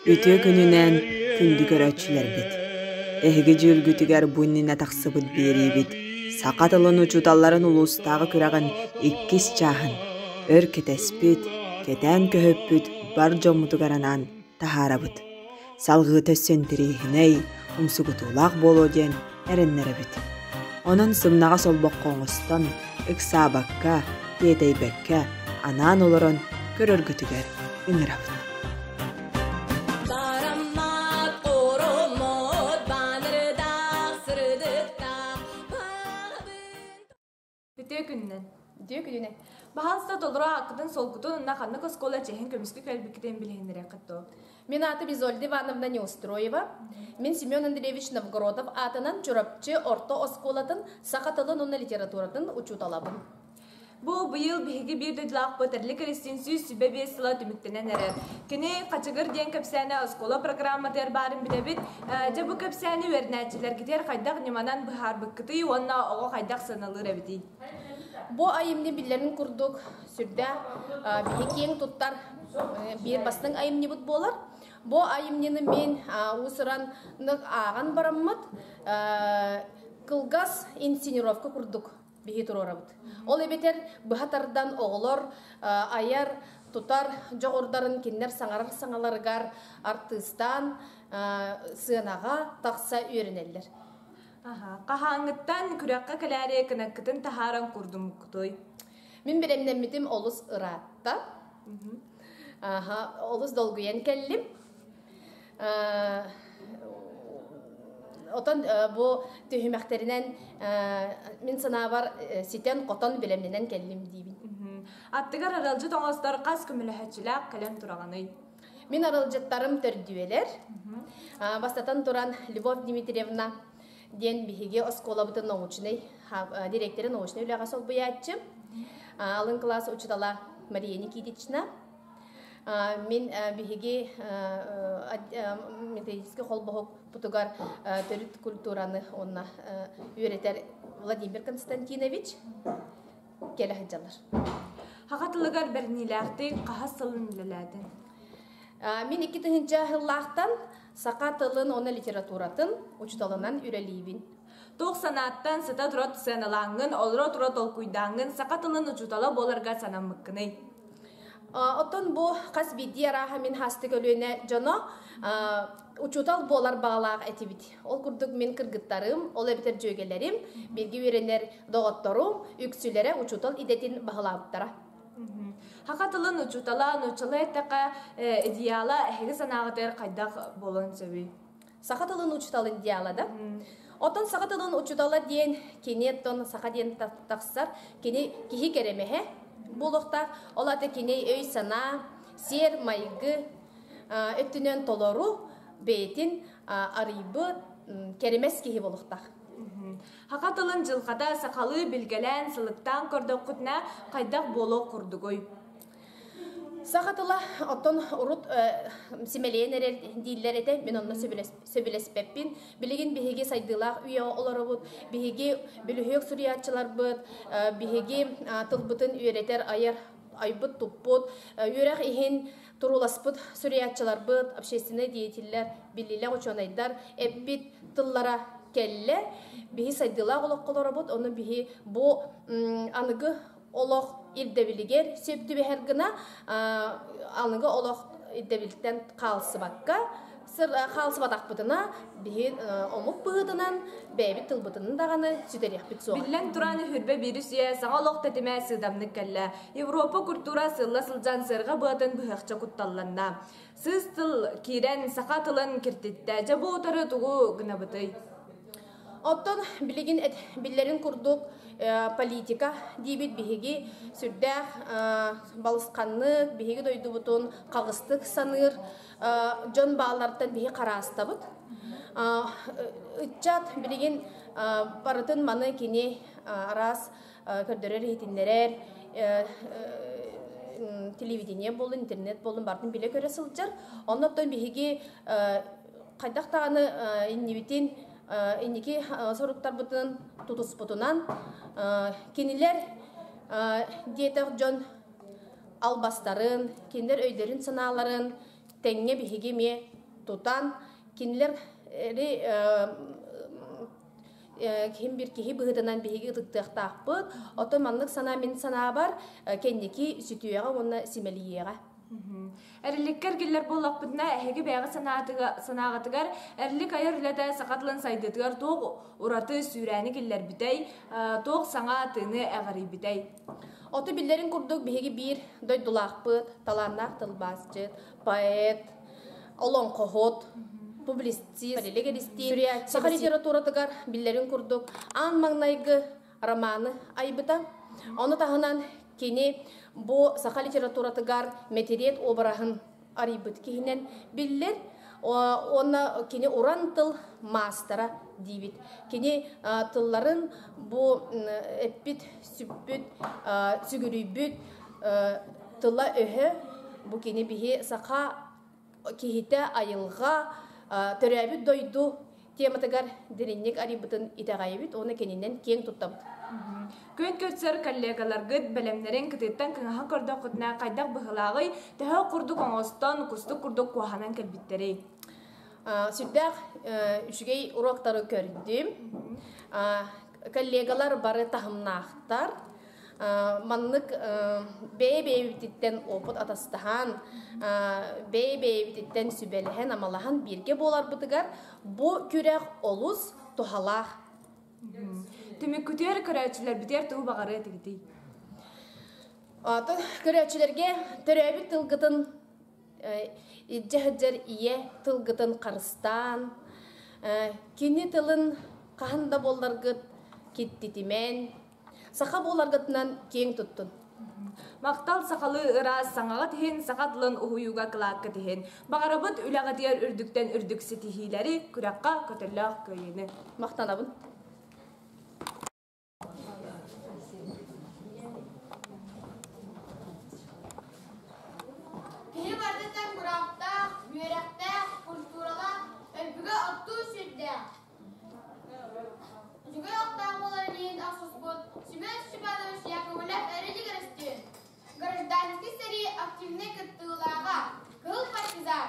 Үтүө күнүнэн күндү көрөөччүлэрбит! Эһиги дьүүлгүтүгэр бу иннинэ тахсыбыт биэриибит саха тылын учууталларын улуустааҕы күрэҕин иккис чааһын өр кэтэспит, кэтээн көһүппүт бар дьоммутугар анаан таһаарабыт. Салҕыыта өссө интэриэһинэй, умсугутуулаах буолуо диэн эрэннэрэбит. Онон сымнаҕас олбоххо оҥостон, ыксаабакка, тиэтэйбэккэ анаан олорон көрөргүтүгэр ыҥырабыт. Үтүө күнүнэн. Үтүө күнүнэн. Баһаалыста толору ааккытын, солкутун уонна ханнык оскуола чиэһин көмүскүү кэлбиккитин билиһиннэриэххит дуо? Мин аатым Изольда Ивановна Неустроева. Мин Семен Андреевич Новгородов аатынан Чурапчы орто оскуолатын саха тылын уонна литературатын учууталабын. Бу быйыл биһиги биир дойдулаахпыт Эрлик Эристиин 125 сыла түмүктэнэн эрэр. Кини Хачыгыр диэн кэпсээнэ оскуола программатыгар баарын билэбит. Дьэ бу кэпсээни үөрэнээччилэргитигэр хайдах ньыманан быһаарбыккытый уонна оҕо хайдах сыаналыыр эбитий? Бу айымньы биллэрин курдук сүрдээх биһи киэҥ туттар биир бастыҥ айымньыбыт буолар. Бу айымньыны мин уус-ураннык ааҕан бараммыт кылгас инсценировка курдук биһи туруорабыт. Ол эбэтэр быһа тардан оҕолор айар, тутар дьоҕурдарын кинилэр саҥарар саҥаларыгар артыыстаан сыанаҕа тахса үөрэнэллэр. Хаһааҥҥыттан күрэххэ кэлээри кынаккытын таһааран курдуммуккутуй? Мин бэлэмнэммитим олус ыраатта. Олус долгуйан кэллим. Отон бу түһүмэхтэринэн мин санаабар ситэн-хотон бэлэмнэнэн кэллим диибин. Аттыгар аралдьыт оҥостор хас көмөлөһөөччүлээх кэлэн тураҕыный? Мин аралдьыттарым төрдүөлэр. Бастатан туран Любовь Дмитриевна диэн биһиги оскуолабытын научнай директоры научнай үлэҕэ солбуйааччы. Алын кылаас учуутала Мария Никитична. Мин биһиги методическай холбоһукпутугар төрүт культураны уонна үөрэтэр Владимир Константинович кэлэ сылдьаллар. Хаха тылыгар бэриниилээхтик хаһыс сылын үлэлээтин? Мин 2000 сыллаахтан саха тылын уонна литературатын учууталынан үлэлиибин. Туох санааттан сыта-тура сыаналааҥҥын, олоро-тура толкуйдааҥҥын саха тылын учуутала буоларга санаммыккыный? Оттон бу хас биирдии арааһа мин хасты көлүөнэ дьоно учуутал буолар баҕалаах этибит. Ол курдук мин кыргыттарым, ол эбэтэр дьүөгэлэрим, бииргэ үөрэнэр доҕотторум үксүлэрэ учуутал идэтин баһылаабыттара. Саха тылын учуутала нууччалыы эттэххэ идеала эһиги санааҕытыгар хайдах буолуон сөбүй? Саха тылын учууталын идеала да? Оттон саха тылын учуутала диэн кини оттон саха диэн тахсар кини киһи кэрэмэһэ буолуохтаах. Ол аата кини өй-санаа, сиэр-майгы өттүнэн толору бэйэтин арыйбыт кэрэмэс киһи буолуохтаах. Саха тылын дьылҕата сахалыы билгэлээн, сылыктаан көрдөххүтүнэ хайдах буолуох курдугуй? Саха тыла оттон урут симэлийэн эрэр дииллэр этэ, мин онно сөбүлэспэппин. Билигин биһиги сайдыылаах үйэҕэ олоробут, биһиги бөлүһүөк суруйааччыларбыт, биһиги тылбытын үөрэтэр, айар, айбыт-туппут, үөрэх иһин турууласпыт суруйааччыларбыт, общественнай деятеллэр, биллиилээх учуонайдар эппит тыллара кэллэ. Биһи сайдыылаах олоххо олоробут, ону биһи бу аныгы олох ирдэбилигэр сөп түбэһэр гына аныгы олох ирдэбилтэн хаалсыбакка хаалсыбатахпытына биһи омук быһыытынан бэйэбит тылбытын даҕаны сүтэриэхпит суоҕа. Биллэн туран, хүрбэ биирис үйэ саҥа олох тэтимэ сыыдамнык кэллэ. Европа культура сылла сылдьан сыарҕа быатын быһыахча кутталланна. Сыыс тыл киирэн саха тылын киртиттэ. Дьэ бу утары тугу гынабытый? Оттон билигин биллэрин курдук политика диибит биһиги сүрдээх балысханнык, биһиги дойдубутун хаҕыстык саныыр дьон баалларыттан биһи хараастабыт. Ыччат билигин барытын маны кини араас көрдөрөр-иһитиннэрэр телевидение буоллун, интернет буоллун барытын билэ-көрө сылдьар. Оннуттан биһиги хайдах даҕаны иннибитин Инники соруктарбытын тутуспутунан кинилэр диэтэх дьон албастарын, кинилэр өйдөрүн-санааларын тэҥҥэ биһиги эмиэ тутан, кинилэр ким бир киһи быһыытынан биһиги ытыктыахтаахпыт. Оттон маннык санаа мин санаабар кэнники сүтүөҕэ уонна симэлийиэҕэ. Эриликкэ эргиллэр буоллахпытына, эһиги бэйэҕит санааҕытыгар Эрилик айар үлэтэ саха тылын сайдыытыгар туох ураты сүүрээни киллэрбитэй, туох саҥа тыыны эҕэрийбитэй? Оту биллэрин курдук биһиги биир дойдулаахпыт, талааннаах тылбаасчыт, поэт, олоҥхоһут, публицист, Эрилик саха литературатыгар биллэрин курдук аан маҥнайгы романы айбыта. Ону таһынан кини бу саха литературатыгар мэтириэт обраһын арыйбыт киһинэн биллэр. Уонна кини уран тыл маастара диибит. Кини тылларын бу эппит, сүппүт, сүгүрүйбүт тыла-өһө бу кини биһи саха киһитэ айылҕа, төрөөбүт дойду тематыгар дириҥник арыйбытын итэҕэйэбит уонна кининэн киэҥ туттабыт. Күн көрсөр коллегаларгыт бэлэмнэрин кытыыттан кыҥаһа көрдөххүтүнэ хайдах быһыылааҕый, төһө курдук оҥостон, кустук курдук куоһанан кэлбиттэрий? Сүрдээх үчүгэй уроктары көрдүм. Коллегалар бары таһымнаахтар. Маннык бэйэ-бэйэбититтэн опыт атастаһан, бэйэ-бэйэбититтэн сүбэлэһэн, амалаһан бииргэ буоларбытыгар бу күрэх олус туһалаах. Түмүккүтүгэр көрөөччүлэрбитигэр тугу баҕарыа этигитий? Көрөөччүлэргэ төрөөбүт тылгытын илдьэ сылдьар ийэ тылгытын харыстаан, кини тылын хаһан да буолларгыт киттитимэн, Саха буоларгытынан киэҥ туттун. Махтал сахалыы ыраас саҥаҕыт иһин, саха тылын уһуйууга кылааккыт иһин. Баҕарабыт үлэҕитигэр үрдүктэн үрдүк ситиһиилэри, күрэххэ көтөллөөх кыайыыны. Махтанабын. Киһи барытыттан кураахтаах, үөрэхтээх, культуралаах, өлбүгэ оттуу сүрдээх. Үчүгэй охтоох буоларын иһин охсуспут Семен Степанович Яковлев эрилик эрэстиэн, гражданскай сэрии активнай кыттыылааҕа, кыһыл партизан.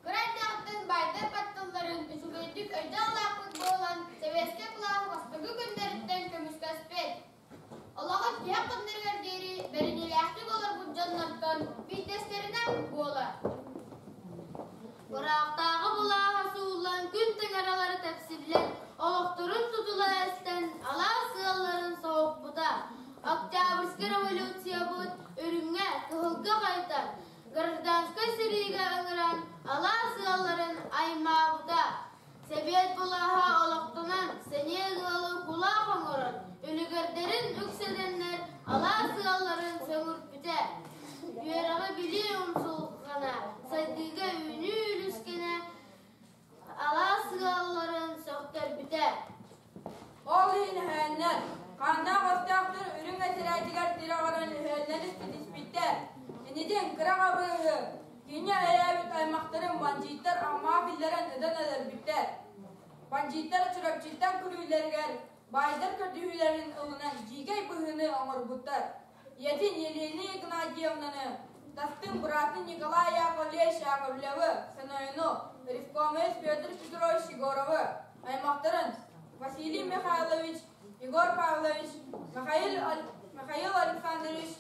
Кыра эрдэҕиттэн баайдар батталларын үчүгэйдик өйдөөн улааппыт буолан, сэбиэскэй былааһы бастакы күннэриттэн көмүскэспит. Олоҕун тиһэх күннэригэр диэри бэриниилээхтик олорбут дьоннортон биирдэстэринэн буолар. Ыраахтааҕы былааһа сууллан күн таҥаралара тэпсиллэн, олохторун тутула эстэн, алаас ыалларын соһуппута. Октябрьскай революциябыт үрүҥҥэ, кыһылга хайытан, гражданскай сэриигэ ыҥыран, алаас ыалларын аймаабыта. Сэбиэт былааһа олохтонон, сэниэ ыалы кулаах оҥорон, үлүгэрдэрин үксэтэннэр алаас ыалларын сөҥүрпүтэ. Үөрэҕи билии умсулҕана, сайдыыга үүнүү үлүскэнэ алаас ыалларын сөхтөрбүтэ. Ол иһин өһөөннөр, хааннаах өстөөхтөр үрүҥ этэрээтигэр тирэҕирэн өһөөннөн испитиспиттэр. Инитин кыра хабыыһы, Кини өйөөбүт аймахтарын бандьыыттар Аммаҕа киллэрэн ытан өлөрбүттэр. Бандьыыттар Чурапчыттан күрүүлэригэр баайдар көрдөһүүлэрин ылынан дьиикэй быһыыны оҥорбуттар. Ийэтин Елена Игнатьевнаны, тастыҥ быраатын Николай Яковлевич Яковлевы, Сыноену, ревкомец Петр Петрович Егоровы, аймахтарын Василий Михайлович, Егор Павлович, Михаил, Михаил Александрович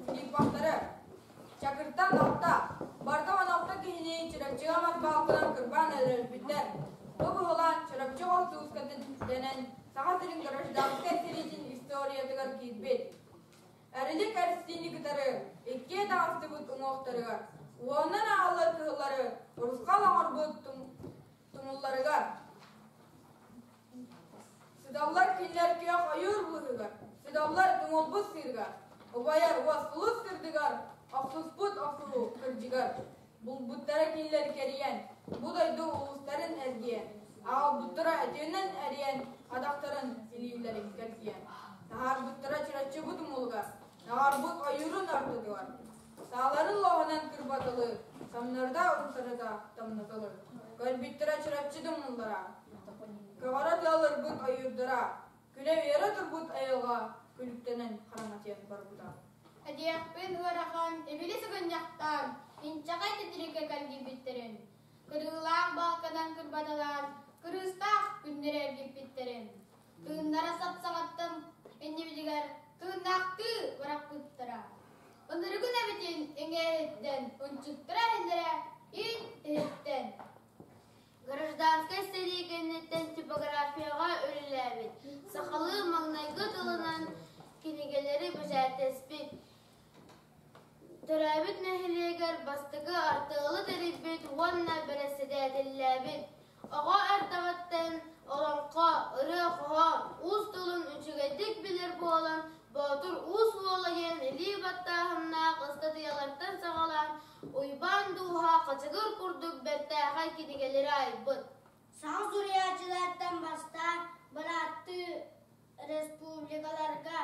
Филипповтары, Чакыртан алта, барыта 16 киһини Чурапчыга мас баалкынан кырбаан өлөрбүттэр. Бу быһылаан Чурапчы холтуускатын дэнэн Саха сирин гражданскай сэриитин историятыгар киирбит. Эрилик Эристиини кытары иккиэ таҕыстыбыт уҥуохтарыгар, уонунан аҕаллар кыһыллары урусхал оҥорбут тумулларыгар Сыдаллар кинилэр күөх ойуур быыһыгар, сыдаллар тумулбут сыырыгар, убайар уоскулус сырдыгар, охсуспут охсуһуу кырдьыгар. Булбуттара кинилэр кэрийэн, бу дойду улуустарын эргийэн, аҕалбыттара өтүөнэн эрийэн, атахтарын илиилэрин кэргийэн. Таһаарбыттара чураччыбыт тумулугар, наҕарбыт ойуурун ортотугар. Сааларын лоһунан кырбатылыы, самнарда умсарыта тамнатылыр. Көрбүттэрэ чурапчы тумуллара. Көҕөрө тыалырбыт ойуурдара, күлэ-үөрэ турбут айылҕа күлүктэнэн хараҥатыйан барбыта. Эдиэхпин ыарахан ибили сыгынньахтаан, инчэҕэй титириккэ кэлгийбиттэрин, кырыылаах баалканан кырбаталаан, кырыыстаах күннэри эргиппиттэрин, тыыннара сап-саҕаттан иннибитигэр тыыннаахтыы бырахпыттара. Ынырыгын эбитин иҥэһиттэн, ынчыктара иһиллэрэ ин иһиттэн. Гражданскай сэрии кэнниттэн типографияҕа үлэлээбит, сахалыы маҥнайгы тылынан кинигэлэри бэчээттэспит, төрөөбүт нэһилиэгэр бастакы артыалы тэрийбит уонна бэрэссэдээтэллээбит, оҕо эрдэҕиттэн олоҥхо, ырыа-хоһоон, уус тылын үчүгэйдик билэр буолан, Боотур Уус Уола диэн илии баттааһыннаах ыстатыйалартан саҕалаан Уйбаан Дууһа хачыгыр курдук бэртээхэй кинигэлэри айбыт. Саха суруйааччылартан бастаан бырааттыы республикаларга,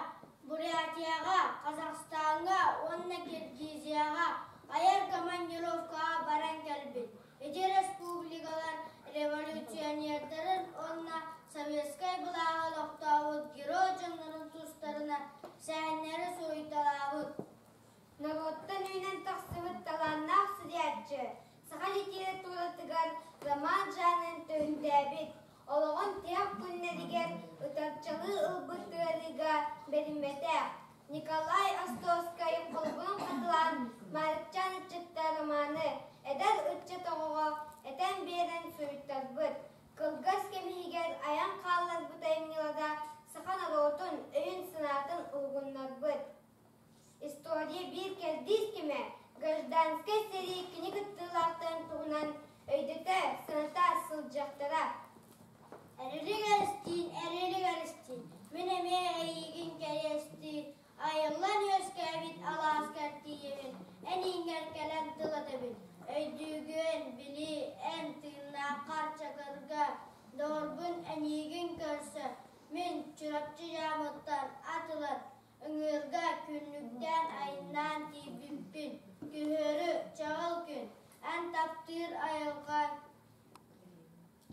Бурятияҕа, Казахстаҥҥа уонна Киргизияҕа айар командировкаҕа баран кэлбит. Ити республикалар революционердарын уонна советскай былааһы олохтообут герой дьоннорун тустарынан сэһэннэри суруйталаабыт. Норуоттан үүнэн тахсыбыт талааннаах суруйааччы, саха литературатыгар роман жанрын төһүндээбит, олоҕун тиһэх күннэригэр ытарчалыы ылбыт ыарыыга бэриммэтэх Николай Островскай холобурун хатылаан Маарыкчаан ыччатта романы эдэр ыччат оҕоҕо этэн биэрэн суруйтарбыт, кылгас кэм иһигэр айан хаалларбыт айымньылара саха норуотун өйүн-санаатын уһугуннарбыт. История биир кэрдиис кэмэ гражданскай сэрии кини кыттыылаахтарын туһунан өйдөтө, саната сылдьыахтара. Эрилик Эристиин, Эрилик Эристиин, мин эмиэ эйигин кэриэстии, айыллан үөскээбит алааскар тиийэбин, эн ииҥҥэр кэлэн тыл этэбин, өйдүүгүн, били, эн тыыннааххар чакырга, доҕорбун эйиигин көрсө, мин Чурапчы дьаамыттан ат ылан, Ыҥыырга күннүктээн айаннаан тиийбиппин, күһүөрү, чаҕыл күн, эн таптыыр айылҕа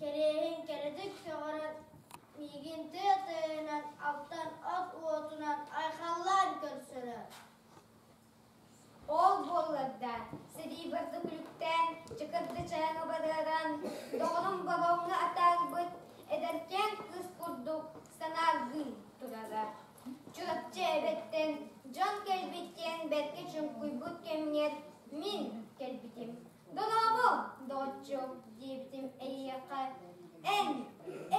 кэриэһин кэрэтик сөҕөрөн, миигин тыа тыаһынан, алтан от уотунан айхаллаан көрсөрө. Ол буоллар да, сэрии барда күлүктээн, чыкырды чайаҥа барыаран, доҕорум бороҥҥо атаарбыт эдэркээн кыыс курдук санааргыы турара. Чурапчы эбэттэн дьон кэлбит диэн бэркэ чуҥкуйбут кэмҥэр мин кэлбитим. Дорообо, доҕоччуок, диэбитим эйиэхэ. Эн,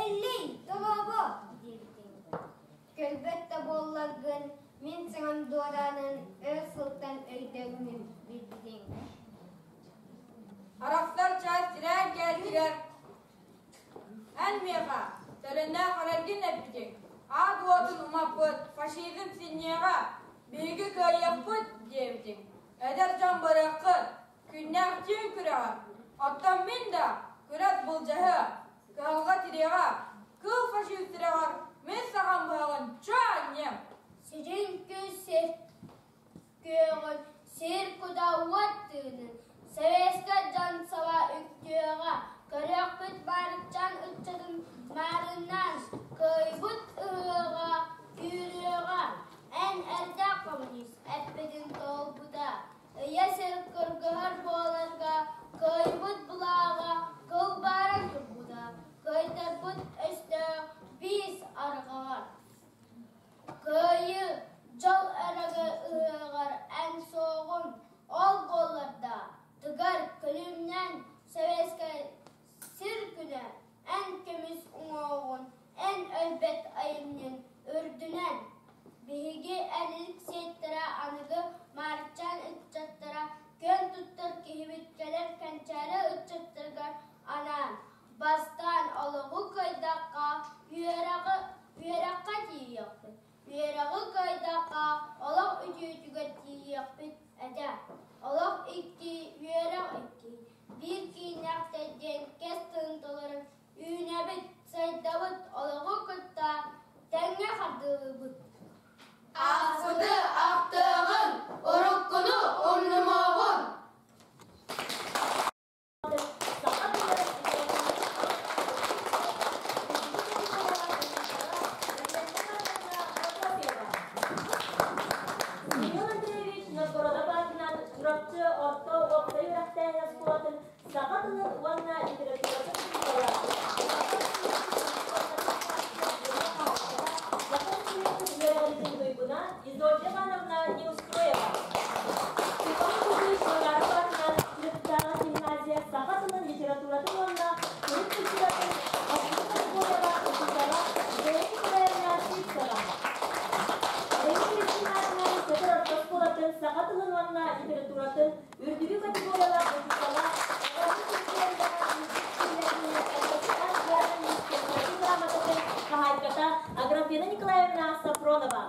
Эллэй, дорообо, диэбитиҥ. Көрбөт да буолларгын, мин саҥам дуораанын өр сылтан өйдөммүн билбитиҥ. Арахсар чаас тирээн кэлтигэр Эн миэхэ төлөннөөх эрэлгин эппитиҥ, аат уотун умаппыт фашизм синньиэҕэ, биһиги кыайыахпыт диэбитиҥ. Эдэр дьон барыаххыт, күннээх түүн күрэҕэ, оттон мин да күрэс былдьаһыа, кыһалҕа тириэҕэ, кыыл фашист тирэҕэр мин саҕам быһаҕын чөө анньыам. Сирин күн сир күөҕүн, сир куда уот тыынын, Советскай дьон саба үктүөҕэ, көрүөхпүт баарыччан ыччатын маарыннаан, кыайбыт ыһыаҕа күүрүөҕэ, эн эрдэх коммунист эппитин толбута, ыйа сир кыргыһар буоларга кыайбыт былааҕа кылбааран турбута, кыайтарбыт өстөөх биис арҕаҕар. Кыайыы, дьол эрэгэй ыһыаҕар эн суоҕуҥ, ол буоллар да, тыгар күлүмнээн советскай сир күнэ эн көмүс уҥуоҕун, эн өлбөт айымньыҥ үрдүнэн. Биһиги Эрилик сиэттэрэ аныгы Маарыкчаан ыччаттара күөн туттар киһибит кэлэр кэнчээри ыччаттарыгар анаан, бастаан олоҕу кыайдахха, үөрэҕи Үөрэххэ тиийиэхпит, үөрэҕи кыайдахха олох үтүөтүгэр тиийиэхпит этэ. Олох икки, үөрэх икки, биир кииннээхтэр диэн кэс тылын толорон үүнэбит, сайдабыт, олоҕу кытта тэҥҥэ хардыылыыбыт. Ааспыты ахтыаҕыҥ, уруккуну умнумуоҕуҥ! саха тылын уонна литературатын учуутала, Саха Республикатын үөрэҕириитин туйгуна Изольда Ивановна Неустроева. Степан Кузьмич Макаров аатынан Чурапчытааҕы гимназия саха тылын, литературатын уонна төрүт культуратын алгыс категорияҕа учуутала Зоя Николаевна Сивцева. Рейс Кристина Чакыр орто оскуолатын саха тылын уонна литературатын үрдүкү категориялаах учуутала, оҕону культуралара грамотатын хаһаайката Аграфена Николаевна Сафронова.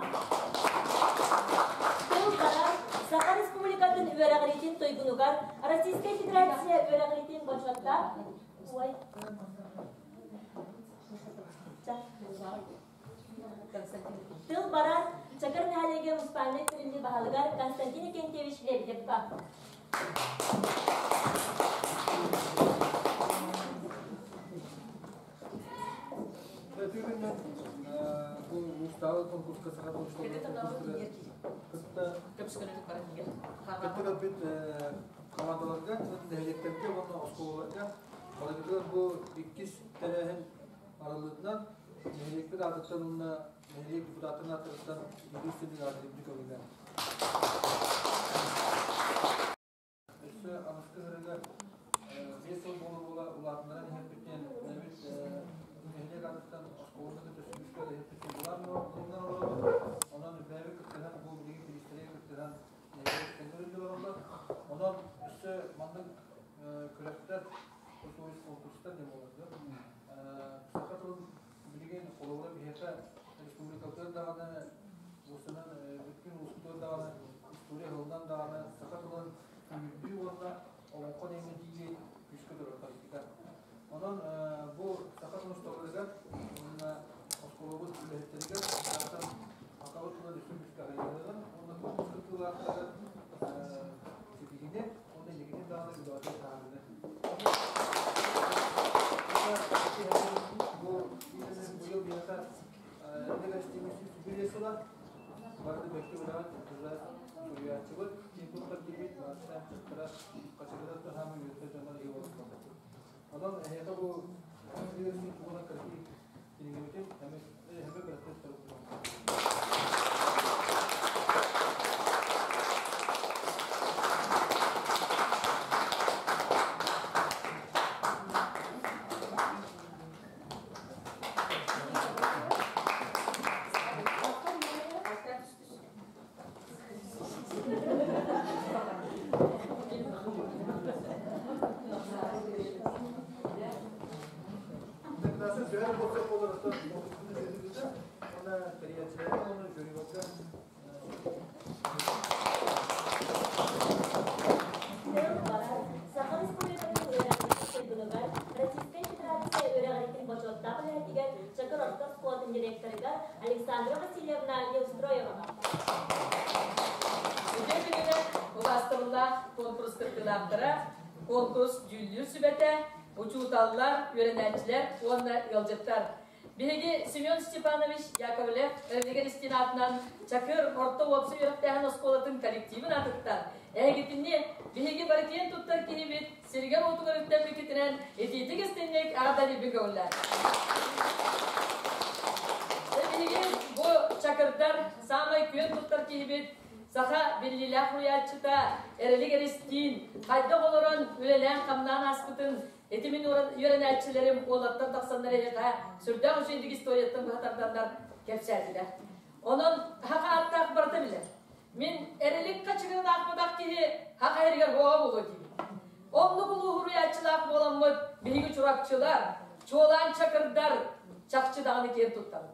Тыл барар Саха Республикатын үөрэҕириитин туйгунугар Российскай Федерация үөрэҕириитин бочуоттаах Ой. Тыл барар Чакыр нэһилиэгэ муниципальнай тэриллии баһылыгар Константин Викентьевич Лебедевка. Өтүүгүннэн бу улуустааҕы конкурска саха кытта кытта кэлбит командаларга, нэһилиэктэргэ уонна оскуолаларга барыгытыгар бу иккис тэрээһин арыллыытынан нэһилиэкпит аатыттан уонна нэһилиэк депутатын аатыттан үгүс сирдик аатырдык көҥүллээн. Өссө аныскы сырыга 5 сыл буола-буола улаатыннаран иһэрбиттэн бэйэбит нэһилиэк аатыттан оскуоланы кытта сүүскэ иһэрбиттэн булаан булунан олоробут. Онон бэйэбит кыттыһан бу билигин бириистэргэ кыттыһан нэһилиэк тэҥҥэ олороллор. Онон өссө маннык күрэхтэр, конкурстар диэн буолар. Саха тылын билигин холобура биһиэхэ республикабытыгар даҕаны уустунан бүткүн уустугар даҕаны история сылынан даҕаны саха тылын күүһүрдүү уонна олоҥхо диэҥҥэ тиийии күүскэ турар политика. Онон бу саха тылын усталарыгар уонна оскуолабыт үлэһиттэригэр саатан сахабыт тыла үстүн күүскэ аһыйыаҕын уонна конкурс кыттыылаахтарыгар ситиһиини уонна инникитин даҕаны үлэҕитин таһаарыыны. Бу быйыл биһиэхэ Эндегастиҥ сыла бары бэккэ үлэҕит тула суруйааччыбыт киин туттар киһибит Марта Чыттара Хачыгыра таһаамы үөрэтэ дьоннор ийэ буолбуттар. Онон эһиэхэ бу Эндегастиҥ туһунан кыракый кинигэбитин эһэбэ бэртэ Саха Республикатын үөрэҕириитин туйгунугар Российскай Федерация үөрэҕириитин бочуоттаах үлэһитигэр Чакыр орто оскуолатын директорыгар Александра Васильевна Неустроеваҕа. Үтүө күнүнэн убаастабыллаах конкурс кыттыылаахтара, конкурс дьүүллүүр сүбэтэ, учууталлар, үөрэнээччилэр уонна ыалдьыттар. Биһиги Семен Степанович Яковлев Эрдигэр истин аатынан Чакыр орто уопсай үөрэхтээһин оскуолатын коллективын аатыттан эһигитини биһиги бары киэн туттар киһибит сиригэр-уотугар үктэммиккитинэн итиитик истинник эҕэрдэлиирбин көҥүллээн. Биһиги бу Чакырдар саамай күөн туттар киһибит саха биллиилээх суруйааччыта Эрэлик Эристиин хайдах олорон үлэлээн-хамнаан ааспытын Ити мин үөрэнээччилэрим уолаттар тахсаннар эйиэхэ сүрдээх үчүгэйдик историяттан быһа тарданнар кэпсээтилэр. Онон хах ааттаах барыта билэр. Мин эрэлик хачыгырын аахпатах киһи хах эригэр буола буолуо диибин. Оннук улуу суруйааччылаах буоламмыт биһиги чурапчылар, чуолаан чакырдар чахчы даҕаны киэн туттабыт.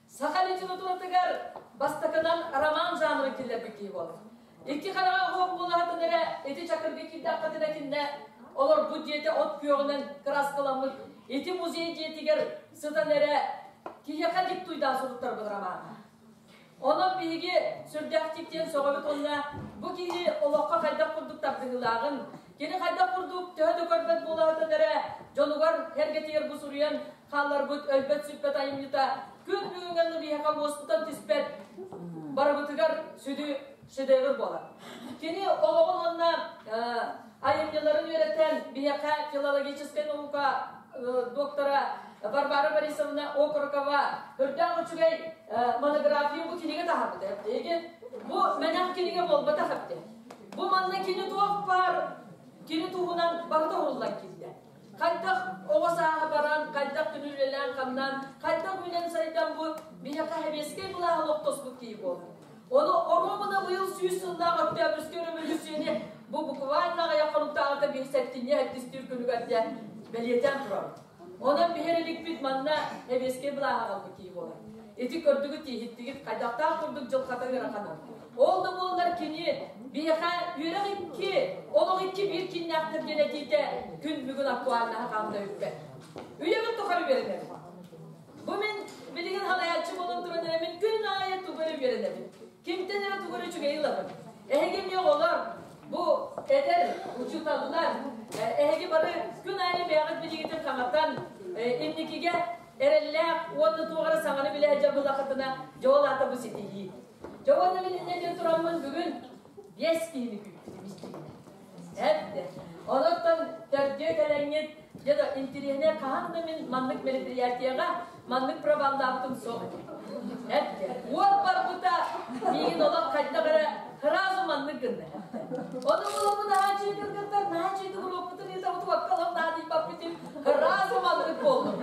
Саха литературатыгар бастакынан роман жанрын киллэрбит киһи буолар. Икки хараҕа оһох буолаһытын эрэ ити чакырга киирдэххитинэ киннэ олорбут дьиэтэ от күөҕүнэн кырааскаламмыт ити музей дьиэтигэр сытан эрэ киһиэхэ диктуйдаан суруттарбыт романа. Онон биһиги сүрдээхтик диэн сөҕөбүт уонна бу киһи олоххо хайдах курдук тардыһыылааҕын, кини хайдах курдук төһө да көрбөт буолаһытын эрэ дьонугар эргэтигэр бу суруйан хаалларбыт өлбөт-сүппэт айымньыта күн бүгүҥҥэ биһиэхэ уоскутан түспэт барыбытыгар сүдү шедевр буолар. Кини олоҕун уонна айымньыларын үөрэтэн биһиэхэ филологическай наука доктора Варвара Борисовна Окорокова үрдээх үчүгэй монография бу кинигэ таһаарбыта. Бу мэнэх кинигэ буолбатах эбит. Бу манна кини туох баар кини туһунан барыта уһуллан киирдэ. Хайдах оҕо сааһа баран, хайдах күн үлэлээн-хамнаан, хайдах үүнэн-сайдан бу биһиэхэ сэбиэскэй былааһы олохтоспут киһи буолар. Ону оруобуна быйыл 100 сыллаах Өктөөбүрскэй өрөбөлүүссүйэни бу буквально аҕыйах хонуктааҕыта биһи сэттинньи сэттистүүр күнүгэр дьэ бэлиэтээн турабыт. Онон биһи иликпит манна сэбиэскэй былааһы аҕалбыт киһи буолар. Ити көрдүгүт, иһиттигит, хайдахтаах курдук дьылҕата ыараханын. Ол да буоллар кини биһиэхэ үөрэх икки, олох икки биир киннээхтэр диэн этиитэ күн бүгүн актуальнаһа хаалла үппэт. Үйэбит тухары үөрэнэбит. Бу мин билигин халайааччы буолан туран эрэ мин күн аайы тугу эрэ үөрэнэбин. Кимтэн эрэ тугу эрэ үчүгэйи ылабын. Эһиги эмиэ оҕолор, бу эдэр учууталлар, эһиги бары күн аайы бэйэҕит билигитин хаҥатан, инникигэ эрэллээх уонна туох эрэ саҥаны билэ сылдьар буоллаххытына, дьэ ол аата бу ситиһии. Дьэ уонна мин инньэ диэн тураммын бүгүн биэс киһини күүппүтүм истибитэ. Эбдэ. Онон төрдүө кэлэҥҥит дьэ да интириэһинэй хаһан да мин маннык мероприятиеҕа маннык проваллаабытым суох этэ. Эбдэ. Уот барбыта миигин олох хайдах эрэ сразу маннык гынна. Ону булабын наһаа үчүгэй кыргыттар наһаа үчүгэй уруокпутун ыытабыт уокка олох наадыйбаппытын сразу маннык буоллум.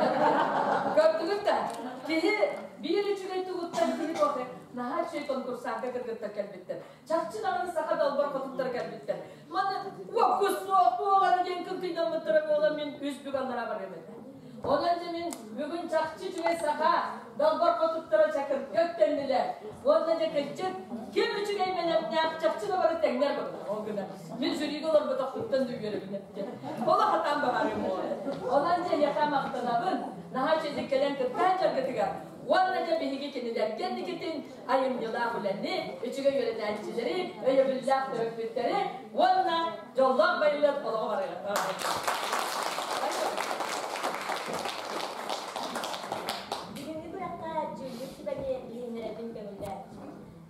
Көрдүгүт да киһи биир үчүгэй тугуттан киһи кофе наһаа үчүгэй конкурсантка кыргыттар кэлбиттэр. Чахчы даҕаны саха далбар хотуттара кэлбиттэр. Маны уоккус суох буолара диэн кынкыйдаммыттара буолан мин үс бүк аллара барыам этэ. Онон дьэ мин бүгүн чахчы үчүгэй саха далбар хотуттара чакырга үктэннилэр. Уонна дьэ кырдьык ким үчүгэй бэлэмнээх чахчы да бары тэҥнэр бабылар ол гына. Мин жюригэ олорботохпуттан да үөрэбин эттэ. Олох хатаан баҕарыам буолар. Онон дьэ эһиэхэ махтанабын. Наһаа үчүгэйдик кэлэн кыттаан дьаргытыгар. Уонна дьэ биһиги кинилэргэ инникитин айымньылаах үлэни, үчүгэй үөрэнээччилэри, өйөбүллээх төрөппүттэри уонна дьоллоох байылыат олоҕу барыахтаах. Бүгүҥҥү күрэххэ дьүүллүүр сүбэни билиһиннэрэрбин көҥүллээ.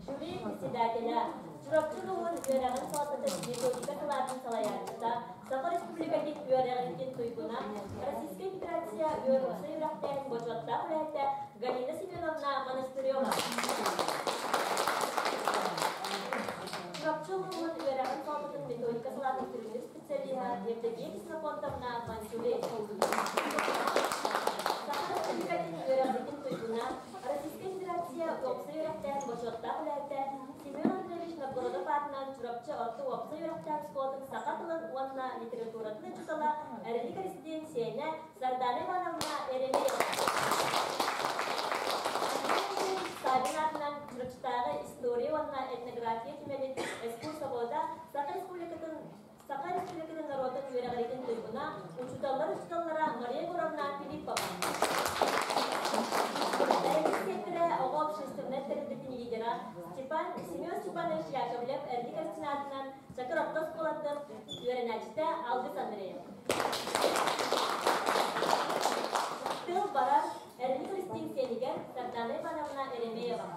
Жюри председателя, Чурапчы улууһун үөрэҕин салалтатын методика салаатын салайааччыта, Саха Республикатын үөрэҕириитин туйгуна, Российскай Федерация үөрэҕин үөрэхтээһин бочуоттаах үлэһитэ Галина Семеновна Монастырева. Чурапчы улууһун үөрэҕин салалтатын методика салаатын сүрүннүүр специалиһа Евдокия Ксенофонтовна Мансури. Саха Республикатын үөрэҕириитин туйгуна, Российскай Федерация уопсай үөрэхтээһин бочуоттаах үлэһитэ Семен Андреевич Новгородов аатынан Чурапчы орто уопсай үөрэхтээх оскуолатын саха тылын уонна литературатын учуутала Эрэлик Эрэсидиэн сиэнэ Сардана Ивановна Еремеева. Савин аатынан Чурапчытааҕы история уонна этнография түмэлин экскурсовода Саха Республикатын Саха Республикатын норуотун үөрэҕириитин туйгуна, учууталлар учууталлара Мария Егоровна Филиппова. Эрэлик сиэттэрэ оҕо общественнай тэрилтэтин лидера Степан Семен Степанович Яковлев Эрэлик Арсенаатынан Чакыр орто оскуолатын үөрэнээччитэ Алгыс Андреев. Тыл барар Эрэлик Христин сиэнигэр Сардана Ивановна Еремеева.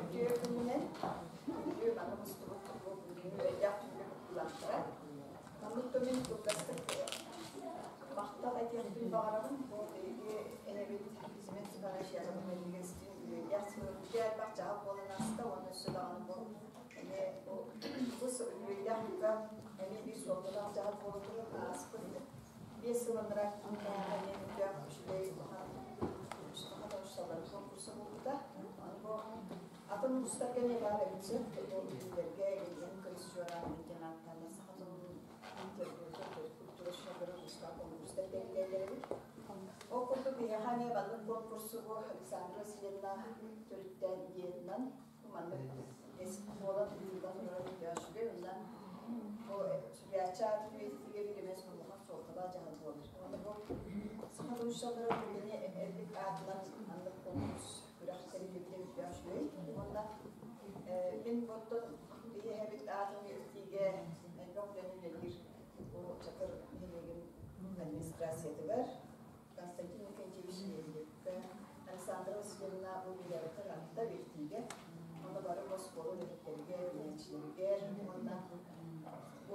Үтүө күнүнэн, үтүө бары мустубут бүгүҥҥү өйдөөх түмүгэ кыттыылаахтара. Маннык да мин кылгастык махтал этиэхпин баҕарабын. Бу биһиги эһэбит Семен Степанович Яковлевич үөрүйэх сылдьа элбэх дьаһал буолан ааста уонна өссө даҕаны бу эмиэ бу үөрүйэх туга эмиэ биир суолталаах дьаһал буола турар ааспыт 5 сыл анараа эмиэ үрдээх үчүгэй улахан саха конкурса буолбута. Бу атын улуустарга эмиэ баар эбит сөп. Бу бүлүүлэргэ Ильин Крисчуораан диэн ааттааннар саха тылын культура улуустаах конкурстар тэриллэллэр эбит. Ол курдук биһиэхэ эмиэ маннык конкурсу бу Александра Васильевна төрүттээн идеятынан маннык буолан ыытыллан турара үчүгэй уонна бу сүрүяччы аатын үйэтитиигэ биир эмэ улахан суолталаах дьаһал буолар. Уонна бу саха учууталлара билигини Эрбик аатынан маннык конкурс күрэх тэриллибитэ үчүгэй. Уонна мин оттон биһи эһэбит аатын үйэтитиигэ элбэх үлэни үлэлиир бу Чакыр нэһилиэгин администрациятыгар. Константин Николаевич Лебедевкэ, Александра Васильевна бу билэртэр атта биртиигэ, онно бары бу оскуола үлэһиттэригэр, үөрэнээччилэригэр уонна бу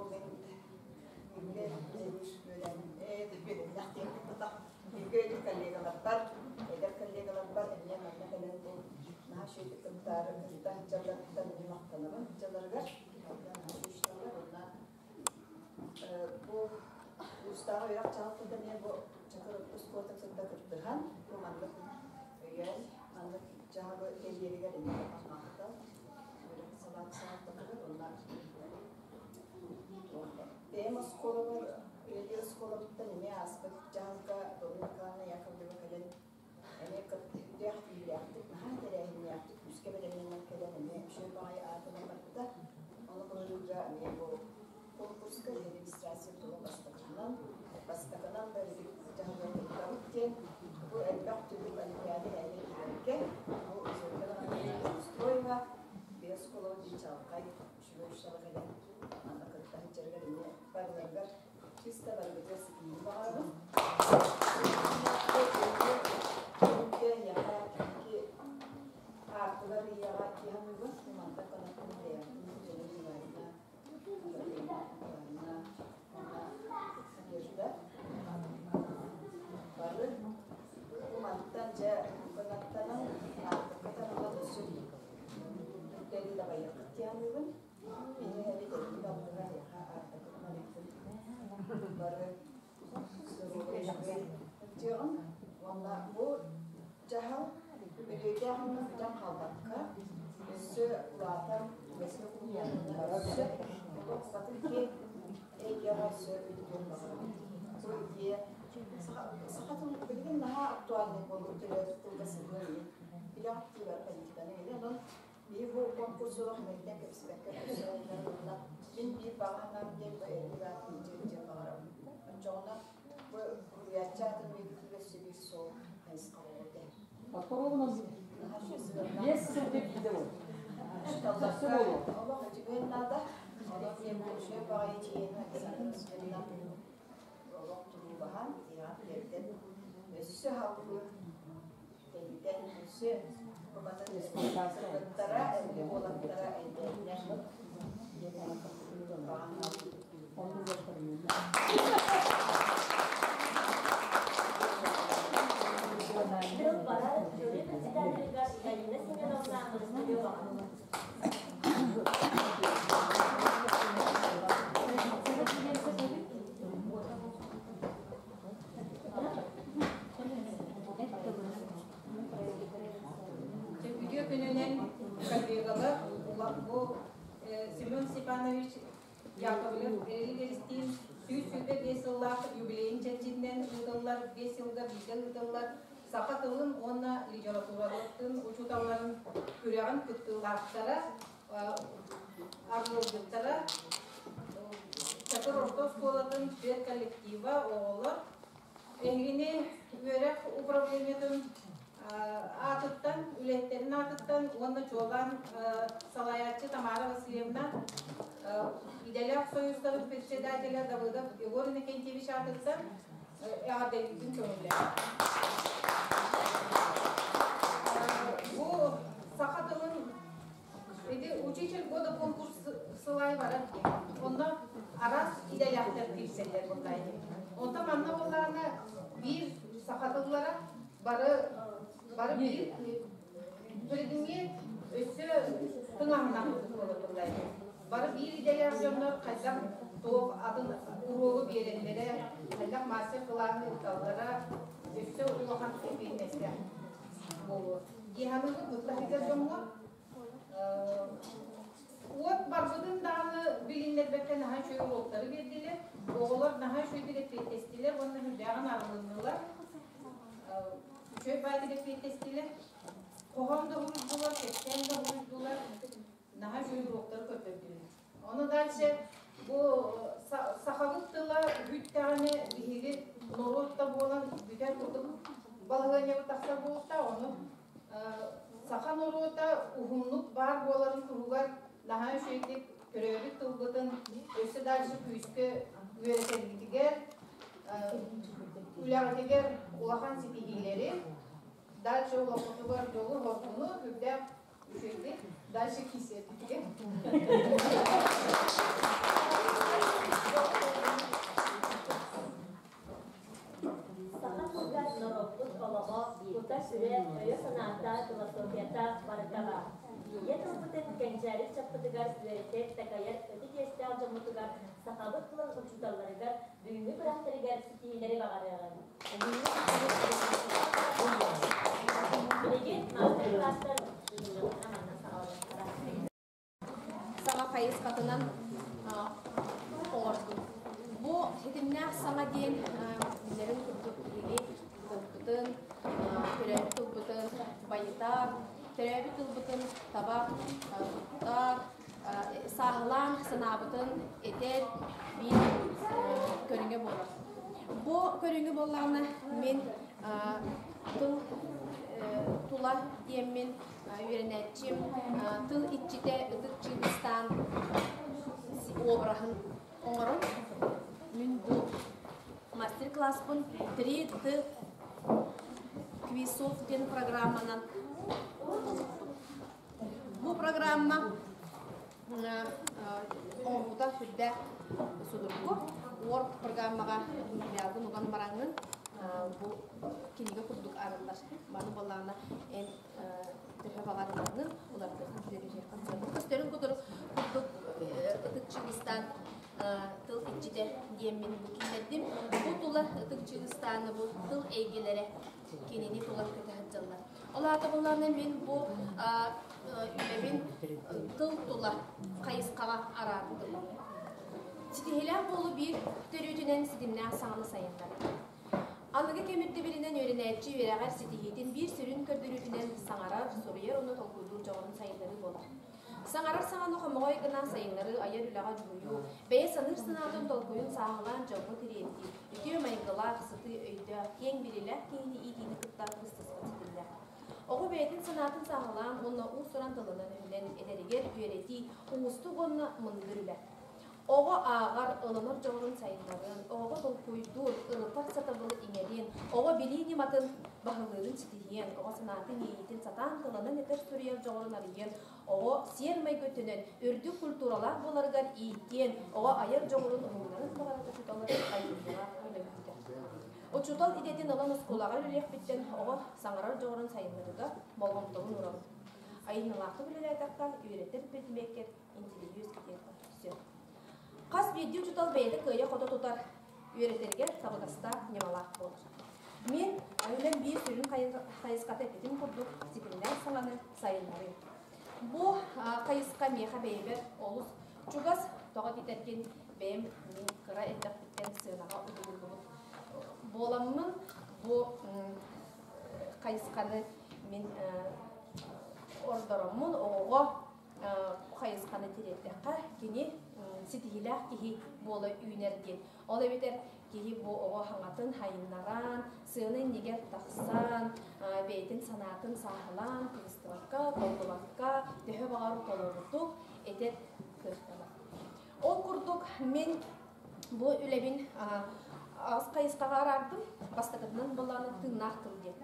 мин бииргэ үлэлиир үөрэннэх диэн кытта бииргэ үлэлиир коллегаларбар, эдэр коллегаларбар эмиэ манна кэлэн бу наһаа үчүгэйдик кыттаары кытта сылдьалларыттан эмиэ махтанабын сылдьалларыгар. Наһаа Бу улуустааҕы үөрэх дьаһалтата эмиэ бу Чакыр оскуолатын кытта кыттыһан, бу маннык өйөөн, маннык дьаһалы тэрийэригэр эмиэ улахан махтал. Үөрэх салаата салалтатыгар уонна бэйэм оскуолабар, үлэлиир оскуолабыттан эмиэ ааспыт дьаһалга Долина Николаевна Яковлева кэлэн эмиэ кыттыһыылаах, тиийиилээхтик, наһаа тэрээһиннээхтик, күүскэ бэлэмнэнэн кэлэн эмиэ үчүгэй баҕайы аатынан барбыта. Ону быһаарыыга эмиэ бу конкурска регистрация тула бастакынан, бастакынан да дьаһалга кыттабыт диэн бу элбэх түбүк олимпиада эмиэ киирэргэ бу Изольда Устроева биэс оскуолабыт биир чаҕылхай үчүгэй учуутала кэлэн манна кытта сылдьарыгар эмиэ барыларыгар чисто барыгытыгар ситиһиини баҕарабын. Түмүккэ эһиэхэ икки хаартылар ыйыаҕа киһи мантан канаттан бэйэҕитин Елена Николаевна, Николаевна уонна Надежда бары бу мантан дьэ канаттанан аартыкка тарыллан өссө үктэли дабайыаххыт дии саныыбын. Биһи эбит эһиги балыыһа эһиэхэ аартыккытын арыйбын бары үчүгэй дьиэҕин уонна бу дьаһал үбүлүөйдээх онно бүтэн хаалбакка өссө улаатан үгэскэ кубулуйан өссө олох батын киэҥ эйгэҕэ өссө үрдүөн баҕарабын. Бу идея саха тыл билигин наһаа актуальнай буолбут төрөөбүт тылга сыһыан иһин билэҕит дии бар политиканы иһин онон Биһи бу конкурс олох мэлдьи кэпсэппэккэ көрсөллөр уонна мин биир баҕа санаам диэн бу эрдик аатын илдьэ илдьэ баҕарабын. Оччоҕуна бу суруйааччы аатын үйэтитиигэ өссө биир суол хайысха буолуо этэ. Биэс сылга биирдэ буолуо. Олох үчүгэй наада. Онон мен бу үчүгэй баҕайы идеяны Александра Васильевна олох туруулаһан, тиһэҕэр тиэрдэн өссө салгыы тэйитэн өссө кыттара, эргэ уолаттара элбээтинэр Тыл барар жюри председателигэр Галина Семеновна Монастыреваҕа. Үтүө күнүнэн коллегалар, бу Семен Степанович Яковлев Эрилик 125 сыллаах юбилейын чэрчитинэн ыытыллар, 5 сылга биирдэ ыытыллар саха тылын уонна литературатын учууталларын күрэҕин кыттыылаахтара, арыалдьыттара, Чакыр орто оскуолатын педколлектива, оҕолор Эһигини үөрэх управлениетын аатыттан, үлэһиттэрин аатыттан уонна чуолаан салайааччы Тамара Васильевна, идэлээх союзтарын председателя Давыдов Егор Иннокентьевич аатыттан эҕэрдэлиибин көҥүллээх. Бу саха тылын Ити учитель года конкурс сылай барар диэн. Онно араас идэлээхтэр киирсэллэр буоллаа ини. Онтон манна буоллаҕына биир саха тыллара бары бары биир предмет өссө тыҥаһынан буолар буоллаа ини. Бары биир идэлээх дьоннор хайдах туох атын уруогу биэрэллэрэ, хайдах мастер-кылааһы ыыталлара өссө улахан эппиэтинэстээх буолуо. Дии саныыбын кытта дьоҥҥо Уот барбытын даҕаны билиннэрбэккэ наһаа үчүгэй уруоктары биэрдилэр. Оҕолор наһаа үчүгэйдик эппиэттэстилэр уонна сүрдээҕин арылыннылар. Үчүгэй баайдык эппиэттэстилэр. Хоһоон да уһуйдулар, кэпсээн да уһуйдулар. Наһаа үчүгэй уруоктары көрдөрдүлэр. Ону дальше бу сахабыт тыла бүттэҕинэ биһиги норуот да буолан бүтэр курдук балаһыанньабыт тахсар буолуохтаах. Ону Саха норуота уһуннук баар буоларын туһугар наһаа үчүгэйдик төрөөбүт тылбытын өссө дальше күүскэ үөрэтэргитигэр, Үлэҕитигэр улахан ситиһиилэри, дальше олоххутугар дьолу-соргуну үрдээх үчүгэйдик дальше киирсиэхпитигэр. Саха тылыгар норуоппут олоҕо, кута-сүрэ, өйө-санаата, философията барыта баар. Ийэ тылбытын кэнчээри ыччаппытыгар үөрэтэр, такайар ытык иэстээх дьоммутугар, сахабыт тылын учууталларыгар бүгүҥҥү күрэхтэригэр ситиһиилэри баҕарыаҕыҥ. Билигин маастар-кылаастар ыытыллыахтара манна саҕаланыахтара. Саҥа хайысхатынан оҥордум. Бу ситимнээх саҥа диэн билэрин курдук биһиги тылбытын, төрөөбүт тылбытын байытар, төрөөбүт тылбытын таба туттар, сааһылаан санаабытын этэр биир көрүҥэ буолар. Бу көрүҥү буоллаҕына мин тыл тула диэммин үөрэнээччим тыл иччитэ Ытык Чыыбыстаан обраһын оҥорон мин бу мастер-класспын 3Т квизов диэн программанан толуктум. Бу программа оҥоһуута сүрдээх судургу. Word программаҕа материалгын уган бараҥҥын бу кинигэ курдук арыллар. Маны буоллаҕына эн төһө баҕарылларын уларытыаххын сүрүнүһүөххүн сөп. Көстөрүн курдук Ытык Чыыбыстаан тыл иччитэ диэммин бу киллэрдим. Бу тула Ытык Чыыбыстааны бу тыл эйгэлэрэ кинини тула көтө сылдьаллар. Ол аата буоллаҕына мин бу үлэбин тыл тула хайысхаҕа араардым. Ситиһиилээх буолуу биир төрүөтүнэн ситимнээх саҥаны сайыннарыы. Аныгы кэм ирдэбилинэн үөрэнээччи үөрэҕэр ситиһиитин биир сүрүн көрдөрүүтүнэн саҥарар, суруйар уонна толкуйдуур дьоҕурун сайыннарыы буолар. Саҥарар саҥаны хомоҕой гына сайыннарыы, айар үлэҕэ дьулуйуу, бэйэ саныыр санаатын толкуйун сааһылаан дьоҥҥо тириэрдии, үтүө майгылаах, сытыы өйдөөх, киэҥ билиилээх киһини иитиини кытта быстыспат ситимнээх. Оҕо бэйэтин санаатын сааһылаан уонна уус-уран тылынан-өһүнэн этэригэр үөрэтии уустук уонна мындыр үлэ. Оҕо ааҕар, ылынар дьоҕурун сайыннарыан, оҕоҕо толкуйдуур, ырытар сатабылы иҥэриэн, оҕо билии ньыматын баһылыырын ситиһиэн, оҕо санаатын иэйиитин сатаан тылынан этэр-суруйар дьоҕурун арыйыан, оҕо сиэр-майгы өттүнэн үрдүк культуралаах буоларыгар иитиэн, оҕо айар дьоҕурун уһугунарын баҕарар учууталлар айымньылаах үлэбитигэр. Учуутал идэтин ылан оскуолаҕа үлэлиэхпиттэн оҕо саҥарар дьоҕурун сайыннарыыга болҕомтобун уурабын. Айымньылаахтык үлэлээтэххэ, үөрэтэр предмеккэр интеллигиэ үөскэтиэххэ сөп. Хас биирдии учуутал бэйэтэ кыайа-хото тутар, үөрэтэригэр табыгастаах ньымалаах буолар. Мин үлэм биир сүрүн хайысхата эппитим курдук ситимнээх саҥаны сайыннарыы. Бу хайысха миэхэ бэйэбэр олус чугас, тоҕо диэтэргин бэйэм мин кыра эрдэхпиттэн сыанаҕа уһуйуллубут буоламмын бу хайысханы мин ордороммун оҕоҕо хайысханы тириэртэххэ, кини ситиһиилээх киһи буола үүнэр диэн. Ол эбэтэр киһи бу оҕо хаҥатын хайыннаран, сыана иннигэр тахсан, бэйэтин санаатын сааһылаан, кыбыстыбакка, толлубакка, төһө баҕар толорутук этэр кыахтанар. Ол курдук мин бу үлэбин аҕыс хайысхаҕа араардым. Бастакытынан былааны тыыннаах тыл диэн.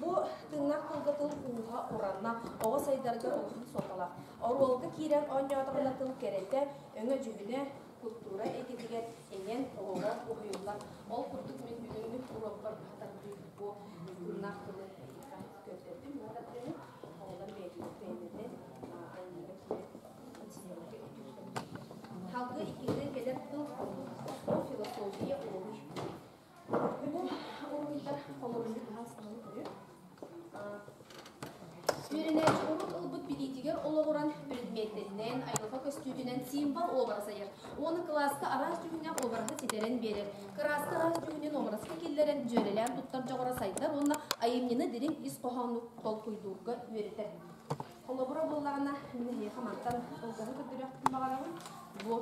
Бу тыыннаах тылга тыл ууһа уранна, оҕо сайдарыгар улахан суолталаах. Оруолга киирэн оонньоотоҕуна тыл кэрэтэ, өҥө-дьүһүнэ, культура эйгэтигэр иҥэн оҕоҕо уһуйуллар. Ол курдук мин бүгүҥҥү уруокпар баһатардыы бу тыыннаах тылы эһиэхэ көрдөрдүм. Оҕолор бэйэлэринэн айымньыга киирэн Халгы иккиһинэн кэлэр тыл бу философия уруй. Бу уруйдар холобурун аһаастарын көрүө. Үөрэнээччи урут ылбыт билиитигэр олоҕуран предметтэринэн, айылҕа көстүүтүнэн символ образ айар. Уонна кылааска араас дьүһүннээх обраһы ситэрэн биэрэр. Кырааска араас дьүһүнүн образка киллэрэн, дьүөрэлээн туттар дьоҕура сайдар уонна айымньыны дириҥ ис хоһооннук толкуйдуурга үөрэтэр. Холобура буоллаҕына, мин эһиэхэ мантан кылгаһы көрдөрүөхпүн баҕарабын. Бу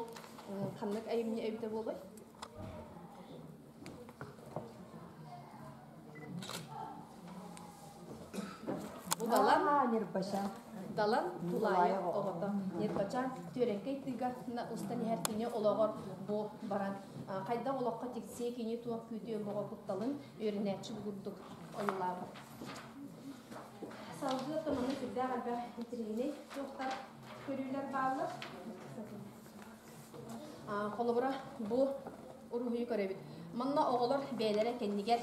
ханнык айымньы эбитэ буолуой? Бу Далан Нирбачан. Далан Тулаайах оҕото. Нирбачан түөрэҥкэй тыыга устан иһэр кини олоҕор бу баран Хайдах олоххо тиксиэ кини туох күүтүө оҕо кутталын үөрэнээччи бу курдук ойуулаабыт. Салгыы оттон манна сүрдээх элбэх интэриэһинэй туохтар көрүүлэр бааллар. Холобура, бу уруһуйу көрөбүт. Манна оҕолор бэйэлэрэ кэннигэр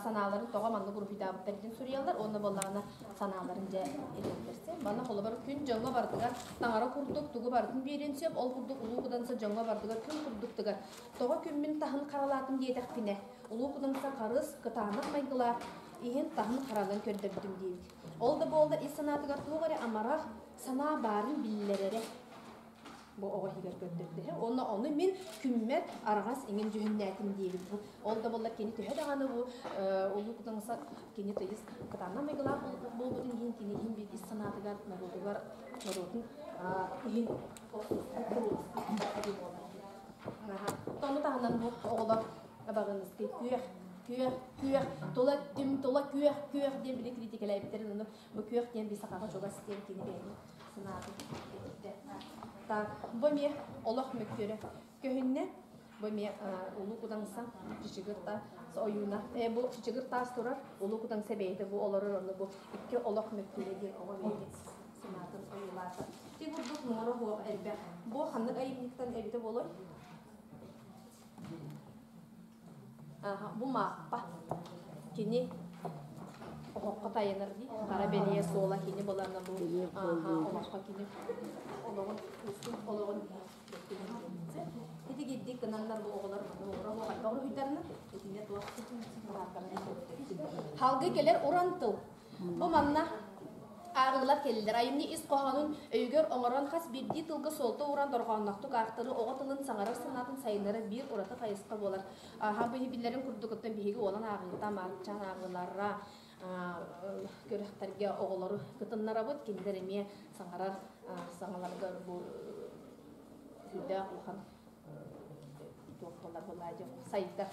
санааларын тоҕо маннык уруһуйдаабыттар диэн суруйаллар уонна буоллаҕына санааларын дьэ этэллэр. Манна холобур күн дьоҥҥо барытыгар таҥара курдук тугу барытын биэриэн сөп, ол курдук Улуу Куданса дьоҥҥо барытыгар күн курдук тыгар. Тоҕо күммүн таһын харалаатым диэтэхпинэ, Улуу Куданса харыс, кытаанах майгылаах, иһин таһын харанан көрдөрдүм диэбит. Ол да буоллар ис санаатыгар туох эрэ амарах санаа баарын биллэрэрэ бу оҕо иһигэр көрдөрдөһө. Уонна ону мин күммэр араҕас иҥин дьүһүннээтим диэбит. Бу ол да буоллар кини төһө даҕаны бу Улуу Кудаҥса кини тыйыс кытаанах майгылаах буолбутун иһин кини иһин биир ис санаатыгар норуотугар норуотун иһин Тону таһынан бу оҕолор абаҕыныскай күөх күөх күөх тула түм тула күөх күөх диэн били критикэлээбиттэрин ону бу күөх диэн би сахаҕа чугас диэн кини бэйэтин санаатын этитэ. Так, бу эмиэ олох мөккүөрэ көһүннэ. Бу эмиэ Улуу Кудаҥса Чычыгыр таас ойууна. Бу Чычыгыр таас турар, Улуу Кудаҥса бэйэтэ бу олорор онно бу икки олох мөккүөрэ диэн оҕо бэйэтин санаатын ойуулаата. Ити курдук муҥура суох элбэх. Бу ханнык айымньыттан эбитэ буолуой? Бу Мааппа. Кини оһоххо тайанар дии. Хара бэлиэ суола кини буланна бу олоххо кини олоҕун олоҕун Ити гиддик гынаннар бу оҕолор оҕолор хайдах уруһуйдарына итиннэ туох Халгы кэлэр уран тыл. Бу манна Ааҕыылар кэллилэр. Айымньы ис хоһоонун өйүгэр оҥорон хас биирдии тылга суолта ууран дорҕоонноохтук аахтарыы оҕо тылын саҥарар санаатын сайыннарар биир ураты хайысха буолар. Ааһа бу биллэрин курдук биһиги уолан ааҕыыта, Маарыкчаан ааҕыылара күрэхтэргэ оҕолору кытыннарабыт. Кинилэр эмиэ саҥарар саҥаларга бу сүрдээх улахан туох буолар буолаа сайдар.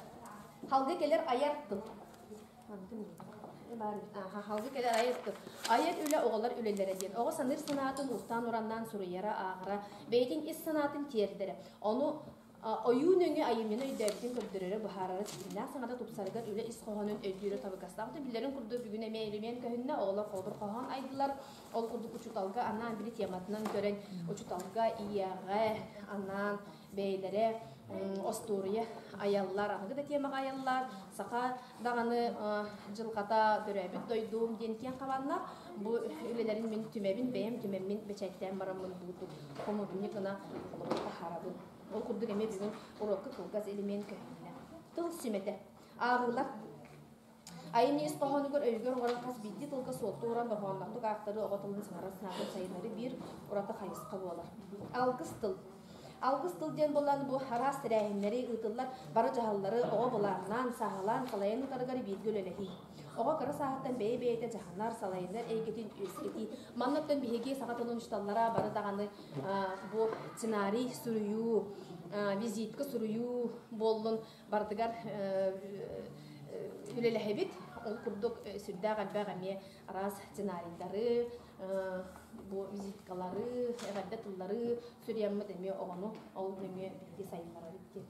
Халгы кэлэр айар тыл. Халгы кэлэр айар тыл. Айар үлэ оҕолор үлэлэрэ диэн. Оҕо саныыр санаатын уустаан-ураннаан суруйара, ааҕара, бэйэтин ис санаатын тиэрдэрэ. Ону ойуу нөҥүө айымньыны өйдөөбүтүн көрдөрөрө, быһаарара, ситимнээх саҥата тупсарыгар үлэ ис хоһоонун өйдүүрэ табыгастаах. Биллэрин курдук бүгүн эмиэ элемент көһүннэ, оҕолор холобур хоһоон айдылар. Ол курдук учууталга анаан били тематынан көрөн, учууталга, ийэҕэ анаан бэйэлэрэ остуоруйа айаллар, аныгы да темаҕа айаллар, саха даҕаны дьылҕата төрөөбүт дойдум диэн киэҥ хабааннаах бу үлэлэрин мин түмэбин, бэйэм түмэммин бэчээттээн бараммын буутук хомуурунньук гына холобур таһаарабын. Ол курдук эмиэ бүгүн уруокка кылгас элемент көһүннэ. Тыл сүмэтэ. Ааҕыылар Айымньы ис хоһоонугар өйүгэр оҥорон хас биирдии тылга суолта ууран дорҕоонноохтук аахтарыы оҕо тылын саҥарар санаатын сайыннарыы биир ураты хайысха буолар. Алгыс тыл. Алгыс тыл диэн буолан бу араас тэрээһиннэри ыытыллар бары дьаһаллары оҕо былааннаан, сааһылаан, салайан ыытарыгар бииргэ үлэлэһии. Оҕо кыра сааһыттан бэйэ-бэйэтэ дьаһанар, салайынар эйгэтин үөскэтии. Манна оттон биһиги саха тылын учууталлара бары даҕаны бу сценарий суруйуу, визитка суруйуу буоллун барытыгар үлэлэһэбит. Ол курдук сүрдээх элбэх эмиэ араас сценарийдары, бу визиткалары, эҕэрдэ тыллары суруйаммыт эмиэ оҕону ол нөҥүө биһиги сайыннарабыт диэн.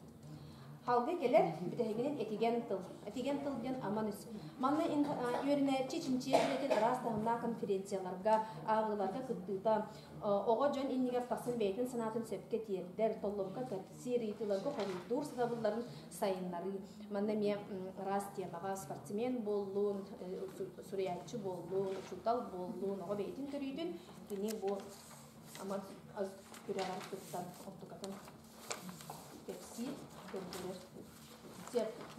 Халгы кэлэр бүтэһигинэн этигэн тыл. Этигэн тыл диэн аман үс. Манна үөрэнээччи чинчийэр үлэтин араас таһымнаах конференцияларга, ааҕыыларга кыттыыта, оҕо дьон иннигэр тахсан бэйэтин санаатын сөпкө тиэрдэр, толлобукка кэпсиир, ыйытыыларга хоруйдуур сатабылларын сайыннарыы. Манна эмиэ араас темаҕа спортсмен буоллун, суруйааччы буоллун, учуутал буоллун, оҕо бэйэтин көрүүтүн кини бу аман күрэҕэр кыттан онтукатын кэпсиир, көрдөрөр.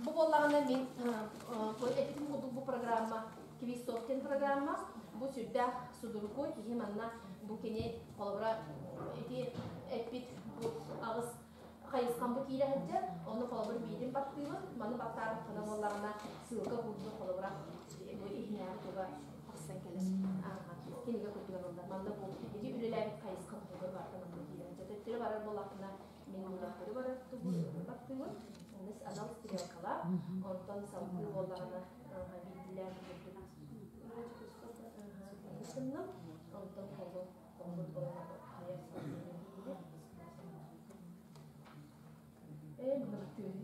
Бу буоллаҕына мин этитим курдук бу программа Квиз диэн программа бу сүрдээх судургу киһи манна бу кини холобура ити эппит бу аҕыс хайысхам бу киирэ сылдьар ону холобур биирин баттыыбын маны баттаабыт буоллаҕына ссылка курдук холобура бу иһинээҕи туга тахсан кэлэр кинигэ курдук ылыллар манна бу ити үлэлээбит хайысхам тугар барыта манна киирэр төттөрү барар буоллахпына мин муннахтары барар баттыыбын онус анал стрелкалаах онтон салгыы буоллаҕына биирдилээн курдук онтон холу холбут хайа Ээ, мына түөһү.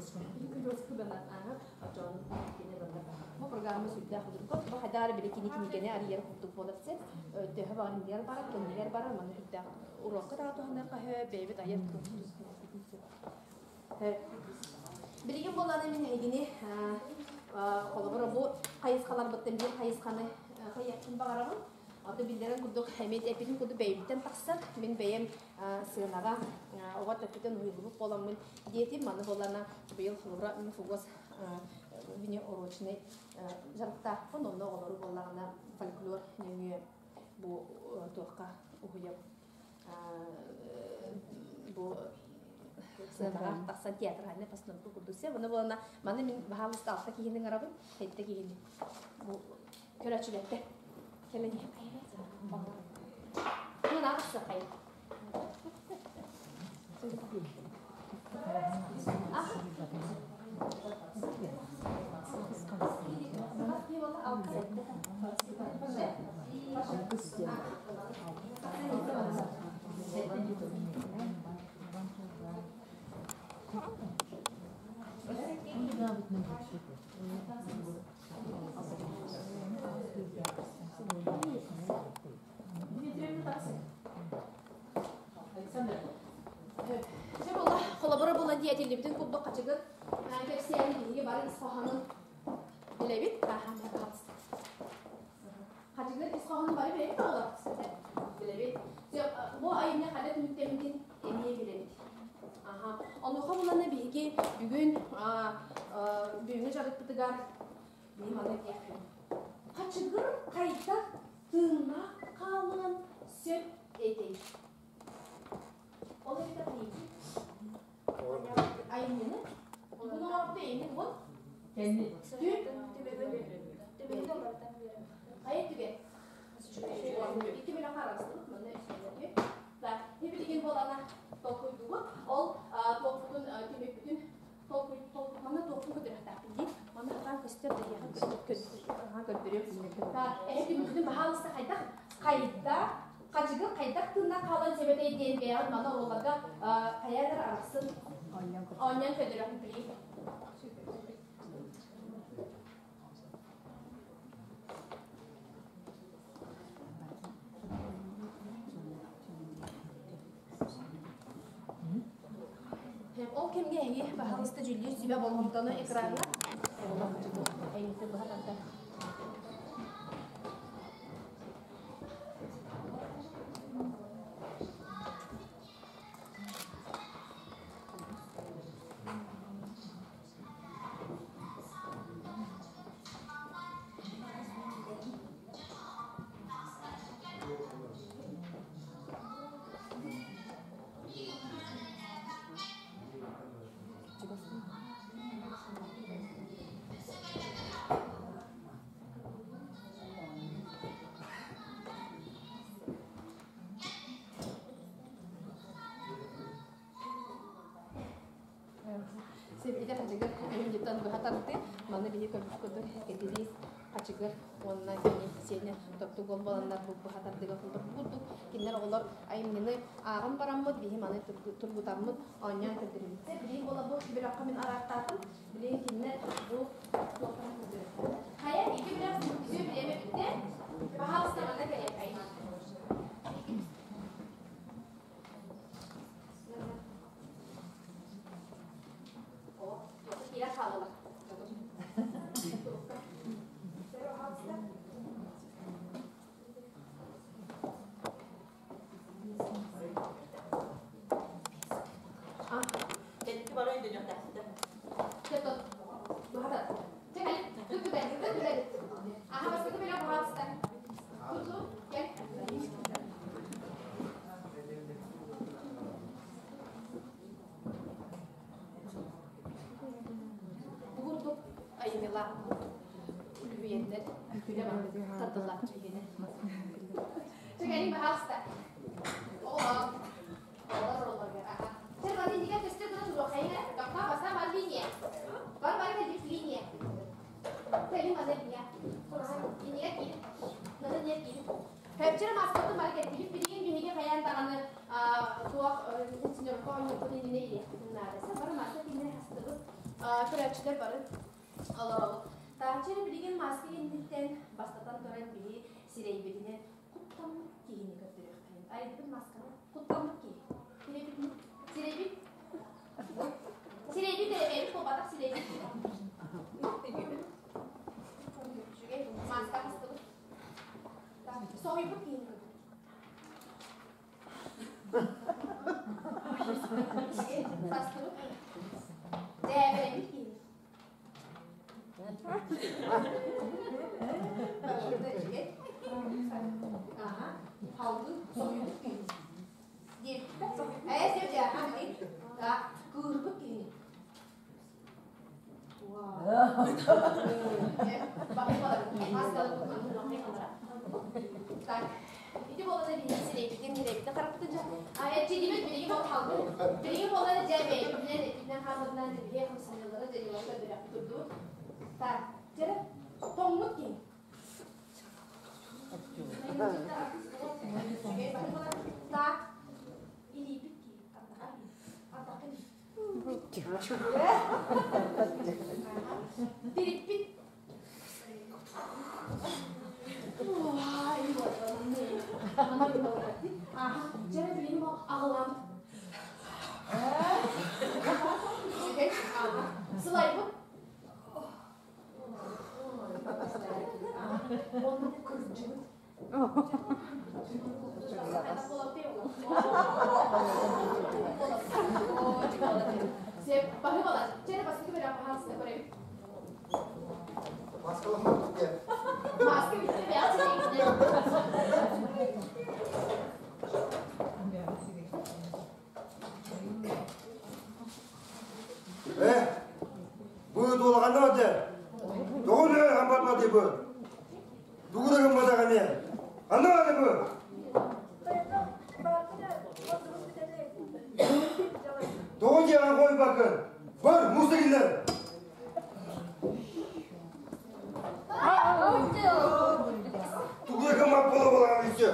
Күлүөскү аха очон кини барда. Бу программа сүрдээх удургу. Бу хайдаар били кини кинигени арыйар курдук буолар сеп. Төһө баҕар индигэр барар, кэннигэр барар, манна сүрдээх урокка таа туһанар хаһы бэйбит айар Билигин буоллаҕына мин эһигини холобура бу хайысхаларбыттан биир хайысханы хайыахпын баҕарабын. Ото биллэрин курдук эмиэ эппитин курдук бэйэбиттэн тахсар. Мин бэйэм сыанаҕа оҕо төрпүтэн уһуйуллубут буоламмын диэтим. Маны буоллаҕына быйыл холобура мин фугас внеурочный дьарыктаахпын. Онно оҕолору буоллаҕына фольклор нөҥүө бу туохха уһуйабын. Бу сыанаҕа тахсан театральнай постановка курдук сэ. Маны буолана маны мин баһаалыста алта киһини ыҥырабын, сэттэ киһини. Бу көрөөччүлэртэ кэлэн иһэн аҕыс хайа. Дьэ буолла, холобура буолан диэтиллибитин курдук хачыгыр кэпсээни биһиги бары ис хоһоонун билэбит. Хачыгыр ис хоһоонун бары билэбит оҕолор. Билэбит. Бу айымньы хайда түмүктэммитин эмиэ билэбит. Аха. Онуоха булана биһиги бүгүн бүгүҥҥү дьарыкпытыгар биһи маны этиэхпит. Хачыгыр хайдах тыыннаах хаалыан сөп этэй? Ол эбэтэр хайыгый? Айымньыны? Буну оҥорбут эйигин уон? Кэнни. Хайа түгэн? Икки бөлөххө арахсыбыт, манна үс бөлөххө. Так, билигин буолана толкуйдугут. Ол туохпутун түмүкпүтүн толкуй манна туохпун көтөрөхтаахпын дии. Манна хаан көстөр дэһиэхэ көрдөрүөм. Так, эһи түмүкпүтүн баһаалыста хайдах хайда хачыгыр хайдах тыыннан хаалан сэбэтэй диэн бэйэҕит манна оруолларга хайа эрэ арахсын оонньоон көрдөрөхпүт билигин. Ол кэмҥэ эһиги баһаалыста дьүүллүүр сүбэ болҕомтону экраҥҥа эйигиттэн быһа тардар. Сэргидэ хачыгыр өйүнньүттэн быһа тардыы, маны биһи көрбүт курдук кэтириис хачыгыр уонна кини сиэнэ топтук буоланнар бу быһа тардыыга курдук кинилэр оҕолор айымньыны ааҕан бараммыт биһи маны тургутаммыт оонньоон көрдөрүбүттэр. Билигин буола бу бөлөххө мин араартаатым. Билигин кинилэр бу Хайа ики бөлөх бүтүө бириэмэ бүттэ. Пожалуйста, манна кэлиэххэй. Киирэн хааллылар. Кэнники бары өйдөнүөхтээхтэр. Бугурдук айымила үлүһүйэннэр күлэ тардыллааччы иһинэ. Чэкэрин баһаалыста. Оҕолор, оҕолор оҕолорго аха. Чэ, бары иннигэр көстөр гына туруоххайын ээ. Тохтоо, бастаан бар линия. Бар бар кэлбит линия. Кэлин маны линия. Иннигэр киир. Маны иннигэр киир. Көпчөр маскатын бары кэлбит. Билигин биһиги хайаан даҕаны туох сеньорка оонньуохпут иннинэ ириэхпитин наада. Бары маска кинилэр хастыбыт. Көрөөччүлэр бары олоробут. Тааччы билигин маска инниттэн бастатан туран биһи сирэйбитинэн куттаммыт киһини көрдөрүөххэ. Айбыт масканы куттаммыт киһи. Сирэйбит сирэйбит сирэйбит эрэбэйбит буолбатах сирэйбит. Үчүгэй маска хастыбыт. Соһуйбут киһини көрдөрүөх. Састыбыт. Дээбэлэммит киһини. Ити буолана биһиги сирэйбитин, ньирэйбитин харахпытын дьэ. А чидибит билигин ол халбыт. Билигин буолана дьэ бэйэбитинэн этитинэн хааммытынан биһиги хамсаныылары дьайыылары көрдөрүөхпүт турдубут. Так, дьэ тоҥмут киһи. Так, илиипит киһи. Ардахха Тириппит. Дьэ билигин аҕалаам. Сылайбыт. Оннук кырдьыбыт. Э, бу дуолаҕанна барды. Тоҕу нөөр хампарбаты бу. Тугу да гымматах эмиэ. Ханна баары бу? Тоҕо дьиэҕэ қойбаккын? Бар, муста киллэр. Тугу да гыммат буола буолаҕын өссө.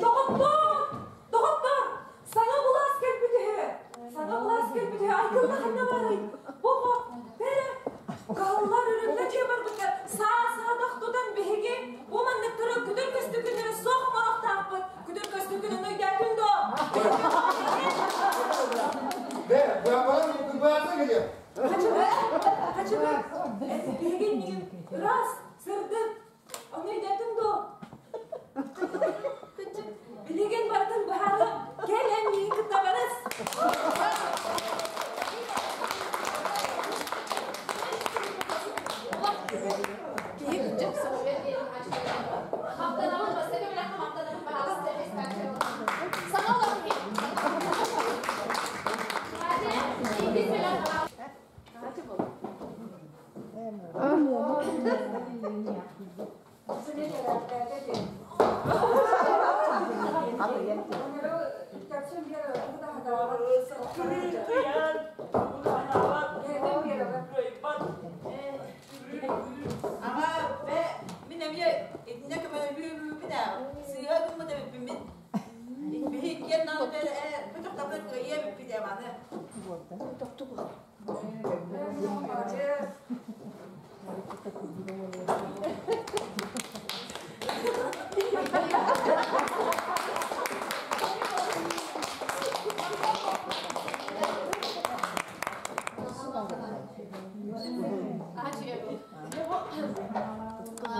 Доҕоттоор! Доҕоттоор! Саҥа былаас кэлбит үһү! Саҥа былаас кэлбит үһү! Айгылла ханна баарый? Бу бэрэ каһыллар үрүллэ дьиэ барбыттар. Саа-саадах тутан биһиги бу манныктары күтэр көстүкүннэри суох оҥоруохтаахпыт. Күтэр көстүкүнүн өйдөөтүн дуо? Бе, бырабаран бырабаран кэлиэ. Хачыгыр, хачыгыр, биһиги миигин ыраас, сырдык, Ону өйдөөтүҥ дуо? Билигин барытын быһаарыам. Кэл эн миигин кытта барыс. Киһи кырдьык соһуйар диэн Мактанабын, бастакы бэлэххэ мактанабын, баһаалыста Саҥа олох киһи. Иккис бэлэх Аҕа, мин эмиэ итиннэ көмөлөһүүбүн ээ. Сыыһа гыммыт эбиппин мин. Биһи иккиэн бөтөх кыайыа эбиппит ээ маны.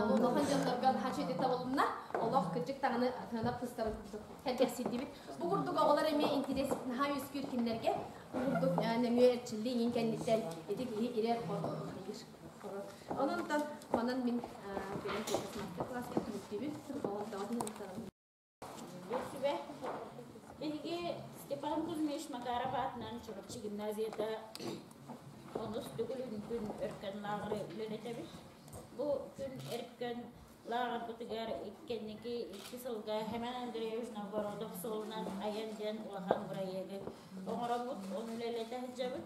Бу улахан дьоннорго хачы табылынна олох кырдьык даҕаны атыһына быстарын курдук сэргэхсийдибит. Бу курдук оҕолор эмиэ интириэс наһаа үөскүүр кинилэргэ. Бу курдук нөҥүө эрчиллии иҥин кэнниттэн ити киһи ирэр хайыр. Онон манан мин бэйэм мастер-класска түмүктүүбүн. Оҕон Сүбэ. Биһиги Степан Кузьмич Макаров аатынан Чурапчы гимназията онус төгүл күн өркөн лааҕыры үлэлэтэбит. Бу күн өркөн лааҕырбытыгар кэнники икки сылга Хэмэн Андреевич Новгородов суолунан айан диэн улахан бырайыагы оҥоробут, ону үлэлэтэ сылдьабыт.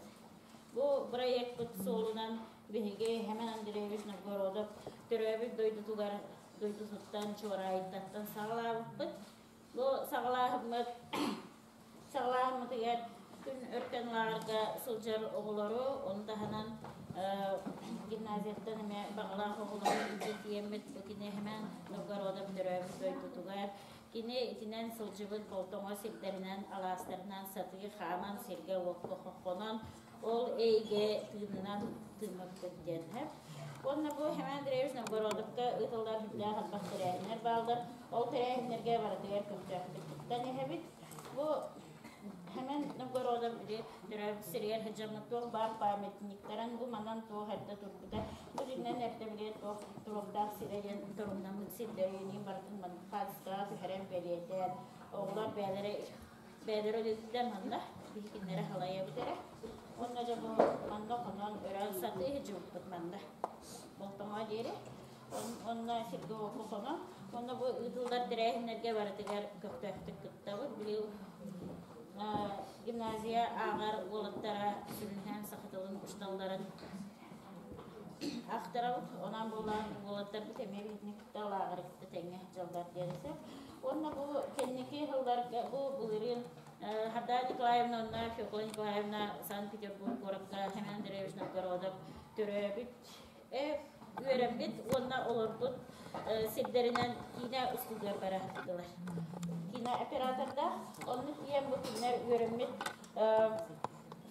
Бу бырайыакпыт суолунан биһиги Хэмэн Андреевич Новгородов төрөөбүт дойдутугар дойдутуттан Чуораайыттан саҕалаабыппыт. Бу саҕалааһыммыт саҕалааһыммытыгар күн өркөн лааҕырга сылдьар оҕолору, ону таһынан гимназияттан эмиэ баҕалаах оҕолору илдьэ тиийэммит бу кини Семен Новгородов төрөөбүт дойдутугар кини итинэн сылдьыбыт Болтоҥо сирдэринэн, алаастарынан сатыы хааман сиргэ-уокка хонон ол эйгэ тыынынан тыыммыппыт диэн сөп. Уонна бу Семен Андреевич Новгородовка ыытыллар сүрдээх элбэх тэрээһиннэр бааллар. Ол тэрээһиннэргэ барытыгар көхтөөхтүк кыттан иһэбит. Бу Семен Новгородов били төрөөбүт сиригэр сылдьаммыт туох баар памятниктарын бу манан туох эрдэ турбута, бу дьиҥнэн эрдэ били туох туруохтаах сирэ диэн торумнаммыт сирдэрин барытын маннык хаартыскаҕа түһэрэн бэлиэтээн оҕолор бэйэлэрэ бэйэлэрэ үлэлииллэр манна биһикиннэрэ халайабыт эрэ. Уонна дьэ бу манна хонон өрөөн сатыы сылдьыбыппыт манна. Болтоҥо диэри. Онно сиргэ уокка хонон, онно бу ыытыллар тэрээһиннэргэ барытыгар көхтөөхтүк кыттабыт. Били гимназия ааҕар уолаттара сүрүннээн саха тылын учууталларын ахтарабыт. Онон буолан уолаттарбыт эмиэ биһигини кытта лааҕыры кытта тэҥҥэ сылдьаллар диэн сөп. Уонна бу кэнники сылларга бу былырыын Хардаа Николаевна уонна Фекла Николаевна Санкт-Петербург куоракка Семен Андреевич Новгородов төрөөбүт үөрэммит уонна олорбут сирдэринэн киинэ устуутугар бара сылдьаллар. Киинэ оператордаах. Онно тиийэн бу кинилэр үөрэммит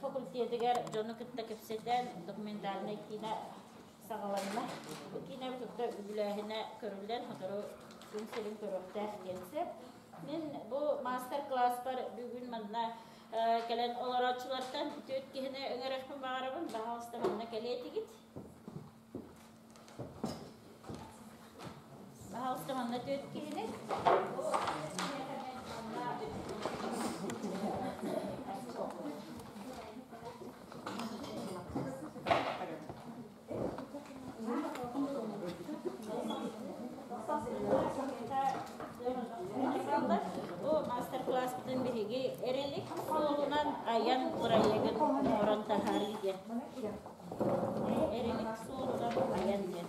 факультетыгар дьону кытта кэпсэтэн документальнай киинэ саҕаланна. Бу киинэбит утта үбүлээһинэ көрүллэн сотору күн сирин көрүөхтээх диэн сөп. Мин бу маастар-кылааспар бүгүн манна кэлэн олорооччулартан түөрт киһини ыҥырыахпын баҕарабын. Баһаалыста манна кэлиэ этигит. Баһаалыста манна түөрт киһини. Бу мастер-класспытын биһиги Эрэлик суолунан айан бырайыагын оҥорон таһаарыы диэн. Эрэлик суолунан айан диэн.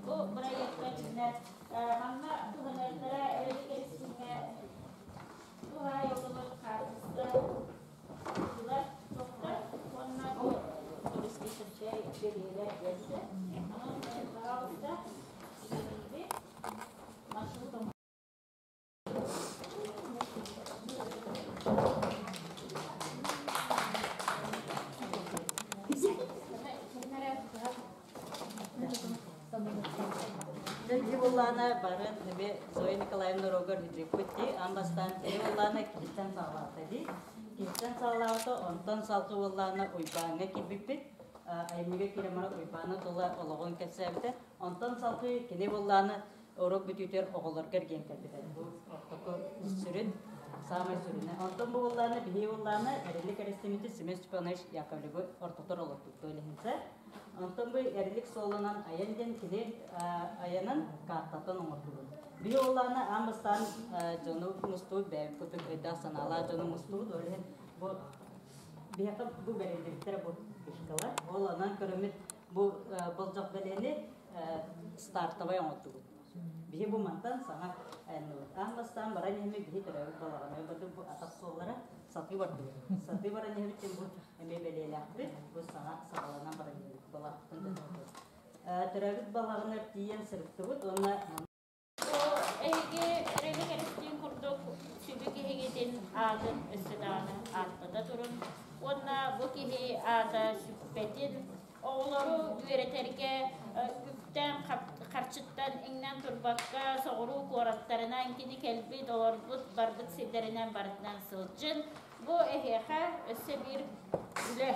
Бу бырайыакка кинилэр манна туһанардара Эрэлик эрисиҥҥэ туһаайыллыбыт хаартыска Тылар тохтор уонна бу туристическай бэлиэлэр диэнсэ. Онон, пожалуйста, маршрут Дьэ буоллаана бары эбэ Зоя Николаевна уруогар ыдьыппыт дии. Аан бастаан кини буоллаана киһиттэн саҕалаата дии. Киһиттэн саҕалаабыта, онтон салгыы буоллаана Уйбааҥҥа киирбиппит. Айымньыга киирэн баран Уйбааны тула олоҕун кэпсээбитэ. Онтон салгыы кини буоллаана уруок бүтүүтүгэр оҕолорго эргийэн кэлбитэ. Бу ортоку сүрүн, саамай сүрүнэ. Онтон бу буоллаана биһиги буоллаана Эрилик Эристимити Семен Степанович Яковлевы ортотор олордубут иһинсэ. Онтон бу Эрилик суолунан айан диэн кини айанын каартаттан оҥордубут. Биһи уоллаана аан бастаан дьону мустубут, бэйэбит курдук өйдөөх-санаалаах дьону мустубут. Ол иһин бу биһиэхэ бу бэриллибиттэрэ бу фишкалар. Ол онон көрөммүт бу болдьох бэлиэни стартовай оҥордубут. Биһи бу мантан саҥа айанныбыт. Аан бастаан баран иһэммит биһи төрөөбүт балаҕаны бардыбыт бу атах суоллара сатыы бардыбыт. Сатыы баран иһэбит бу эмиэ бэлиэлээхпит. Бу саҥа саҕаланан баран иһэбит балаҕаппытын төрөөбүт балаҕанар тиийэн сырыттыбыт уонна Эһиги Эрэлик Эристиин курдук сүдү киһигитин аатын өссө даҕаны ааттата турун уонна бу киһи аата сүппэтин, оҕолору үөрэтэргэ үптэн, харчыттан иҥнэн турбакка соҕуруу куораттарынан кини кэлбит, олорбут, барбыт сирдэринэн барытынан сылдьын. Бу эһиэхэ өссө биир үлэ.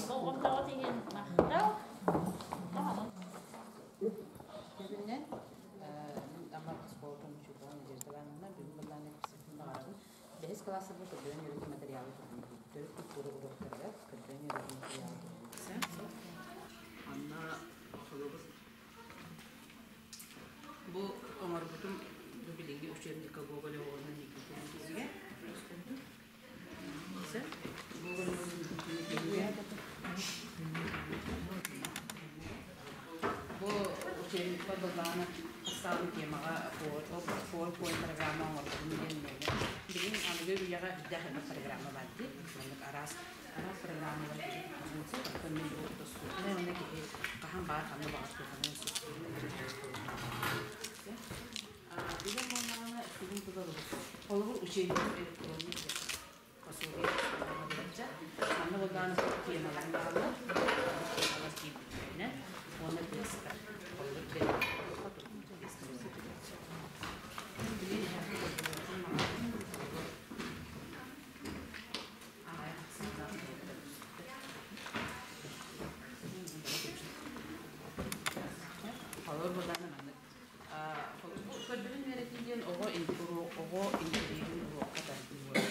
Болҕомтоҕут иһин махтал. кылаастарга көрдөрөн үөрэтии материалы туһанабыт. Төрүт культура уруоктарыгар көрдөрөн үөрэтии материалы туһанабыт. Анна холобур бу оҥорбутум бу билиҥҥи учебникка Гоголь оҕолорун Никитин кинигэ. Гоголь кинигэ. Бу учебникка былаана хастаабын темаҕа PowerPoint программа оҥорбутум диэн билигин аныгы үйэҕэ үрдээх элбэх программа баар дии. Маннык араас араас программалар оттон мин бу доступнай уонна киһи хаһан баар ханна баҕар туһаныан сөп. Билим буоллаҕына сүрүн тыла холобур учебник электронный пособие манна буоллаҕына темалар бааллар темалар киирбиттэринэн уонна тестар холобур Холобур буоллаҕына маннык көрдөрөн үөрэтии диэн оҕо оҕо интэриэһин уруокка тардыы буолар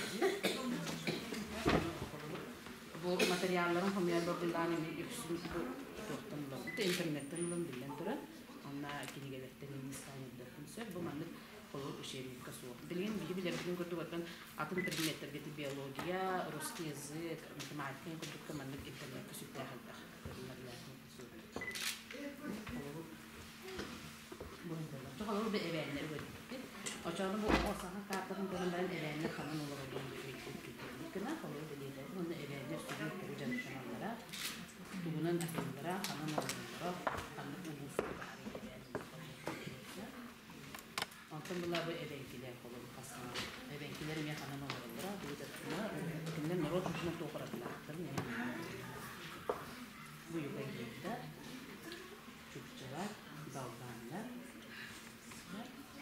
Бу материалларын хомуйар бабыллаан эмиэ үксүн бу туохтан ылабыт интернеттэн ылан биллэн турар. Онно кинигэлэртэн иннистаан сөп. Бу маннык холобур учебникка суох. Билигин биһи билэрбитин курдук оттон атын предметтерге биология, русский язык, математика курдукка маннык интернетка сүрдээх элбэх Холобур бу эбээннэр үөрдүппүт. Очону бу оҕо саха каартатын көрөн баран эбээннэр ханан олороллорун гына холобур бэлиэтээбит уонна эбээннэр сүрүн тугу дьарыктаналлара, тугунан аһыыллара, ханан олороллоро, ханнык улууска баар эбээн Онтон была бу эбэҥкилэр холобур хасаан эбэҥкилэр эмиэ ханан олороллоро, тугу дьарыктаналлара, кинилэр норуот тутунан туох уратылаахтарын Бу югайдыырдар, чукчалар, далбааннар.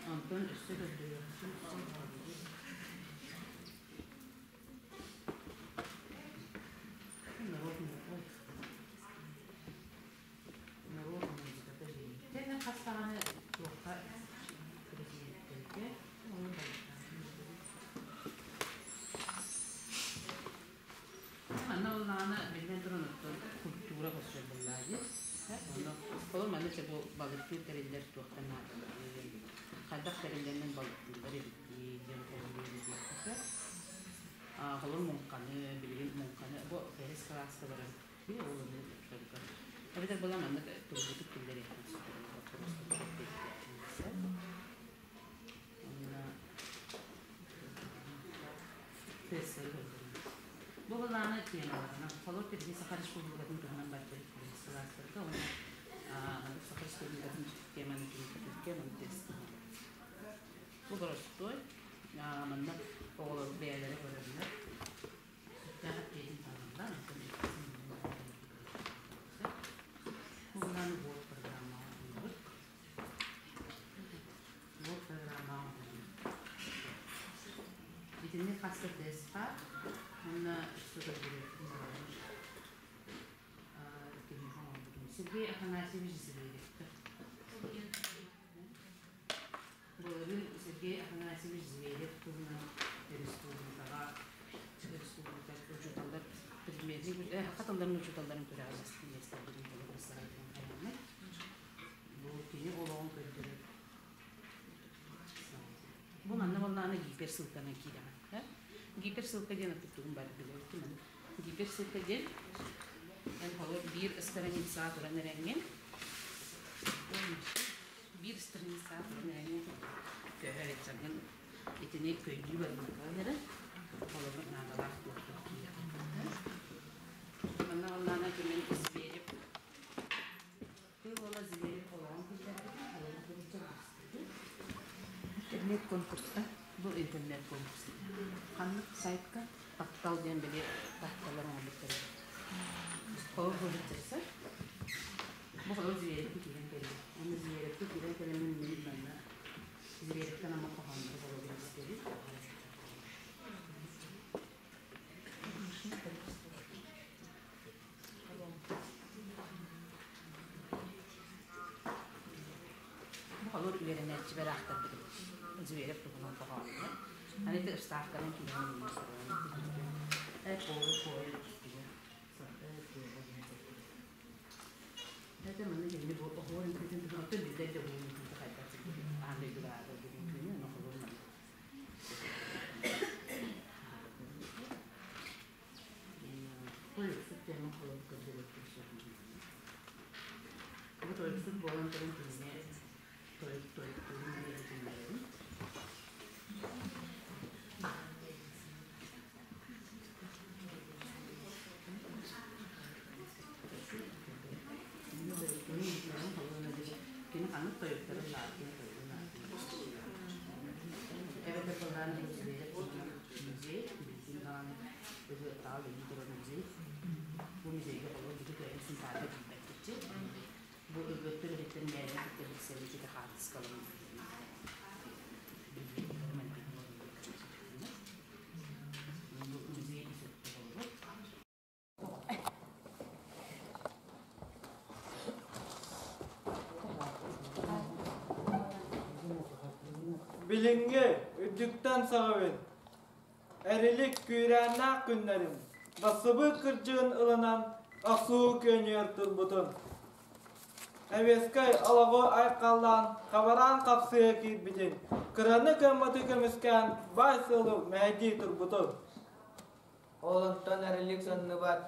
Онтон өссө көрдөрүөхпүн Народ народ музыката диэн. Хас даҕаны туохха президенттэргэ оны Манна ыллаҕына биллэн туран оттон культура көрсөр буоллаа дии. Онно ол манна чэ бу балыктыыр тэриллэр туохтан наадаларый, хайдах тэриллэринэн балыктыыллар эбит дии диэн холобур диэххэ. Холобур муҥханы, билигин муҥханы бу бэһис кылааска баран би ол ону только эбэтэр была маннык тургутук киллэриэхпин сөп Онно Бу былааны темаларынан холор тирги Саха Республикатын туһунан барбыт сылаастарга уонна Саха Республикатын теманы түмүктүүргэ тест. Бу боростуой манна оҕолор бэйэлэрэ көрөллөр. Сүрдээх эппиэтин таһаллар. Бу былааны Word программаҕа оҥоробут. Word программаҕа оҥоробут. Итинник хас да тест баар. Уонна өссө көрдөрүөхпүн баҕарабын. Кимиэхэ оҥорбутум. Сергей Афанасьевич Зверевка. Былырыын Сергей Афанасьевич Зверев туһунан республикаҕа республика учууталлар предметник саха тылларын учууталларын күрэҕэр миэстэлэрин толору саайтынан хайааммыт. Бу кини олоҕун көрдөрөр Бу манна буоллаҕына гиперссылканан киирэҕин. Гиперссылка диэн тугун бары билэбит. Гиперссылка диэн эн холобур биир страницаҕа туран эрэҥҥин биир страницаҕа туран эрэҥҥин көһөр этсэҥҥин итини көйдүү барбаккаҕын эрэ холобур наадалаах туохтан киирэҕин. Манна буоллаҕына кимин Зверев Тыл уола Зверев олоҕун киллэрбитин олоҕун көрүччэ Интернет конкурска бу интернет конкурс ханнык сайтка таптал диэн били тапталлар оҥорбуттар эбит. Холобур бу Бу холобур Зверевки киирэн кэллим. Онно Зверевки киирэн кэлэммин мин манна Зверевтэн ама хоһооннору холобур истэбит. Бу холобур үөрэнээччибэр аахтарбытым. Зверев туһунан хоһооннор. Аны ити ыстаахтарын киһини Это манна кини бу оһуор үҥкүүтүн оттон биллэр да бу үҥкүүтэ хайдах аан дойдуга аатырбыт үҥкүүнү ону холур манна. Тойуксут диэн холур көрдөрөттөр Бу тойуксут буолан туран кинини тойук тойуктуурун диэбитиннэрэбин. Кини ханнык тойуктарын лаатын тойугун аатын эбэтэр былаан музей билигин даҕаны Ыһыахтааҕы үлэлии турар музей. Бу музейга холобур бити кыайан Сунтаарга тиийбэппитчи. Бу өлбөттөр эбиттэр мээрин кытта билсэбит ити хаартыскаларын бу музей болбут. Билиҥҥи үрдүктэн саҕабын, Эрилик күүрээннээх күннэрин, бассыбыт кырдьыгын ылынан охсуһуу күөнүгэр турбутун. Эвескай олоҕу айхаллаан хабараан хапсыһа киирбитин, кыраны кыамматы көмүскээн баай сыалы мэһэйдии турбутун. Ол онтон Эрилик санныбат,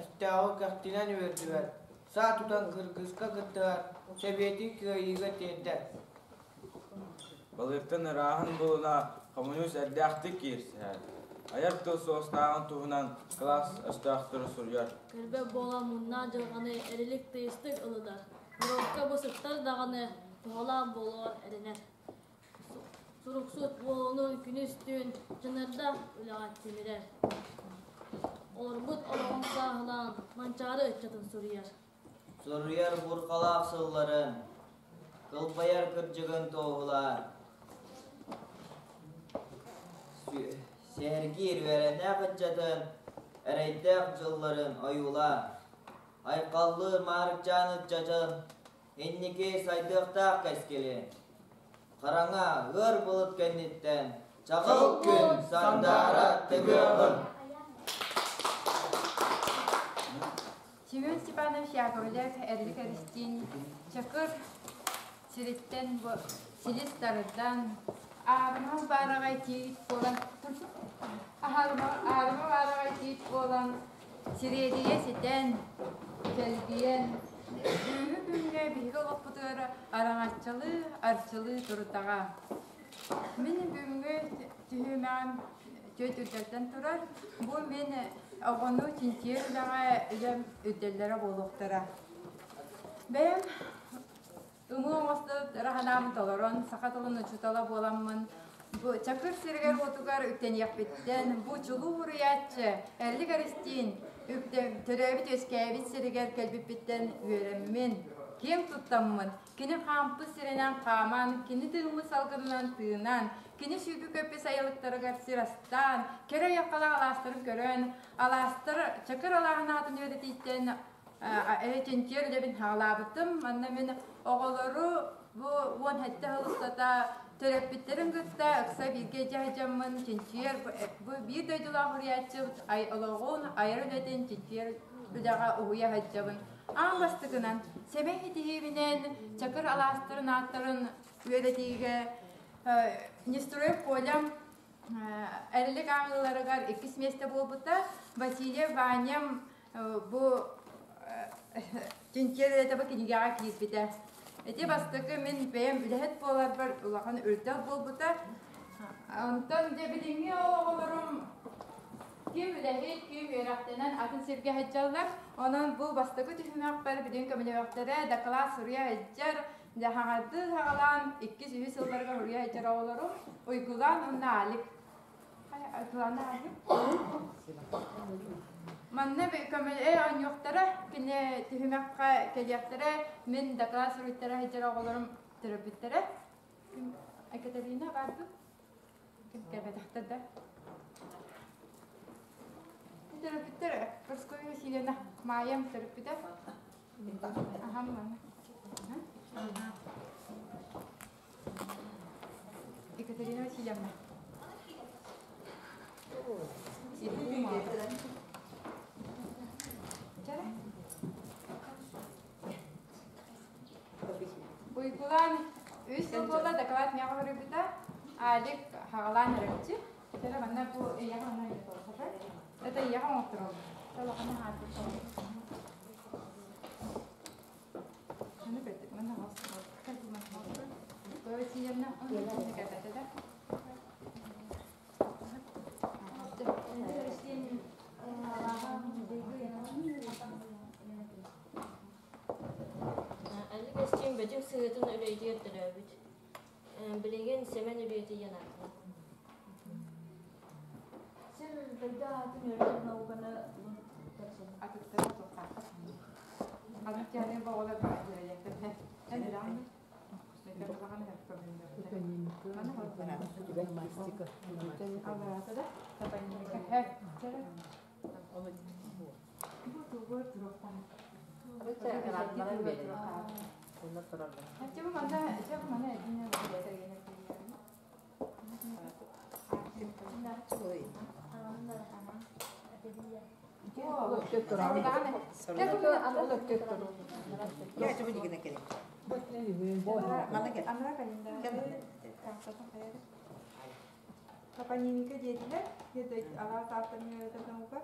өстөөҕү кэхтинэн үөрдүбэт, саа тутан кыргыска кыттыһар, сэбиэти кыайыыга тиэрдэр. Балыыртан ырааһын булуна хомуньуус эрдээхтик киирсиһэр. Айар тыл суостааҕын туһунан кылаас өстөөхтөрө суруйар. Көрбөт буолан муннаах дьылҕаны эрилик тыйыстык ылынар. Норуокка бу сыттар даҕаны туһалаах буолуоҕар эрэнэр. Суруксут буолуунун күнүс-түүн дьаныардаах үлэҕэ тимирэр. Олорбут олоҕун сааһылаан Манчаары ыччатын суруйар. Суруйар бурхалаах сылларын, кылбайар кырдьыгын туоһулаан, сэһэргиир үөрэнээх ыччатын эрэйдээх дьылларын ойуулаан, айхаллыыр Маарыкчаан ыччатын инники сайдыахтаах кэскили, хараҥа ыар былыт кэнниттэн чаҕыл күн сандаара тыгыаҕын. Семен Степанович Яковлев Эрилик Эристиин Чакыр сириттэн силис тардан аарыма баараҕай тиит буолан аарыма баараҕай тиит буолан сириэдийэ ситэн чэлгийэн бүгүҥҥү күҥҥэ биһиги олохпутугар араҥаччылыы арчылыы турдаҕа. Мин бүгүҥҥү түһүмэҕим түөрт үрдэлтэн турар. Бу мин оҕону чинчийэр үлэҕэ үлэм үрдэллэрэ буолуохтара. Бэйэм ымыы оҥостубут ыра толорон, саха тылын учуутала буоламмын, бу Чакыр сиригэр-уотугар үктэниэхпиттэн, бу чулуу уруйааччы Эрилик Эристиин төрөөбүт-үөскээбит сиригэр кэлбиппиттэн үөрэммин, киэҥ туттаммын, Кини хаампыт сиринэн хааман, кини тыыммыт салгынынан тыынан, кини сүүрбү-көппү сайылыктарыгар сир астаан, кэрэ айаххалаах алаастарын көрөн, алаастар Чакыр алааһын аатын үөрэтииттэн чинчийэр үлэбин хаалаабытым. Манна мин оҕолору бу 17 сыл устата төрөппүттэрин кытта ыкса бииргэ дьаһдьаммын чинчийэр бу биир дойдулаах уруйааччыбыт олоҕун, айар үлэтин чинчийэр үлэҕэ уһуйа сылдьабын. Аан бастакынан, сэмэй ситиһиибинэн Чакыр алаастарын ааттарын үөрэтиигэ Нестроев Колям Эрилик ааҕыыларыгар иккис миэстэ буолбута. Васильев Ваням бу чинчийэр үлэтэ бу кинигэҕэ киирбитэ. Ити бастакы мин бэйэм үлэһит буоларбар улахан үрдэл буолбута. Онтон дьэ билиҥҥи оҕолорум Ким үлэһит, ким үөрэхтэнэн атын сиргэ сылдьаллар. Онон бу бастакы түһүмэхпэр билигин көмөлөһүөхтэрэ, дакылаат суруйа сылдьар, дьаһаҥардыы саҕалаан иккис, үһүс сылларга суруйа сылдьар оҕолорум Уйгулаан уонна Алик. Уйгулаана Алик. Манна көмөлөһө оонньуохтара, кини түһүмэххэ кэлиэхтэрэ, мин дакылаат суруйтара сылдьар оҕолорум төрөппүттэрэ. Екатерина баарбыт? Ким кэлбэтэхтэр да? Төрөппүттэр Прасковья Васильевна Майям төрөппүтэ. Аһам манна. Екатерина Васильевна. Уйгулан үс сыл буолла доклад миэхэ барыбыта. Алик хагалаан эрэрчи. Чэрэ манна бу эйэҕэ манна ыйыталаһар. Это эйэҕэ оҥотторол. Талахана хаатыр. Маны бэт манна хостор. Кой тиемна он кәтәтә да. Әлі костюм бөтүк сыһытын үлэйтигэр төрөөбүт. Билигин Сэмэн үрүйэтэ диэн ааттанар. Сир дойду аатын үөрэтэр науканы Атыттары туохтаахха. Ханнык тиһэни боҕолор баар дьиэлэйэхтэр. Эн үрэҕин Топонимика диэтилэр, ала сааттан үөрэтэр наука.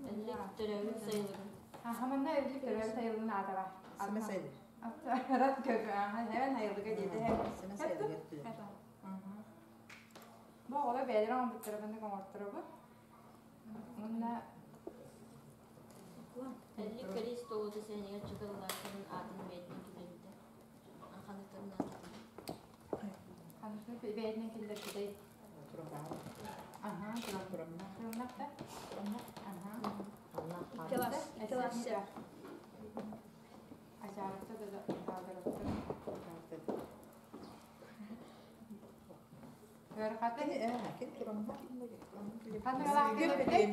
Эллик төрөөбүт сайылыгын. Аха, манна эбилик төрөөбүт сайылыгын аата бар. Сэмэ сайылык. Рат көкө, аха, эвен айылыга диэтэ. Сэмэ сайылыгар төрөөбүт. Бу оҕолор бэйэлэрэ оҥорбуттара, маннык оҥорторобут. Уонна Эллик кэлиис туолута сэһэнигэр чакырылаахтарын аатын бэйэтинэн киллэрбитэ. Ханныктарын аатын. Ханнык бэйэтинэн киллэрбитэй? Аха, турамнах да? Аха. Иккилас. Ачаарыта да даалдарыттар. Ыарахата. Ханныгалаах кэлбитэй?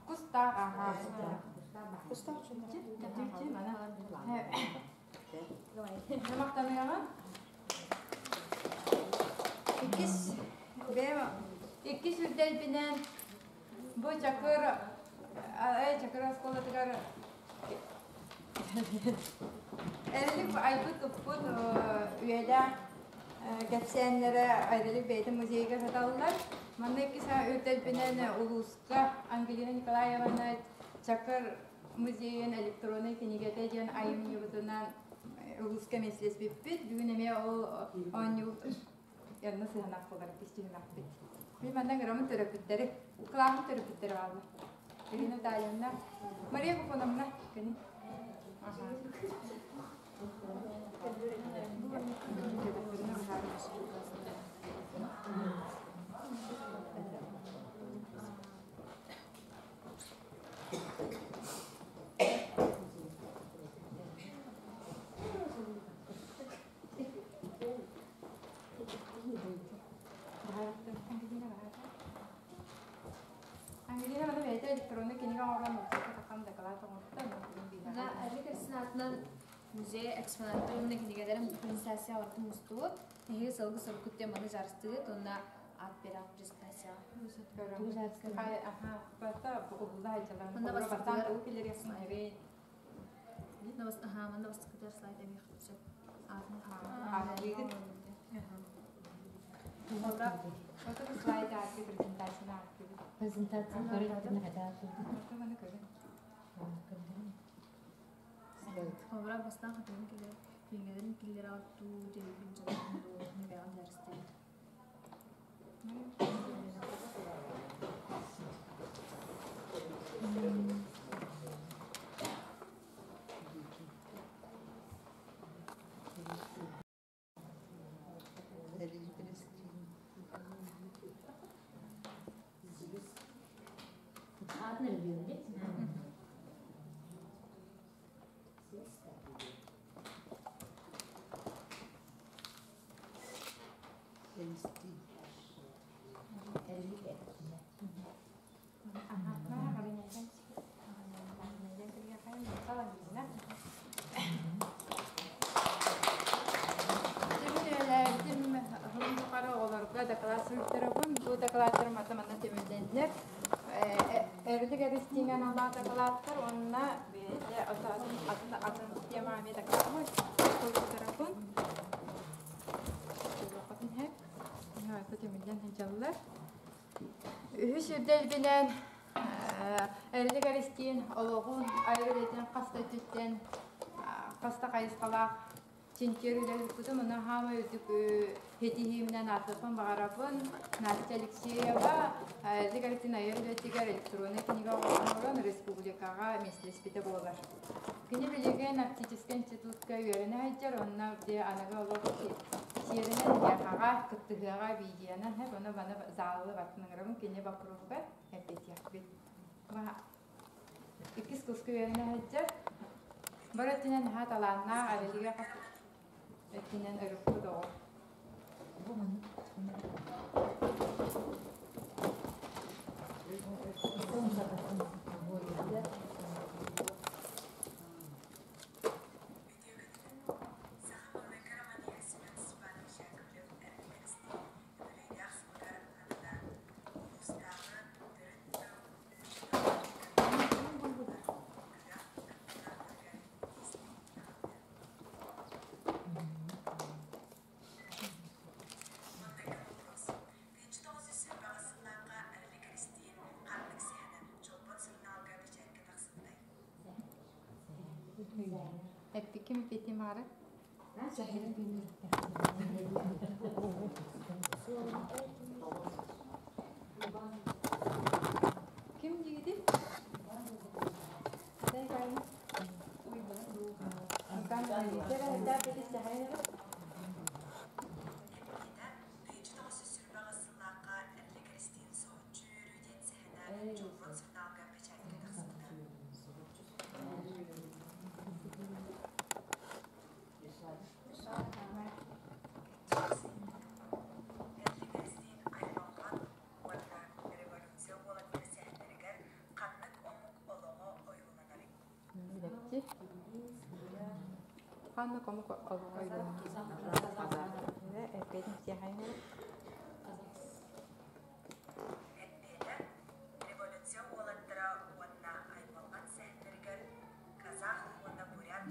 Кустаах, аха. Кустаах Чүччү, мана. Мактаныаҕа. Иккис бэйэм иккис үрдэлбинэн бу Чакыр Чакыр оскуолатыгар Эрилик айбыт туппут үйэлээх кэпсээннэрэ Эрилик бэйэтин музейга саталлар. Манна иккис үрдэлбинэн улууска Ангелина Николаевна Чакыр музейын электроннай кинигэтэ диэн айымньыбытынан улууска меслеспиппит. Бүгүн эмиэ ол оонньуу янна сыһанах буолар кистиһинахпит. Мин манна грамын төрөппүттэри, кылааһым төрөппүттэри бааллар. Ирина Витальевна, Мария Купоновна, кини. Ангелина маны бэйэтэ электронный кинигэ оҥорон уопсайга тахсан дакылаат оҥорбута, онон бүгүн биһиэхэ. Мына Эрик Арсенатынан музей экспонаттар уонна кинигэлэрин презентация барытын мустубут. Эһиги сылгы соруккут диэн маны жарыстыгыт уонна ат берах презентацияҕа. Аха, бата уһулла айдьаларын. Манна Холобура, бастаан бастакытыгар тугу киллэриэхсин эбит. Аха, манна бастакытыгар слайд эмиэ сөп. Аатын Аатыгыт. Холобура, вот это слайд ааты презентацияны ааттыыбыт. Презентация көрүн Ото маны көрүн. Холобура, бастаан хатырын киллэр, кинигэлэрин киллэр аттуу, дьэйбин дьалатын дуу, бэҕэн жарыстыыбыт. Аатын эрбиэлдит. Аха, мана кабинеттен. суруйтарабын. Бу дакылааттарым ата манна түмүллэннэр. Эрилик эристиҥэ аналлаах дакылааттар уонна бэйэтэ атын атын тема эмиэ дакылаатым суруйтарабын. Түмүллэн сылдьаллар. Үһүс үрдэлбинэн Эрилик Эристиин олоҕун айар үлэтин хас да өттүттэн хас да хайысхалаах чинчийэр үлэ ыыппытым. Онон хаамай үрдүк ситиһииминэн ааттыахпын баҕарабын. Настя Алексеева Эрилик Эристиин айар үлэтигэр электроннай кинигэ оҥорон республикаҕа миэстэлэспитэ буолар. Кини билигин Арктическай институтка үөрэнэ сылдьар, онно дьэ аныгы олох сиэринэн миэхэҕэ кыттыһыаҕа видеонан һэп, ону маны заалы баттын ыҥырабын, кини боппуруоһугар эппиэтиэхпит. Иккис курска үөрэнэ сылдьар. Бары өттүнэн наһаа талааннаах, эрэлигэ хас өттүнэн өрүппүт оҕо. Эппиким петим ары. Ким диигити? Ханна комук олоҕо Эппиэтин сиэхэйнэ. Революция уолаттара уонна аймалҕан сэһэннэригэр казах уонна бурят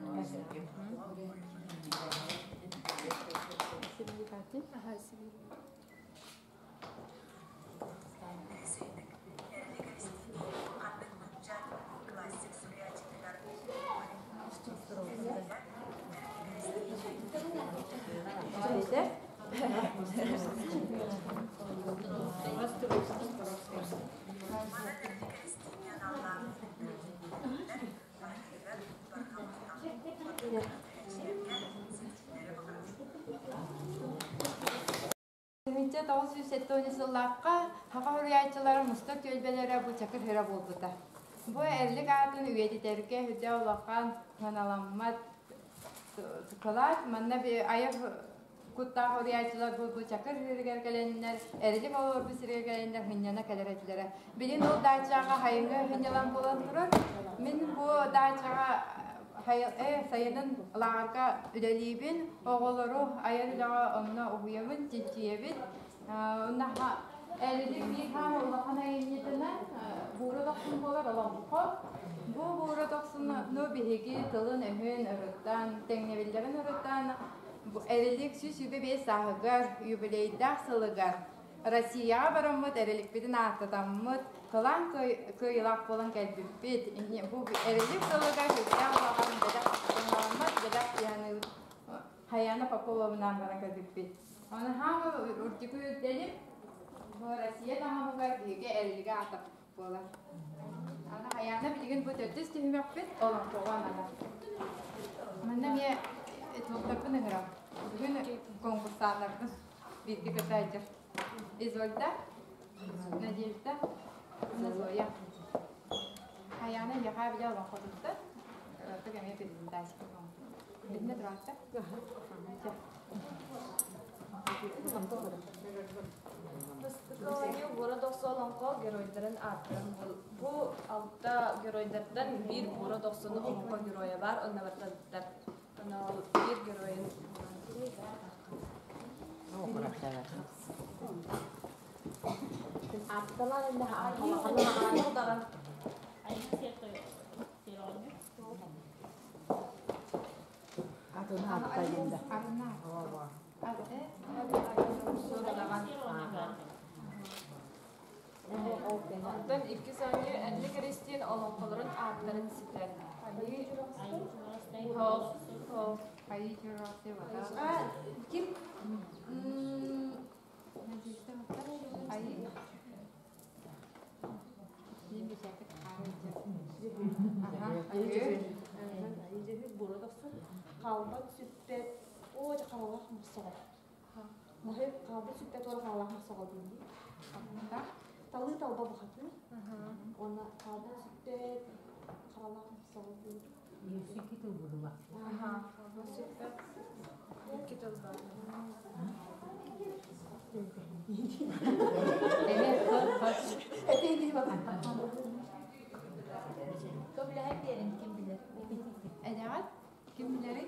Тыһыынча 970 сыллаахха саха суруйааччылара мустар түөлбэлэрэ бу Чакыр сирэ буолбута. Бу Эрилик аатын үйэтитэргэ сүрдээх улахан сыаналаммат кылаат. Манна айар куттаах суруйааччылар бу Чакыр сиригэр кэлэннэр, Эрилик олорбут сиригэр кэлэннэр сынньана кэлэр этилэрэ. Билин ол даачаҕа хайыҥҥа сынньалаҥ буолан турар. Мин бу даачаҕа сайынын лааҕырга үлэлиибин, оҕолору айар үлэҕэ онно уһуйабын, чинчийэбин. Онно Эрилик биир хаама улахан айымньытынан Буура Дохсун буолар олоҥхо. Бу Буура Дохсуну биһиги тылын-өһүн ырытан, тэҥнэбиллэрин ырытан, Эрилик 125 сааһыгар, юбилейдаах сылыгар Россияҕа бараммыт эрэликпитин ааттатаммыт, кылаан кыайыылаах буолан кэлбиппит. Бу эрэлик сылыгар сүрдээх улахан бэдэх оҥороммут, бэдэх диэн Хаяна Поповабынаан баран кэлбиппит. Аны хаама үрдүкү үрдэлим бу Россия таһымыгар биһиги эрэлигэ аатаппыт буолар. Аны Хаяна билигин бу төрдүс түһүмэхпит олоҥхоҕо ананар. Манна эмиэ туохтарбын ыҥырам. Бүгүн конкурсааннарбын бииргэ кытта сылдьар. Изольда, Надежда, Зоя. Хайаана эйиэхэ билэ олоҥхотуттан ырытык эмиэ презентация Битинэ тураатта? Бастакы Буора Дохсо олоҥхо геройдарын ааттарын бул. Бу алта геройдартан биир Буора Дохсону олоҥхо геройа баар, онно бартабыттар. Онно ол биир геройун Онтон иккис оонньуу Эрилик Эристиин олоҥхолорун ааттарын ситэр. Ким? Хаалбат сүппэт, оо дьэ харалаах мохсоҕол. Маһы хаалбат сүппэт уора харалаах мохсоҕол диэн дии. Талыы талба бухатыы. Уонна хаалбат сүппэт харалаах мохсоҕол диэн. Икки тыл буолла. Хаалбат сүппэт икки тыл бар. Көмөлөһөн биэрин ким билэр? Эдэҕит? Ким билэрий?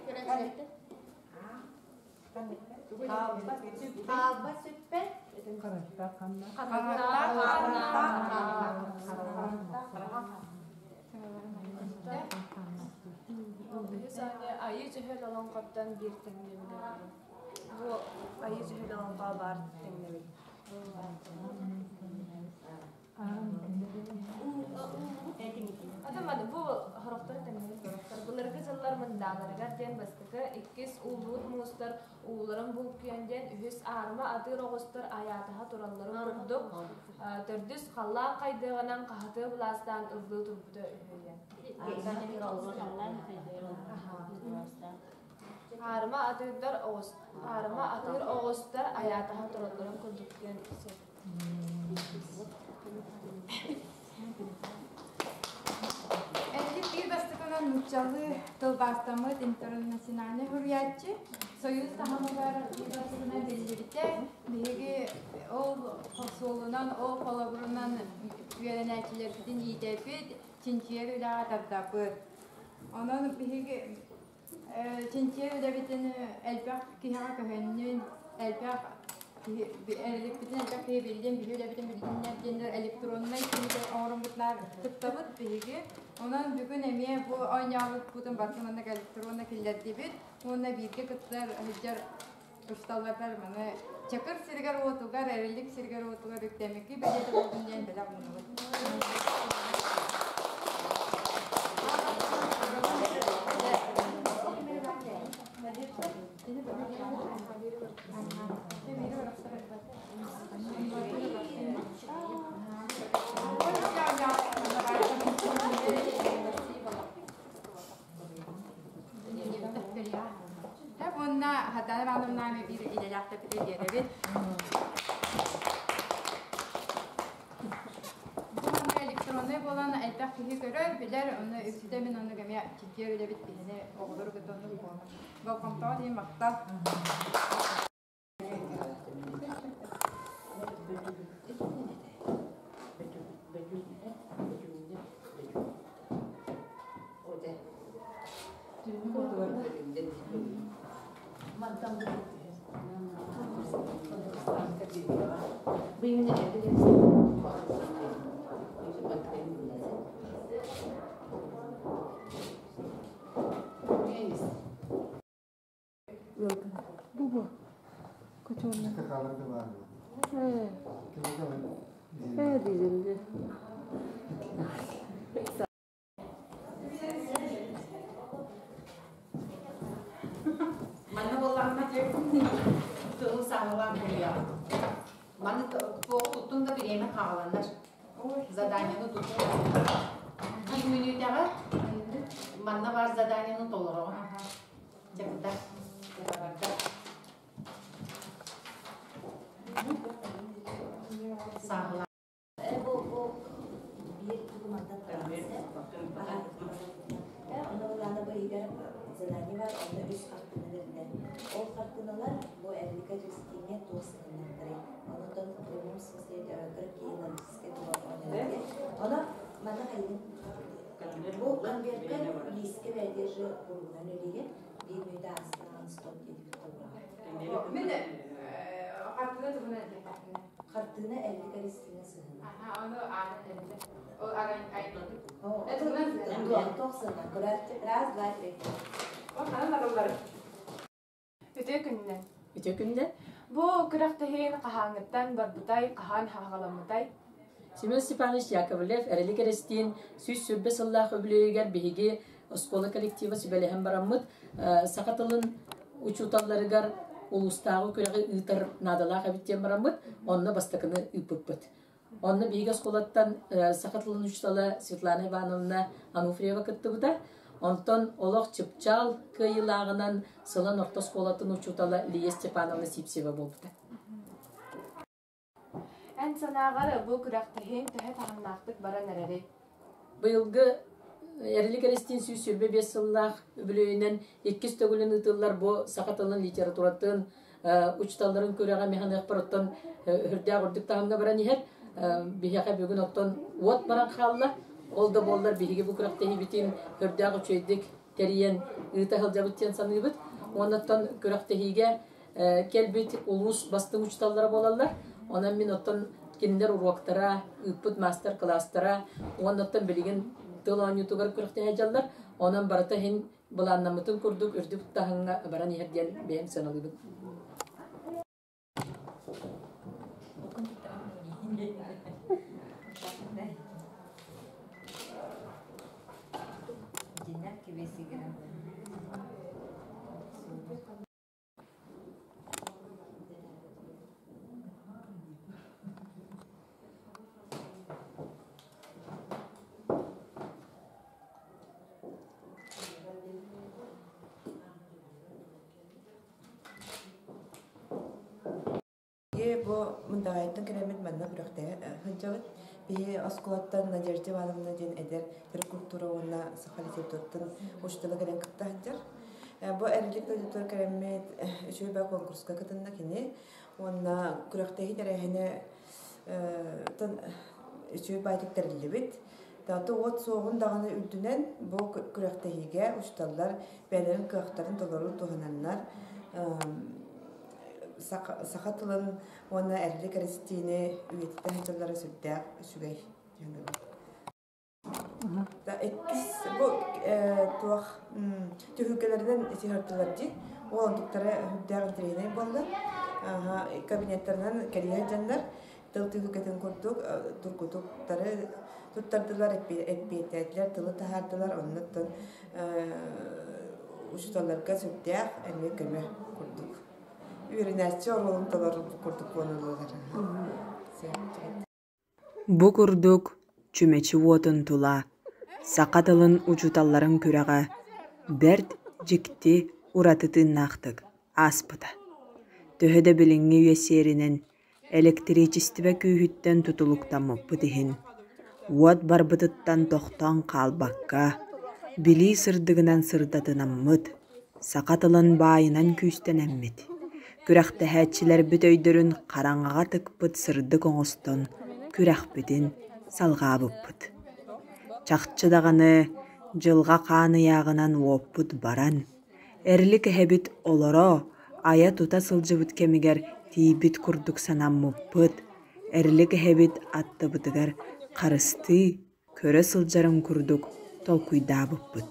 Хаалбат сүппэт. Үһүс оонньуу Айыы Дьөһүөл олоҥхоттон биир тэҥнэбили. Бу Айыы Дьөһүөл олоҥхо баар тэҥнэбил. Ата бу хорохтор тэҥнэбил хорохтор. Былыргы дьыллар мындааларыгар диэн бастакы, иккис ууллубут муустар ууларын булкуйан диэн, үһүс аарыма атыыр оҕустар айаатаһа туралларын курдук, төрдүс халлаан хайдыаҕынан хаһытыа былаастаан ыллыы турбута үһү диэн. Аарыма атыырдар оҕус, аарыма атыыр оҕустар айаатаһа туралларын курдук диэн сөп. Эрилик биир бастакынан нууччалыы тылбаастаммыт интернациональнай суруйааччы Союз таһымыгар биир бастакынан биллибитэ. Биһиги ол суолунан, ол холобурунан үөрэнээччилэрбитин иитэбит, чинчийэр үлэҕэ тардабыт. Онон биһиги чинчийэр үлэбитин элбэх киһиэхэ көһөннүн, элбэх эриликпитин элбэх киһи биллин, биһи үлэбитин билиннэр диэннэр электроннай кинигэ оҥороммутунаар кыттабыт биһиги. Онон бүгүн эмиэ бу оонньообуппутун барытын маннык электронно киллэрдибит уонна бииргэ кыттар сылдьар учууталлардар маны Чакыр сиригэр-уотугар, Эрилик сиригэр-уотугар үктэммикки бэлиэтэ буолдун диэн бэлэх ууннубут. Уонна Хатана Ивановнаами биир идэлээхтэппитэ биэрэбит. Электроннай буолан элбэх киһи көрөр, билэр, онно үксүтэ мин оннук эмиэ чинчийэр үлэбит биһини оҕолору кытта оннук буолар. Болҕомтоҕо иһин махтал. Бу бу. Көтөөннө. Ээ дизелде. Манна буоллаҕына тылы сааһылаан суруйаҕын. Маны туоҕу туттуҥ да бириэмэ хааланар. Заданиены туттуҥ. Биир мүнүүтэҕэ манна баар заданиены толороҕун. Чакыта. Чакабарда. Сааһылаан. Бу бу биир тугу мантан Онно былаана быһыгар задание бар, онно үс хартыына бэриллэр. Ол хартыыналар бу Эрлика Дьустиҥҥэ туох сыһыаннаахтарый? Онтон в прямом смысле өйдөбөккөр киһи логическай тула оонньоон. Оно манна хайдын бу конвертка лиискэ бэйдиэ же буругунан үлүйэ биир мүнүүтэ аастанан стоп диэбит толору. Мин Хартыына туһунан этиэхтээхпинэ. Хартыына эллик эристиҥэ сыһына. Аха, ону аанын эллэ. Ол арай айбыт. Туһунан сыһына. Туох сыһына? Көрөөччү раз, два, три. Ол ханан арыллар? Үтүө күнүнэн. Үтүө күнүнэн. Бу күрэхтэһиин хаһааҥҥыттан барбытай, хаһан хаҕаламмытай? Семен Степанович Яковлев Эрэлик Эрэстиин 120 сыллаах үбүлүөйүгэр биһиги оскуола коллектива сүбэлэһэн бараммыт саха тылын учууталларыгар улуустааҕы күрэҕи ыытар наадалаах эбит диэн бараммыт, онно бастакыны ыыппыппыт. Онно биһиги оскуолаттан саха тылын учуутала Светлана Ивановна Ануфриева кыттыбыта. Онтон олох чыпчаал кыайыылааҕынан Сылан орто оскуолатын учуутала Лия Степановна Сипсева буолбута. Эн санааҕар бу күрэхтэһиин төһө таһымнаахтык баран эрэрий? Быйылгы Эрилик Эристиин 125 сыллаах үбүлүөйүнэн иккис төгүлүн ыытыллар бу саха тылын литературатын учууталларын күрэҕэ механыахпар оттон үрдээх үрдүк таһымҥа баран иһэр. Биһиэхэ бүгүн оттон уот баран хаалла. Ол да буоллар биһиги бу күрэхтэһиибитин үрдээх үчүгэйдик тэрийэн ыыта сылдьабыт диэн саныыбыт. Уонна оттон күрэхтэһиигэ кэлбит улуус бастыҥ учууталлара буолаллар. Онон мин оттон кинилэр уруоктара, ыыппыт маастар-кылаастара уонна оттон билигин тыл оонньуутугар күрэхтэһэ дьаллар. Онон барыта иһин былааннаммытын курдук үрдүк таһымҥа баран иһэр диэн бэйэм сыаналыыбын. Бу Мындаҕайыттан кэлэммит манна күрэхтэһэ сылдьабыт. Биһи оскуолаттан Надежда Ивановна диэн эдэр төрүт культура уонна саха литературатын учуутала кэлэн кытта сылдьар. Бу Эрилик дойдутугар кэлэммит үчүгэй баа конкурска кытынна кини. Уонна күрэхтэһии тэрээһинэ үчүгэй баайтык тэриллибит. Таата уот суоҕун даҕаны үрдүнэн бу күрэхтэһиигэ учууталлар бэйэлэрин кыахтарын толору туһананнар саха тылын уонна Эрилик Эристиини үйэтитэ сылдьаллара сүрдээх үчүгэй диэн Иккис бу туох түһүлгэлэринэн итиһэртилэр дии. Ол онтуктара үрдээх интэриэһинэй буолла. Кабинеттарынан кэрийэ дьоннор тыл түһүлгэтин курдук тургутуктары туттардылар, эппиэттээтилэр, тылы таһаардылар. Оннуттан учууталларга сүрдээх эмиэ көмө курдук. Үөрэнээччи оруолун толорор курдук буолаллар. Бу курдук чүмэчи уотун тула саха тылын учууталларын күрэҕэ бэрт дьикти ураты тыыннаахтык ааспыта. Төһө да билиҥҥи үйэ сиэринэн электричествэ күүһүттэн тутулуктаммыппыт иһин, уот барбытыттан тохтоон хаалбакка, билии сырдыгынан сырдатынаммыт, саха тылын баайынан күүстэнэммит, күрэхтэһээччилэрбит өйдөрүн хараҥаҕа тыкпыт сырдык оҥостон күрэхпитин салҕаабыппыт. Чахчы даҕаны дьылҕа хаан ыйааҕынан уоппут баран, Эрилик эһэбит олоро, айа-тута сылдьыбыт кэмигэр тиийбит курдук санаммыппыт, Эрилик эһэбит аттыбытыгар харыстыы, көрө сылдьарын курдук толкуйдаабыппыт.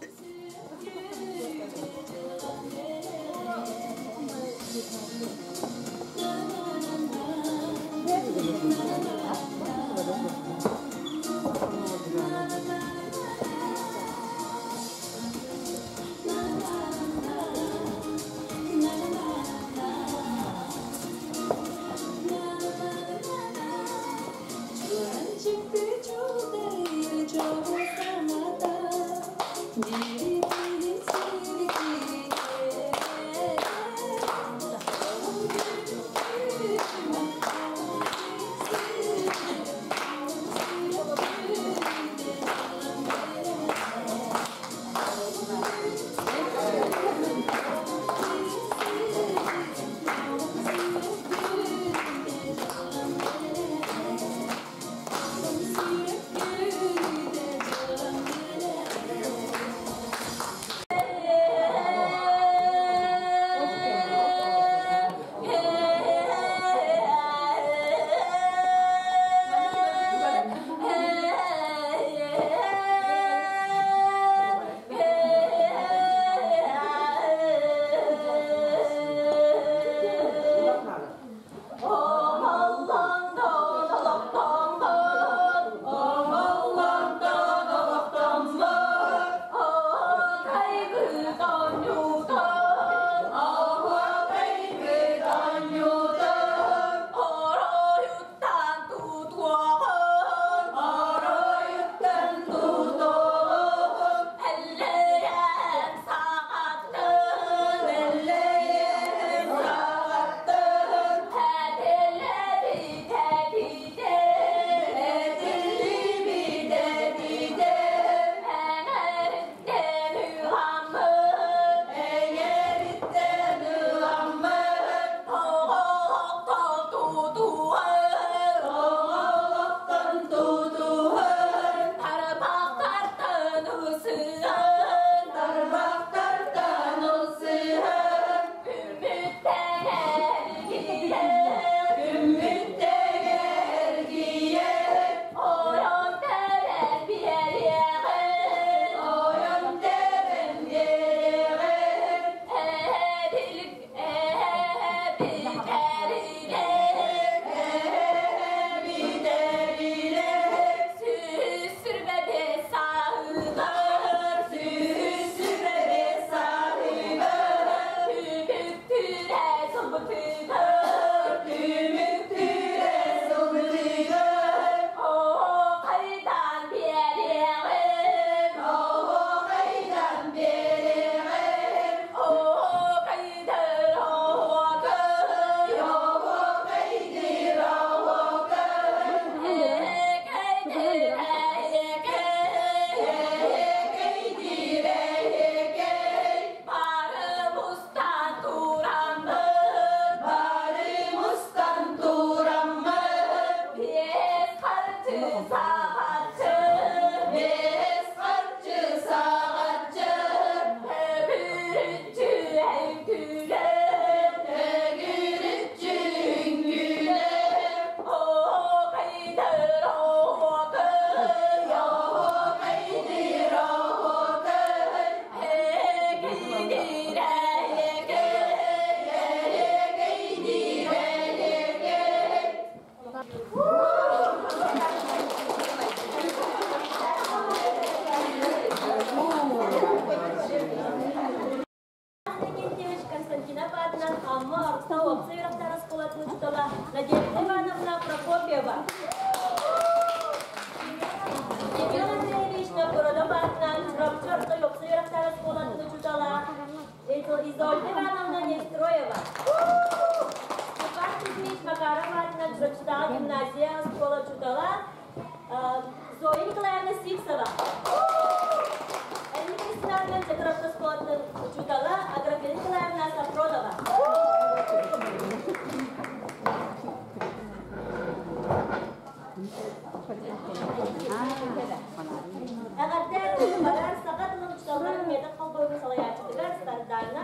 Барар саха тылын учууталларын метод холбоһугун салайааччытыгар Сардана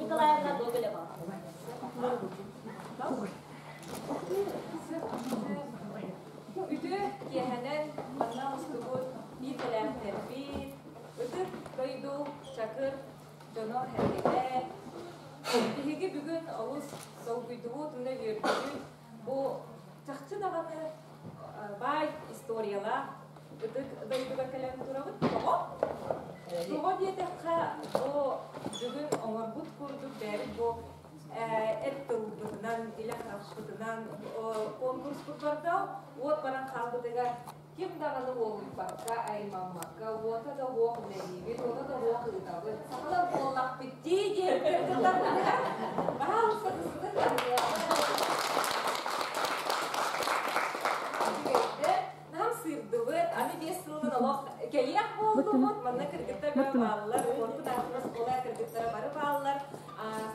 Николаевна Гоголева. Үтүө киэһэнэн манна мустубут биир кэлээхтэрбит, ытык дойду Чакыр дьоно сэргэтэ. Биһиги бүгүн олус долгуйдубут уонна үөрдүбүт. Бу чахчы даҕаны баай историялаах ытык дойдуга кэлэн турабыт. Тоҕо? Тоҕо диэтэххэ, бу бүгүн оҥорбут курдук бэйэбит бу эт тылбытынан, илэ харахпытынан конкурспут барда, уот баран хаалбытыгар ким даҕаны уолуйбакка, аймаммакка, уота да уох үлэлиибит, уота да уох ыытабыт, сахалар буоллахпыт дии диэн кыргыттарбытыгар баһаалыста кысытын Нам сыырдыбыт, аны 5 сылынан олох кэлиэх буоллубут, манна кыргыттар бары бааллар, уорбут аахпыт оскуола кыргыттара бары бааллар,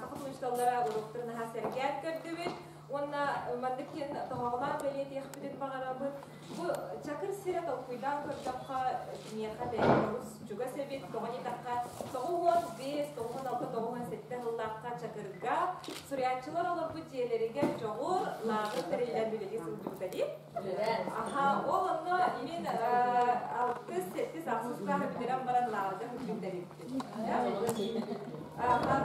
саха учууталлара уруоктарын наһаа сэргээн көрдүбүт. Уонна маннык диэн тоһоҕолоон бэлиэтиэхпитин баҕарабыт. Бу Чакыр сирэ толкуйдаан көрдөххө, киниэхэ бэйэтэ олус чугас эбит. Тоҕо диэтэххэ, 95, 96, 97 сыллаахха Чакырга суруйааччылар олорбут дьиэлэригэр Дьоҕур лааҕыр тэриллэн үлэлии сылдьыбыта дии. Аха, ол онно имин алтыс, сэттис, ахсыс кылааһы бүтэрэн баран лааҕырга сылдьыбыт эбиппит. Аха,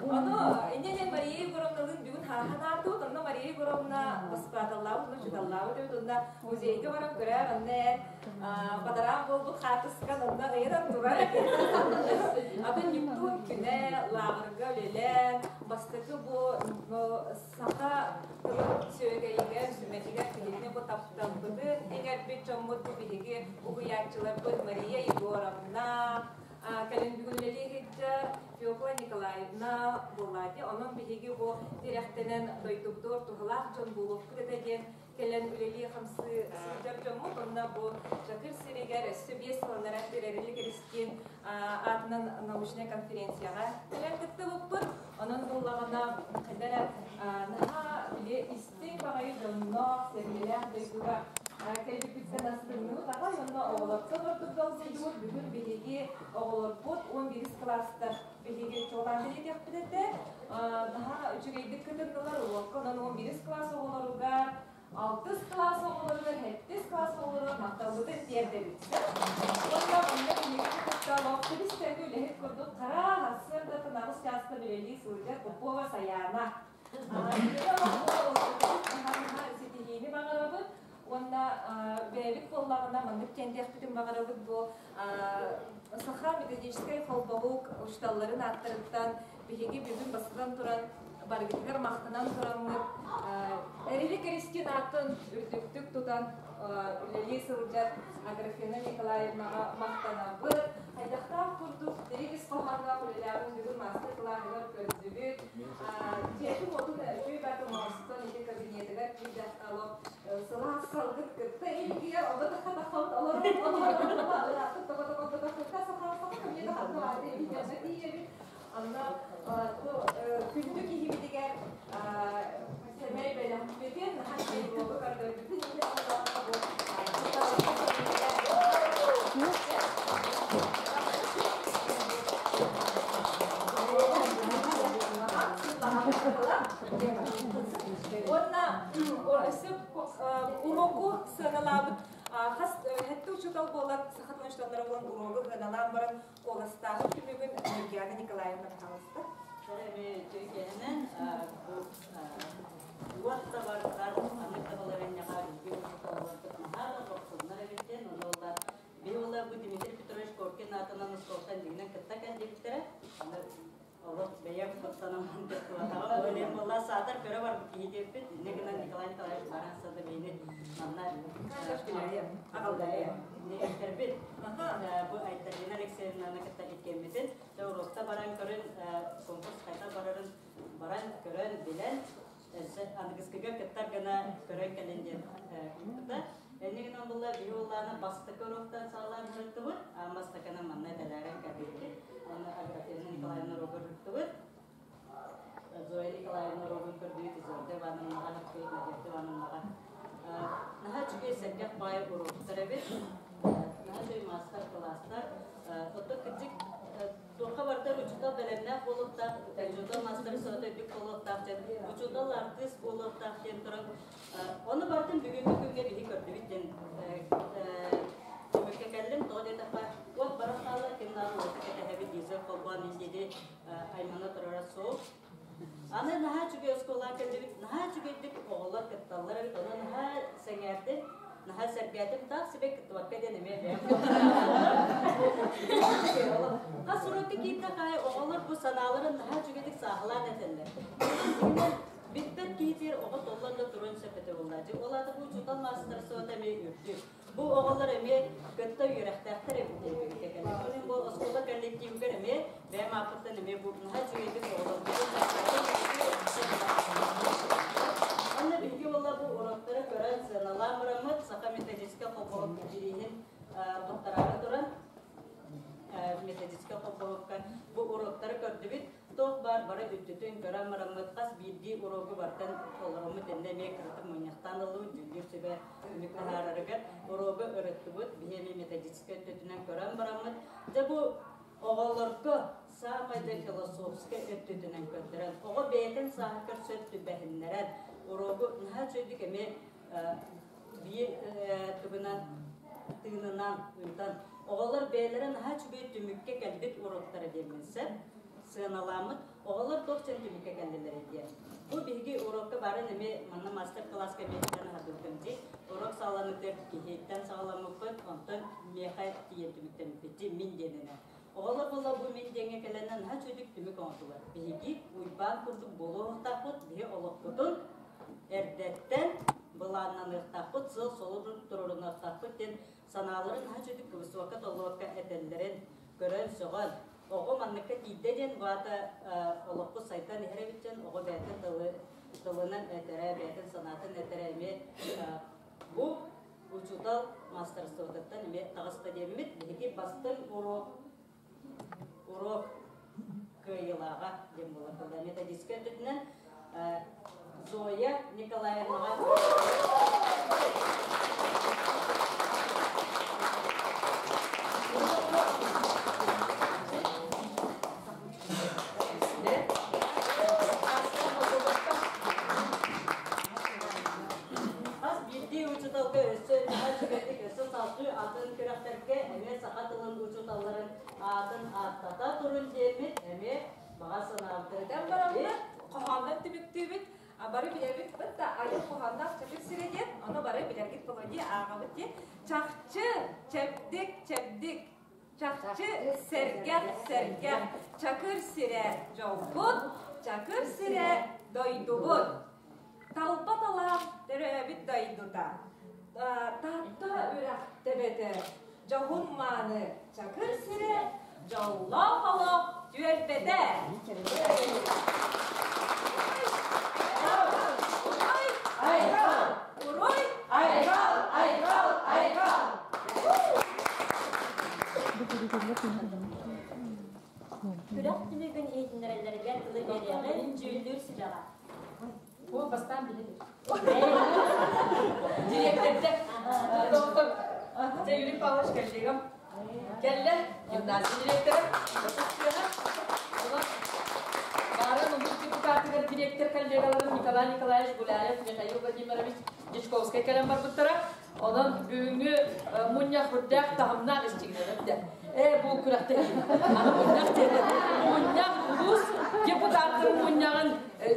Ону инньэ диэн Мария Егоровналыын бүгүн хааһан аартыбыт. Онно Мария Егоровна воспитателлаабыт, онно учууталлаабыт эбит. Онно музейга баран көрөөр, онно эн бадараан буолбут хаартыскан онно ыйытан турар. Атын Нептун күнэ лааҕырга үлэлээн, бастакы бу саха тылын сүөгэйигэр, сүмэтигэр биһигини бу тапталбытын иҥэрбит дьоммут бу биһиги уһуйааччыларбыт Мария Егоровна, кэлин бүгүн үлэлии сылдьар Феокла Николаевна буоллаати. Онон биһиги бу тирэхтэнэн дойдубутугар туһалаах дьон буолуохпут этэ диэн кэлэн үлэлии-хамсыы сылдьар дьоммут. Онно бу Чакыр сиригэр өссө 5 сыллара Эрили Кристин аатынан научнай конференцияҕа кэлэн кыттыбыппыт. Онон буоллаҕына хайда эрэ наһаа били истиҥ баҕайы дьонноох, сэргэлээх дойдуга кэлбиппиттэн астынныбыт аҕай уонна оҕолортон ордук долгуйдубут. Бүгүн биһиги оҕолорбут 11 кылаастар биһиги чуолаан бэлиэтиэхпит этэ. Наһаа үчүгэйдик кытыннылар уруокка. Онон 11 кылаас оҕолоругар, алтыс кылаас оҕолоругар, сэттис кылаас оҕолоругар махталбытын тиэрдэбит. Уонна манна биһиги кытта олох тэбис-тэҥҥэ үлэһит курдук хара сарсыардаттан 8 чаастан үлэлии сылдьар Попова Саяна. Ситиһиини баҕарабыт уонна бэйэбит буоллаҕына маннык диэн диэхпитин баҕарабыт бу Саха методическай холбоһук учууталларын ааттарыттан биһиги бүгүн бастатан туран барыгытыгар махтанан тураммыт Эрили Кристин аатын үрдүктүк тутан үлэлии сылдьар Аграфена Николаевнаҕа махтанабыт. Хайдахтаах курдук дириҥ ис хоһоонноох үлэлээҕин бүгүн маастар-кылааһыгар көрдүбүт. Дьиэтин-уотун үчүгэй бааты оҥостон ити кабинетыгар киирдэххэ олох сылаас салгын кытта илгийэр, ону тахха-таххабыт олорон олорон тоҕо-тоҕо саха саха кабинета ханна баата илгийэргэ тиийэбит. Онно күндү киһибитигэр сэмэй бэлэхпитин, наһаа үчүгэй көрдөрбүтүн Уонна өссө уроку сыаналаабыт хас хэттэ учуутал буолан саха тылын учууталлара буолан уруогу сыаналаан баран куоластааһын түмүгүн Ньургиана Николаевна пожалуйста. Түргэнинэн бу уот да бардар маннык да балаһыанньаҕа биһиги учууталларбыт наһаа да хорсуннар эбит диэн ону олар биһи олар бу Дмитрий Петрович Коркин аатынан оскуолаттан дьиҥинэн кытта кэллибиттэрэ аны олох бэйэм куттанан кыттыбатаҕым ол буолла саатар көрө барбыт киһи диэппит инньэ гынан Николай Николаевич баран сада бэйини манна этэрбит бу Айталина Алексеевнаны кытта иккиэммитин уруокта баран көрөн конкурс хайдах барарын баран көрөн билэн аныгыскыга кыттар гына көрөн кэлин диэн ыыппыта. Энни гынан булла биһи уллааны бастакы уруоктан саҕалаан ырыттыбыт, аан бастакынан манна тэлээрэн кэлбиппит. Аны Аграфена Николаевна уруогу ырыттыбыт. Зоя Николаевна уруогун көрдүүт, Изольда Ивановнаҕа, Надежда Ивановнаҕа. Наһаа үчүгэй сэргэх баай уруоктар эбит. Наһаа үчүгэй маастар буолуохтаах диэн, учуутал артыыс буолуохтаах диэн туран, ону барытын бүгүҥҥү күҥҥэ биһи көрдүбүт диэн түмүккэ кэллим. Тоҕо диэтэххэ, уот баран хаалар, ким даҕаны уоту кэтэһэбит, дизель холбоон иһиди аймана турара суох. Аны наһаа үчүгэй оскуолаҕа кэллибит, наһаа үчүгэйдик оҕолор кытталлар эбит, ону наһаа сэҥээрдим, наһаа сэргээтим, таах сибэ кыттыбакка диэн эмиэ бэйэм Хас уруокка киирдэх аайы оҕолор бу санааларын наһаа үчүгэйдик сааһылаан этэллэр. Бүппэт киһитигэр оҕо толлон да туруон сөп этэ буоллаа. Ол аата бу учуутал маастарыстыбата эмиэ үрдүк. Бу оҕолор эмиэ кытта үөрэхтээхтэр эбит диэн түмүккэ кэллим. Ол бу оскуола коллективыгар эмиэ бэйэм ааппыттан эмиэ бу наһаа үчүгэйдик оҕолорбутун Онно биһиги буолла бу уроктары көрөн сыаналаан бараммыт Саха методическай холбоһук бирииһин туттараары туран методическай холбоһукка бу уроктары көрдүбүт. Туох баар бары өттүтүн көрөн бараммыт хас биирдии урогу бартан толороммут иннэ эмиэ кыратык мунньахтаан ыллыбыт дьүүллүүр сүбэ түмүк таһаарарыгар урогу ырыттыбыт, биһи эмиэ методическай өттүтүнэн көрөн бараммыт. Дьэ бу оҕолорго саамай да философскай өттүтүнэн көрдөрөн, оҕо бэйэтин сааһыгар сөп түбэһиннэрэн, урогу наһаа үчүгэйдик эмиэ биир тугунан тыынынан ыытан, оҕолор бэйэлэрэ наһаа үчүгэй түмүккэ кэлбит уроктара диэммин сөп сыаналааммыт, оҕолор туох дьон түмүккэ кэллилэр диэн. Бу биһиги урокка барын эмиэ манна мастер-класска эмиэ аһардыбытым дии. Урок саҕаланыытыгар киһиттэн саҕаламмыппыт, онтон миэхэ тиийэн түмүктэммиппит дии, мин диэнинэ. Оҕолор буолла бу мин диэҥҥэ кэлэннэр наһаа үчүгэй түмүк оҥордулар. Биһиги Уйбаан курдук буолуохтаахпыт, биһи олохпутун эрдэттэн былааннаныахтаахпыт, сыал-сорук туруорунуохтаахпыт диэн санааларын наһаа үчүгэйдик кыбыстыбакка-толлубакка этэллэрин көрөн сөҕөн, оҕо манныкка тиийдэ диэн бу аата олохпут сайдан иһэр эбит диэн оҕо бэйэтин тылы тылынан этэрэ, бэйэтин санаатын этэрэ эмиэ бу учуутал маастарыстыбатыттан эмиэ таҕыста диэммит биһиги бастыҥ уруок уруок кыайыылааҕа диэн буолар тылла методическай өттүнэн Зоя Николаевнаҕа Хас биирдии учууталга өссө наһаа үчүгэйдик өссө салгыы атын күрэхтэргэ эмиэ саха тылын учууталларын аатын ааттата турун диэммит эмиэ баҕа санаабытын Этэн бараммыт, хоһооннон түмүктүүбүт. Бары билэбит да айыл хоһоонноох чэбир сирэ диэн, ону бары билэргит буолуо дии ааҕабыт дии. Чахчы, чэбдик, чэбдик, чахчы, сэргэх, сэргэх, чакыр сирэ дьолбут, чакыр сирэ дойдубут. Талба талаан төрөөбүт дойдута. Таатта үрэх төбөтө, дьоһун мааны чакыр сирэ, дьоллоох олох түөлбэтэ. Уруй! Уруй! Айхал! Айхал! Айхал! Күрэх түмүгүн иһитиннэрэллэригэр тылы биэриэҕин дьүүллүүр сүбэҕэ. Ол бастаан билин. Директорда доктор Юрий Павлович коллегам кэллэ, гимназия директора. Баарын улуус депутатыгар директор коллегаларым Николай Николаевич Гуляев, Михаил Владимирович Дьячковскай кэлэн барбыттара. Онон бүгүҥҥү мунньах үрдээх таһымнаах исчигинэн Ээ, бу күрэхтэһии. Аны мунньах диэтэ. Мунньах улуус депутаттарын мунньаҕын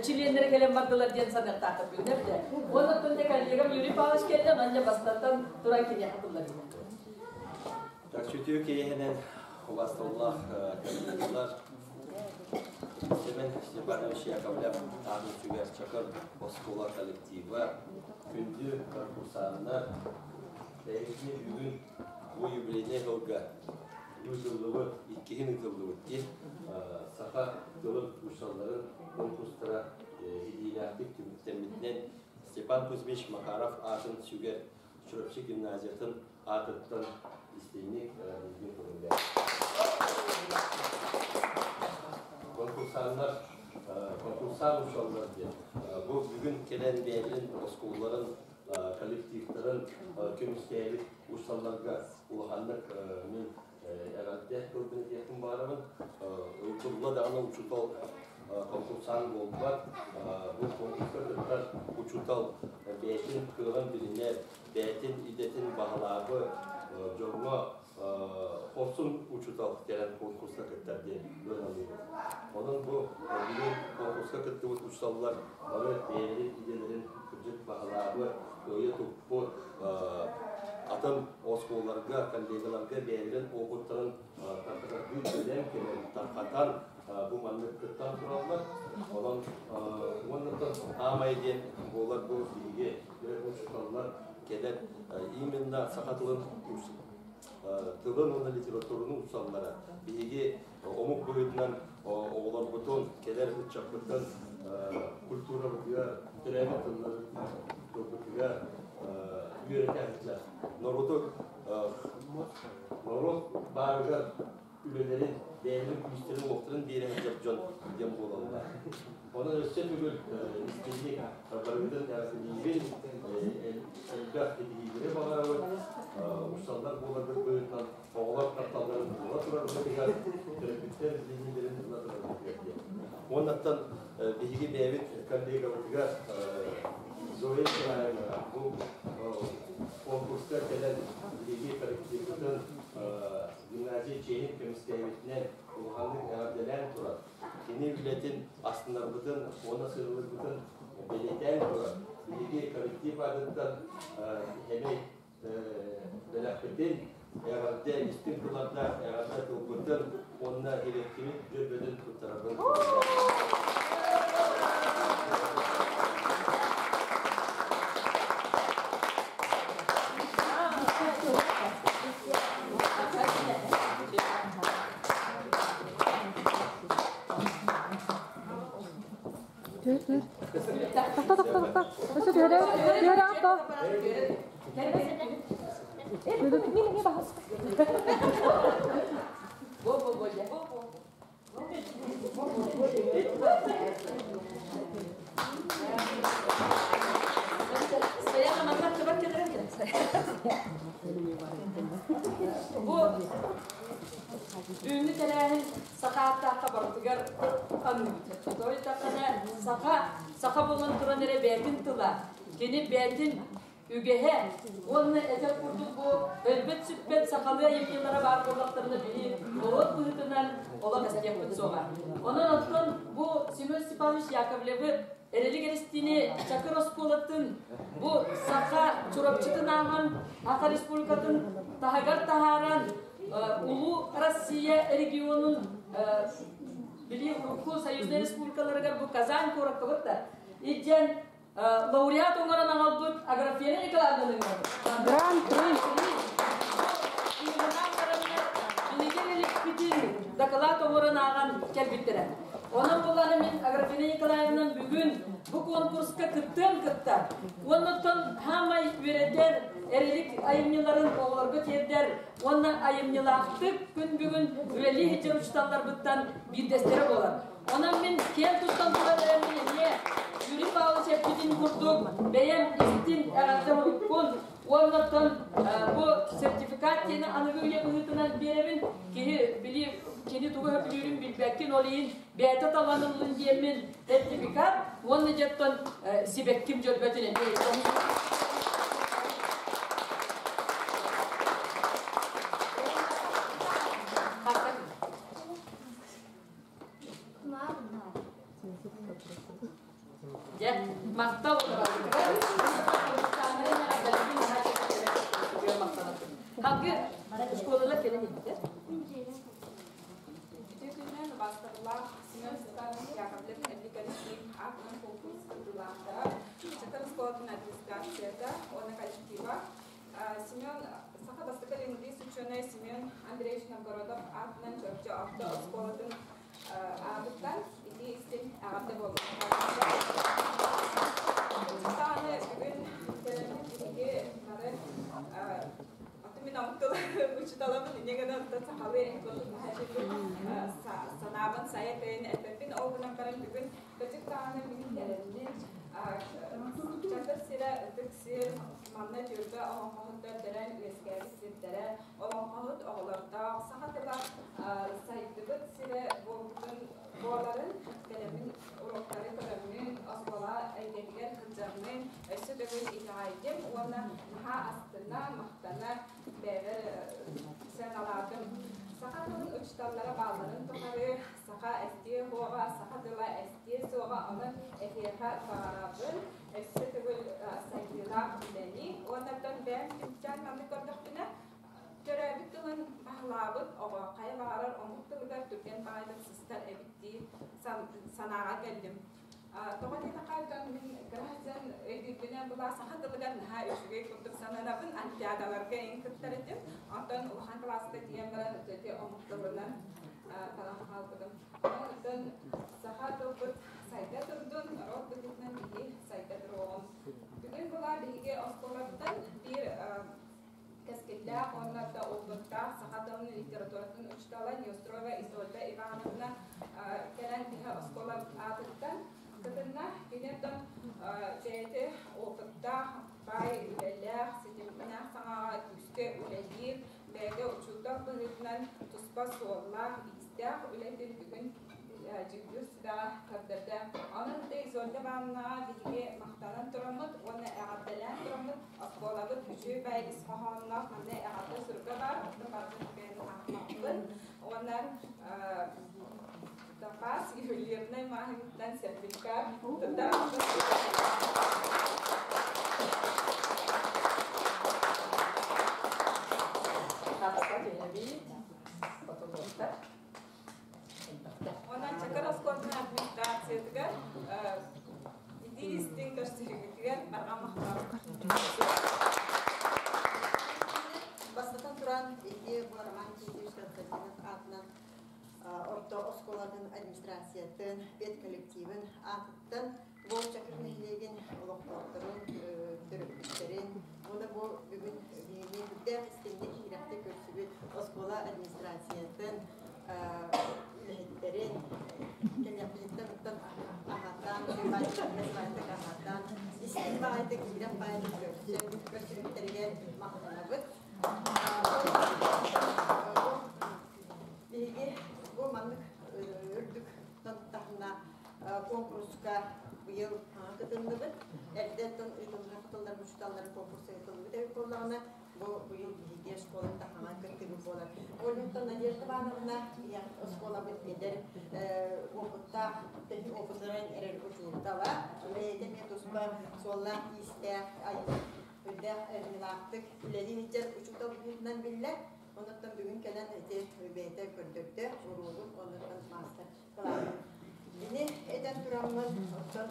чилиэннэрэ кэлэн бардылар диэн саныахтаахтар бүгүн эбитэ. Уонна оттон дьэ коллегам Юрий Павлович кэллэ, манна бастатан туран киниэхэ тылларыым. Так, сүтүү киэһэнэн убасталлаах коллегалар Семен Степанович Яковлев аатын сүгэр Чакыр оскуола коллектива, күндү конкурсаннар, эһигини бүгүн бу юбилейнай сылга ыытыллыбыт, иккиһин ыытыллыбыт дии саха тылын учууталларын конкурстара ситиилээхтик түмүктэммитинэн Степан Кузьмич Макаров аатын сүгэр Чурапчы гимназиятын аатыттан истиҥник эҕэрдэлиибин көҥүллээн. Конкурсаннар, конкурсан учууталлар диэн бу бүгүн кэлэн бэйэлэрин оскуолаларын коллективтарын көмүскээбит учууталларга улаханнык мин эҕэрдэ тылбын этиэхпин баҕарабын. Була даҕаны учуутал конкурсант буолбат. Бу конкурска кыттар учуутал бэйэтин кыаҕын билинэр, бэйэтин идэтин баһылаабы дьоҥҥо хорсун учуутал кэлэн конкурска кыттар диэн ыаналыыбыт. Онон бу бүгүн конкурска кыттыбыт учууталлар бары бэйэлэрин идэлэрин кырдьык баһылаабы, кыайа туппут, атын оскуолаларга, коллегаларга бэйэлэрин опыттарын тарҕатардыы бэлэм кэлэн тарҕатан бу маннык кыттан тураллар. Онон уонна аамай диэн буолар бу биһиги учууталлар кэлэн именно саха тылын тылын уонна литератураны учууталлара биһиги омук быһыытынан оҕолорбутун, кэлэр ыччаппытын культурабытыгар, төрөөбүт тылларбытыгар үөрэтэ сылдьар. Норуоту норуот баарыгар үлэлэрин, бэйэлэрин күүстэрин-уохтарын биэрэ сылдьар дьон диэн буолаллар. Онон өссө төгүл истиҥник барыгытын эҕэрдэлиибин, элбэх ситиһиилэри баҕарабыт, учууталлар буоларгыт быһыытынан оҕолор тапталларын буола турарбытыгар, төрөппүттэр билиниилэрин ыла турарбытыгар диэн. Уоннаттан биһиги бэйэбит коллегабытыгар Зоя Николаевнаҕа бу конкурска кэлэн биһиги коллективбытын гимназия чиэһин көмүскээбитинэн улаханнык эҕэрдэлээн турар. Кини үлэтин астынарбытын уонна сыаналыырбытын бэлиэтээн турар. Биһиги коллектив аатыттан эмэй бэлэхпитин, эҕэрдэ истиҥ тыллардаах эҕэрдэ тылбытын уонна илэктибит дьөрбөтүн туттарабын. Тохто, тохто, тохто. Өссө түһэрэ, түһэрэ атто. Бо бо бо Бу үүнү тэрээһин саха ааттаахха барытыгар аныыбыт. Той тахана саха саха буолан туран эрэ бэйэтин тыла, кини бэйэтин үгэһэ уонна этэр курдук бу өлбөт-сүппэт сахалыы айымньылара баар буоллахтарына биһи норуот быһыытынан олох эстиэхпит суоҕа. Онон оттон бу Семен Степанович Яковлевы Эрэлик Эристиини Чакыр оскуолатын бу саха Чурапчытын ааһан Саха Республикатын таһыгар таһааран Улуу Россия регионун били урукку союзнай республикаларыгар бу Казань куоракка да илдьэн лауреат оҥорон аҕалбыт Аграфена Николаевнаны Гран-при! Дакылаат оҥорон ааҕан кэлбиттэрэ. Онон буллаҕына мин Аграфена Николаевна бүгүн бу конкурска кыттыан кытта. Уоннаттан хаамай үөрэтэр, эрэлик айымньыларын оҕолорго тиэрдэр уонна айымньылаахтык күн бүгүн үлэлии сылдьар учууталларбыттан биирдэстэрэ буолар. Онон мин киэн туттан туран эрэммин эмиэ Юрий Павлович эппитин курдук бэйэм истин эҕэрдэ муруккун уоннаттан бу сертификат диэни аныгы үйэ быһыытынан биэрэбин. Киһи били кини тугу сөбүлүүрүн билбэккин, ол иһин бэйэтэ талан ыллын диэммин сертификат уонна дьэттон сибэкким дьөрбөтүн эмиэ Дьэ, махтал Халгы школалар кэлэн иһиттэр. Үтүө күнүнэн убаастабыллаах Семен Степанович Яковлев Эрдик Алексеев аатынан конкурс кыттыылаахтара, Чакыр оскуолатын администрацията уонна коллектива Семен саха бастакы лингвист учуонай Семен Андреевич Новгородов аатынан Чурапчы орто оскуолатын аатыттан ити истин эҕэрдэ буоллун. Аны бүгүн кэлэммит биһиги бары мин омук тылы учууталабын инньэ гынан сахалыы санаабын сайа тэйин эппэппин ол гынан баран бүгүн кырдьык даҕаны мин кэлэммин Чакыр сирэ ытык сир, манна түөлбэ олоҥхоһуттар төрөөн үөскээбит сирдэрэ, олоҥхоһут оҕолордоох, саха тыла сайдыбыт сирэ буолбутун өссө төгүл итэҕэйдим уонна наһаа астына, махтана бэйэбэр сыаналаатым. Саха тылын учууталлара баалларын тухары саха эстиэ суоҕа, саха тыла эстиэ суоҕа, онон эһиэхэ баҕарабын өссө төгүл сайдыылаах үлэни уонна оттон бэйэм түмүктээн маннык көрдөхпүнэ, төрөөбүт тылын баһылаабыт оҕо хайа баҕарар омук тылыгар түргэн баҕайытык сыстар эбит дии санааҕа кэллим. Тоҕо диэтэххэ, дьон мин граждан өйдүүрбүнэн була саха тылыгар наһаа үчүгэй курдук сананабын, олимпиадаларга эҥин кыттар этим. Онтон улахан кылааска тиийэн баран ити омук тылынан талан хаалбытым. Онон саха тылбыт сайда турдун, норуот быһыытынан биһи сайда туруоҕум. Бүгүн була биһиги оскуолабытын биир кэскиллээх уонна да опыттаах саха тылын литературатын учуутала Неустроева Изольда Ивановна кэлэн биһи оскуола аатыттан кытынна. Киниттэн бэйэтэ опыттаах, баай үлэлээх, ситимнээх саҥаҕа күүскэ үлэлиир, бэйэтэ учуутал быһыытынан туспа суоллаах, иистээх үлэтин бүгүн дьүүллүүр сүбэҕэ көрдөрдө. Онон да Изольда Ивановнаҕа биһиги махтанан тураммыт уонна эҕэрдэлээн тураммыт оскуолабыт үчүгэй баай ис хоһоонноох манна эҕэрдэ суруга баар, онтон барытын бэйэм аахпаппын. Уонна Топаз ювелирнай маҕаһыынтан сертификат туттарабыт. Хапса түһэбит, хотулуохтар. Онон Чакыр оскуолатын администрациятыгар итии истиҥ көрсүһүүгүтүгэр барҕа махтал. Бастатан туран, ити бу Роман Титович Константинов аатынан орто оскуолатын администрациятын, педколлективын аатыттан бу Чакыр нэһилиэгин олохтоохторун, төрөппүттэрин уонна бу бүгүн биһиги сүрдээх истиҥник иһирэхтик көрсүбүт оскуола администрациятын үлэһиттэрин кэлиэхпититтэн оттон аһатан, баайтык аһатан, истиҥ баҕайытык, иһирэх баҕайытык көрсөн, көрсүбүттэригэр махтанабыт. Биһиги бу маннык үрдүк таһымна конкурска быйыл кытынныбыт. Эрдэттэн ыытыллар кытыллар учууталларын конкурса ыытыллыбыт эбит буоллаҕына, бу быйыл биһиги школа таһынан кыттыыбыт буолар. Ольгуттан Надежда Ивановна оскуолабыт эдэр опыттаах, опытыран эрэр учуутала. Бэйэтэ эмиэ туспа суоллаах-иистээх, үрдээх айымньылаахтык үлэлии сылдьар учуутал быһыытынан биллэр. Онуттан бүгүн кэлэн ити бэйэтэ көрдөрдө уруогун, онуттан маастар кылааһын. Ини этэн тураммын, оттон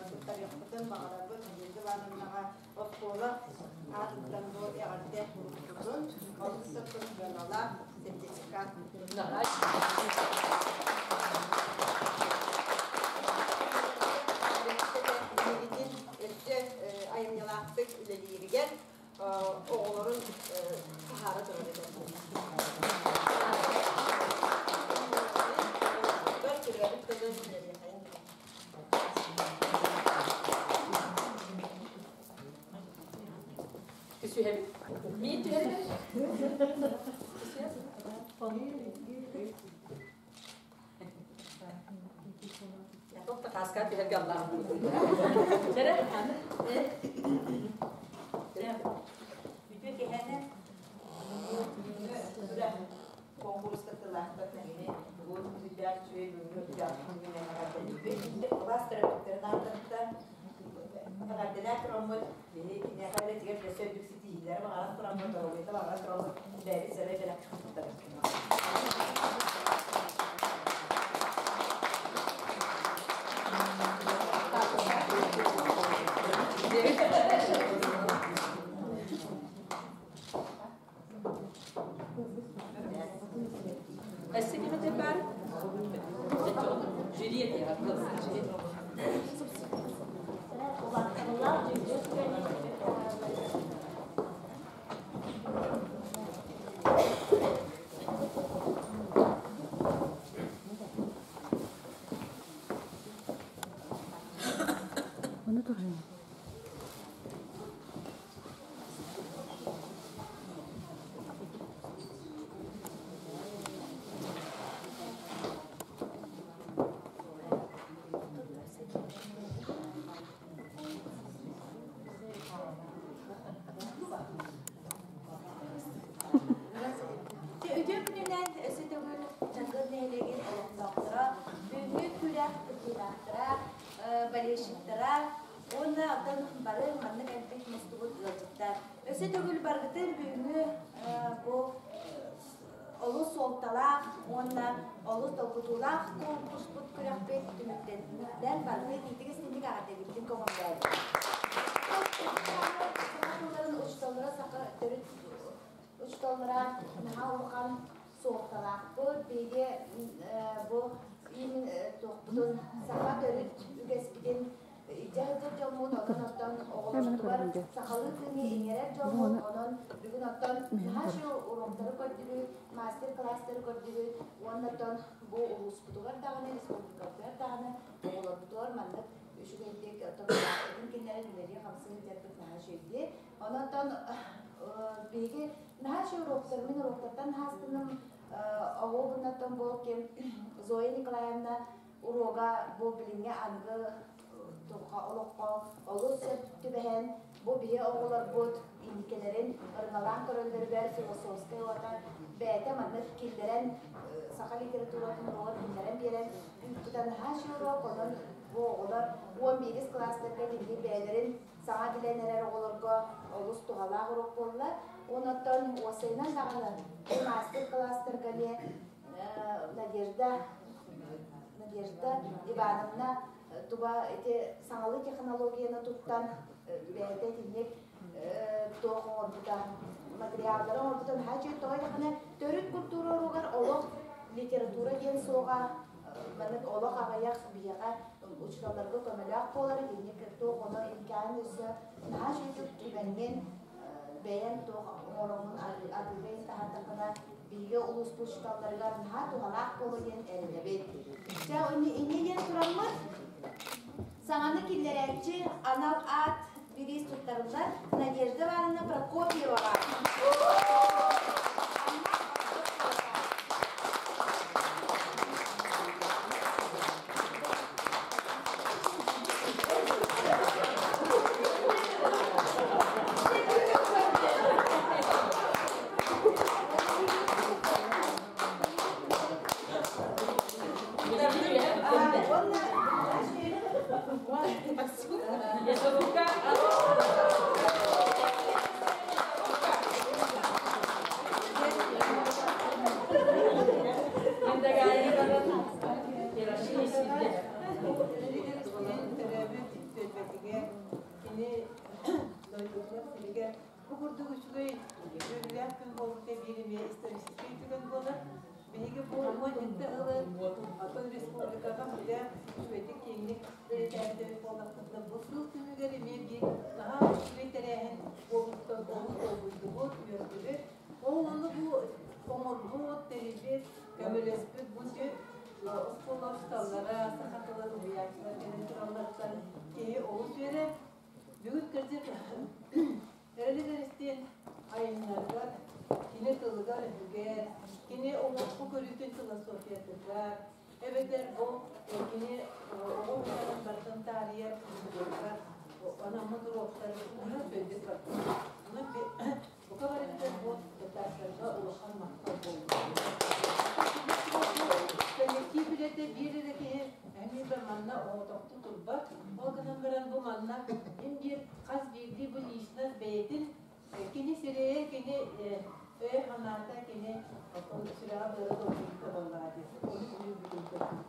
туттарыахпытын баҕарабыт Надежда Ивановнаҕа оскуола аатыттан бу эҕэрдэ уруккутун, олус сыппыт сыаналаах сертификат. Өссө айымньылаахтык үлэлииригэр оҕолорун таһаара турар этэ. Төрөөбүт тылын үлэлиэхэйин. Түсүһэбит. Миин түһэрбит. Тоқта каска түһэргэ аллаах. Чэрэ, аны. Бүтүө киһэни конкурска тылаахтар киһини бу сүрдээх үчүгэй бүгүҥҥү үрдээх күҥҥүнэн эҕэрдэлиибит. Кылаас төрөппүттэрин ааттарыттан эҕэрдэлээн тураммыт, биһи киниэхэ үлэтигэр өссө үрдүк ситиһиилэри баҕаран тураммыт, доруобуйата баҕаран тураммыт, бэйэбит сэмэй бэлэх туттарбыт. Өссө ким этэр баар? Жюри этиэҕэ, жюри. Убаастабыллаах дьүүллүүр сүбэни түмүк таһааралларыгар. Оны турайын. болельщиктара уонна оттон бары манна кэлбит мустубут ыалдьыттар. Өссө төгүл баргытын бүгүҥҥү бу олус суолталаах уонна олус долгутуулаах конкурспут күрэхпит түмүктэнэн баргы итиитик истинник эҕэрдэлиибитин көҕүллээбит. Саха тылларын учууталлара саха төрүт учууталлара наһаа улахан суолталаахпыт. Биһиги бу туохпутун саха төрүт үгэспитин илдьэ сылдьар дьоммут, онон оттон оҕолорбутугар сахалыы тыыны иҥэрэр дьоммут, онон бүгүн оттон наһаа үчүгэй уруоктары көрдүбүт, мастер-класстары көрдүбүт, уонна оттон бу улууспутугар даҕаны, республикабытыгар даҕаны оҕолорбутугар маннык үчүгэйдик оттон киллэрэн үлэлии-хамсыы сылдьарбыт наһаа үчүгэй. Онон оттон биһиги наһаа үчүгэй уруоктар, мин уруоктартан хаастыным, оҕо буннаттан буол ким Зоя Николаевна уруога бу билиҥҥи аныгы олоххо олус сөп түбэһэн, бу биһи оҕолорбут инникилэрин ырыҥалаан көрөллөрүгэр философскай уота бэйэтэ маннык киллэрэн саха литературатын уруогар киллэрэн биэрэн ыыппыта наһаа үчүгэй уруок. Онон бу оҕолор 11 класстарга билигин бэйэлэрин саҥа билэн эрэр оҕолорго олус туһалаах уруок буолла. Онон уосайынан даҕаны бу мастер-класстарга эмиэ Надежда Надежда Ивановна туга ити саҥалыы технологияны туттан бэйэтэ итинник туох оҥорбута, материаллары оҥорбута наһаа үчүгэй. Тоҕо диэххинэ, төрүт культура уруогар олох литература диэн суоҕа, маннык олох аҕыйах биһиэхэ учууталларга көмөлөөх буолар. Итинник туох ону инкээн өссө наһаа үчүгэйдик түбэҥҥин бэйэҥ туох оҥороҥҥун атыыга таһаардаххына биһиги улууспут учууталларыгар наһаа туһалаах буолуо диэн эрэнэбит. Чэ, инньэ диэн тураммыт, саҥаны киллэрээччи анал аат бириис туттарыллар Надежда Ивановна Прокопьеваҕа. Кини дойдутугар сиригэр бу курдук үчүгэй үөрүүлээх күн буолбута биир эмиэ историческай түгэн буолар. Биһиги бу 17 ылы атын республикаҕа үлэ үчүгэйдик киэҥник бэлиэтээбит буоллахпытына, бу сыл түмүгэр эмиэ биир наһаа үчүгэй тэрээһин буолбуттан олус долгуйдубут, үөрдүбүт. Ол ону бу оҥорбут, тэрийбит, көмөлөспүт бу сүр оскуола учууталлара, саха тылын уһуйааччылар кэлэн туралларыттан киһи олус үөрэр. Бүгүн кырдьык Эрэлик Эристиин айымньыларыгар, кини тылыгар-өһүгэр, кини олоххо көрүүтүн философиятыгар, эбэтэр бу кини оҕо уһуйаанын барытын таарыйар процедурыгар анаммыт уруоктар наһаа үчүгэйдик бардылар. Онон бука барыгытыгар бу кыттааччыларга улахан махтал буоллун. Коллектив үлэтэ биир эрэ киһи эмиэ да манна оҕотохту турбат. Ол гынан баран бу манна им биир хас биирдии бу личность бэйэтин кини сирэйэ, кини өйө-санаата, кини сүрэҕэ быара долгуйбута буоллаҕа дии. Ону күнүн бүтүн көрдүм.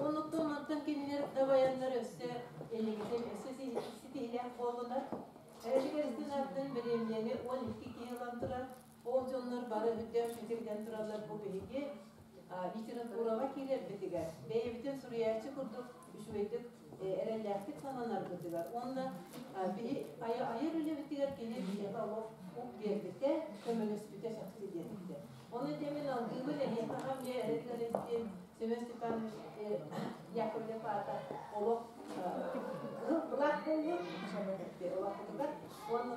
Оннуктан онтон кинилэр дабайаннар өссө инникитин өссө ситиһилээх буоллунар. Эрэлик Эристин бириэмийэни 12 киһи ылан турар. Ол дьоннор бары үрдээх сүтүгүнэн тураллар бу биһиги литератураҕа киирэрбитигэр, бэйэбитин суруйааччы курдук үчүгэйдик эрэллээхтик сананарбытыгар уонна биһи айар үлэбитигэр кини биһиэхэ олох ук биэрбитэ, көмөлөспүтэ чахчы диэбитэ. Ону мин алгыыбын эһиэхэ хамне Эрэлик Эристин Семен Степанович Яковлев аата олох кыһыл былаах буоллун олохпутугар уонна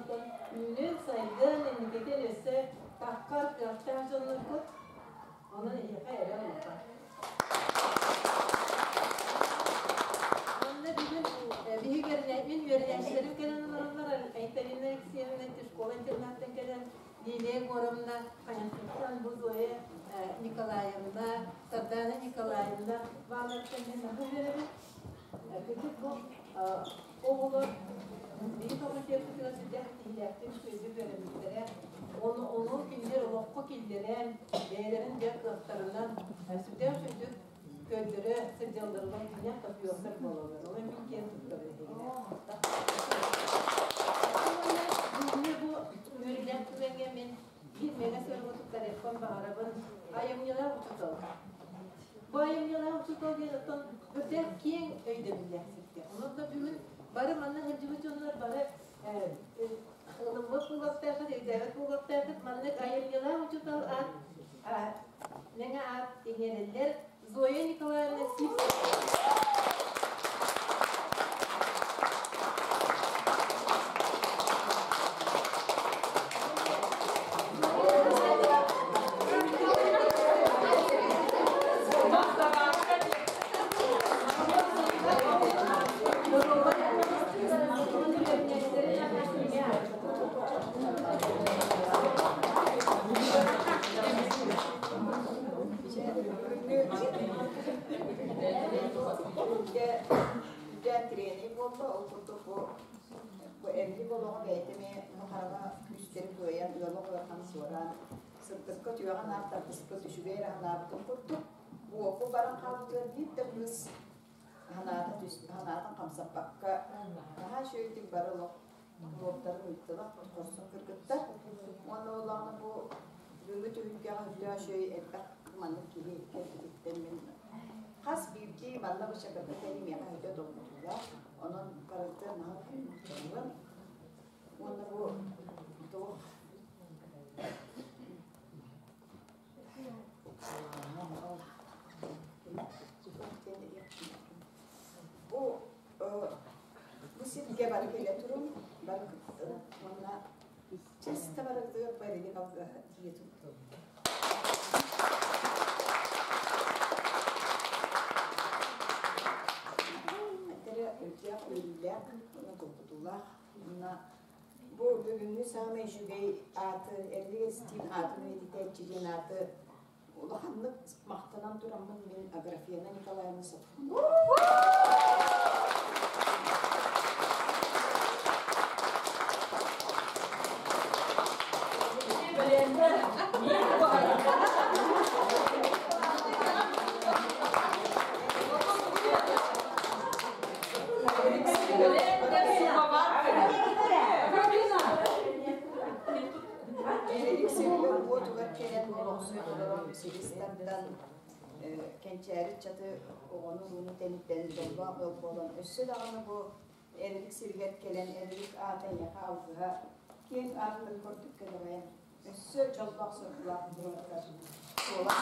үүнүн, сайдын, инникитин өссө таххар кыахтаах дьонноргут онон эһиэхэ эрэл улахан. Онно бүгүн биһиги мин үөрэнээччилэрим кэлэн олороллор. Айталина Алексеевна школа-интернаттан кэлэн, Лилия Егоровна Хайахсыттан, бу Зоя Николаевна, Сардана Николаевна бааларыттан мен наһаа үөрэбин. Кырдьык бу Оҕолор биһи факультеппытыгар сүрдээх тиһилээхтик үчүгэйдик үөрэммиттэрэ. Ону ону кинилэр олоххо киллэрэн, бэйэлэрин дьэ кыахтарынан сүрдээх үчүгэйдик көрдөрө сылдьалларынан дьиҥнээх патриоттар буолаллар. Ол мин киэн туттабын эһигинэн. Бүгүҥҥү бу үөрүүлээх түгэҥҥэ мин биир мэҥэ сыарга туттарыахпын баҕарабын. Айымньылаах учуутал. Бу айымньылаах учуутал диэн оттон үрдээх киэҥ өйдөбүллээх сиргэ. Онон да бүгүн бары манна сылдьыбыт дьоннор бары ылыммыт буолуохтааххыт, өйдөөбөт буолуохтааххыт. Маннык айымньылаах учуутал аат мэҥэ аат иҥэриллэр Зоя Николаевна Сивцева. Тренинг буолла, ол курдук бу эргик олоҕо бэйэтэ эмиэ хараҥа күүстэри кыайан ыалах ыарахан суораан сырдыкка үтүөҕэ наар тардыспыт үчүгэй эрэ санаабытын курдук буопу баран хаалбытыгар биир да быыс санаата санаатын хамсаппакка наһаа үчүгэйдик бары олох уруоктарын ыыттылар хорсун кыргыттар уонна буоллаҕына бу бүгүҥҥү түһүлгэҕэ үрдээх үчүгэй элбэх маннык киһи кэлбититтэн мин хас биирдии манна бу чакырга кэлии миэхэ өтө долгутуулаах онон барыта наһаа махтанабын уонна бу туох бу бу сиргэ бары кэлэ турун бары кыттын уонна чэстэ барытыгар барыгы алгыһа тиийэ туттун. Этэрэ өйдөөх, үөрүүлээх уонна долгутуулаах. Уонна бу бүгүҥҥү саамай үчүгэй ааты, Эрилик Эристиин аатын үйэтитээччи диэн ааты улаханнык махтанан тураммын мин Аграфена Николаевна Софронова. Уотугар кэлэн олохсуйан олорон силис тардан кэнчээри ыччаты оҕону ууну тэнитэн дьоллоох ыал буолан өссө даҕаны бу Эрилик сиригэр кэлэн Эрилик аата эйиэхэ алгыһа киэҥ аартык курдук кэлэҕэйэн өссө дьоллоох соргулаах буоларгар суола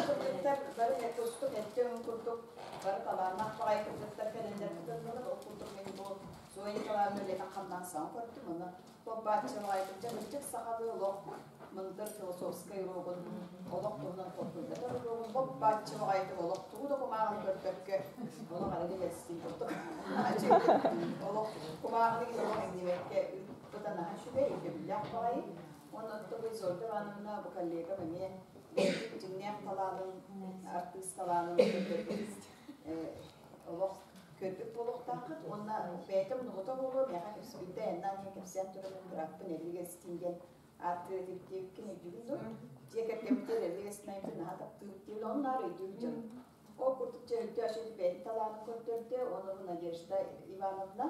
Кыргыттар бары тустук эттэ өҥ курдук бары талааннаах баҕайы кыргыттар кэлэннэр кытыннылар. Ол курдук мин бу Зоя Николаевна үлэтин хамнаан саҥа көрдүм. Онно Бачча баҕайытык ыччат сахалыы олох мындыр философскай уруогун олох туһунан толкуйдатар уруогун боп бааччы баҕайытык олох тугу да кумааҕыны көрбөккө олох эрэ кэлсин курдук олох кумааҕыны олох иҥнибэккэ ыыппыта наһаа үчүгэй өйдөбүллээх баҕайы. Уонна оттон Изольда Ивановна бу коллегам эмиэ дьиҥнээх талаанын артыыс талаанын көрдөрбүт олох көрбүт буолуохтааххыт уонна бэйэтэ мунугута буолуо миэхэ кэпсибитэ энна диэн кэпсээн туран бырааппын Эллик Эстин диэн ааттыыр этибит өйдүүгүн дуо? Дьиэ кэргэммитигэр Эллик Эстинайбытын наһаа таптыыбыт диэбит онно наар өйдүүбүт дьон. Ол курдук дьэ өйдөөх үчүгэй бэйэтин талаанын көрдөрдө уонна бу Надежда Ивановна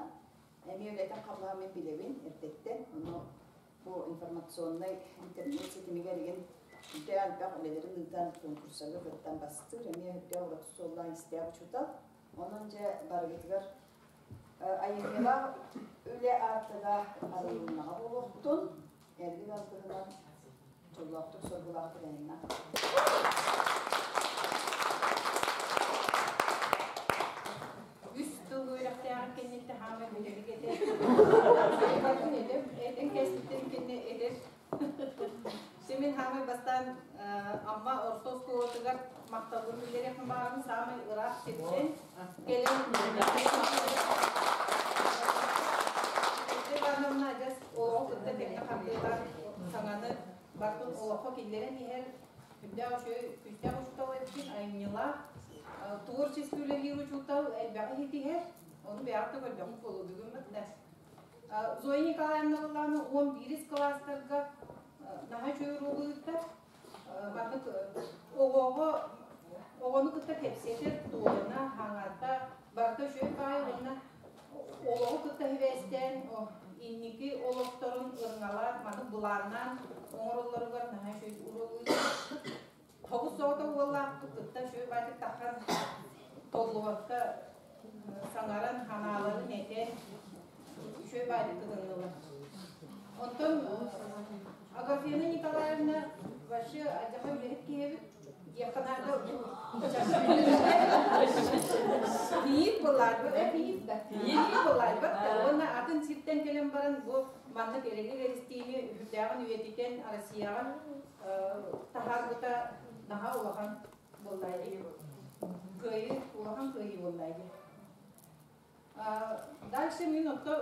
эмиэ үлэтин хамнаһын мин билэбин эрдэттэн ону бу информационнай интернет ситимигэр игин үтэ элбэх үлэлэрин ыытан конкурсарга кыттан бастыыр эмиэ үрдээх ураты суоллаах истээх учуутал. Онон дьэ барыгытыгар айымньылаах үлэ аартыга арылыннаҕа буолуохтун, эргин алгыһынан дьоллоохтук соргулаахтык айанна. Үс тыл үөрэхтээҕин кэнниттэн хаамай бүтэһик этэ. Батын этим, этин кэспитин кэннэ эдэр. Симин хаамай бастаан Амма орто оскуолатыгар махталбын биллэриэхпин баҕарабын саамай ыраах сиртэн кэлэн Ивановна адьас олоҕу кытта тэҥҥэ хардыылаан саҥаны барытын олоххо киллэрэн иһэр. Үрдээх үчүгэй күүстээх учуутал эбиккин, айымньылаах, творческий үлэлиир учуутал элбэҕи ситиһэр. Ону бэйэҕит да көрдөххүт буолуо бүгүн да. Зоя Николаевна буоллаҕына 11 кылаастарга наһаа үчүгэй уруогу ыытар. Маннык оҕоҕо оҕону кытта кэпсэтэр, туолана, хаҥата, барыта үчүгэй баай уонна олоҕу кытта сибээстээн инники олохторун ырыҥалаан, маннык былааннаан оҥороллоругар наһаа үчүгэй уруогу ыытар. Хобус соҕотох уоллаахпыт кытта үчүгэй баайдык таххан толлубакка саҥаран, ханааларын этэн үчүгэй баайдык кытыннылар. Онтон Агафьяна Николаевна вообще адьаха үлэһит киһи эбит. Диэххэ наада. Кийиит буолаарбыт, кийиит да. Кийиит буолаарбат да. Уонна атын сиртэн кэлэн баран бу маннык эрэлик эристиини үрдээҕин үйэтитэн Россияҕа таһаарбыта наһаа улахан буоллаа дии. Кыайыы, улахан кыайыы буоллаа дии. Дальше мин отто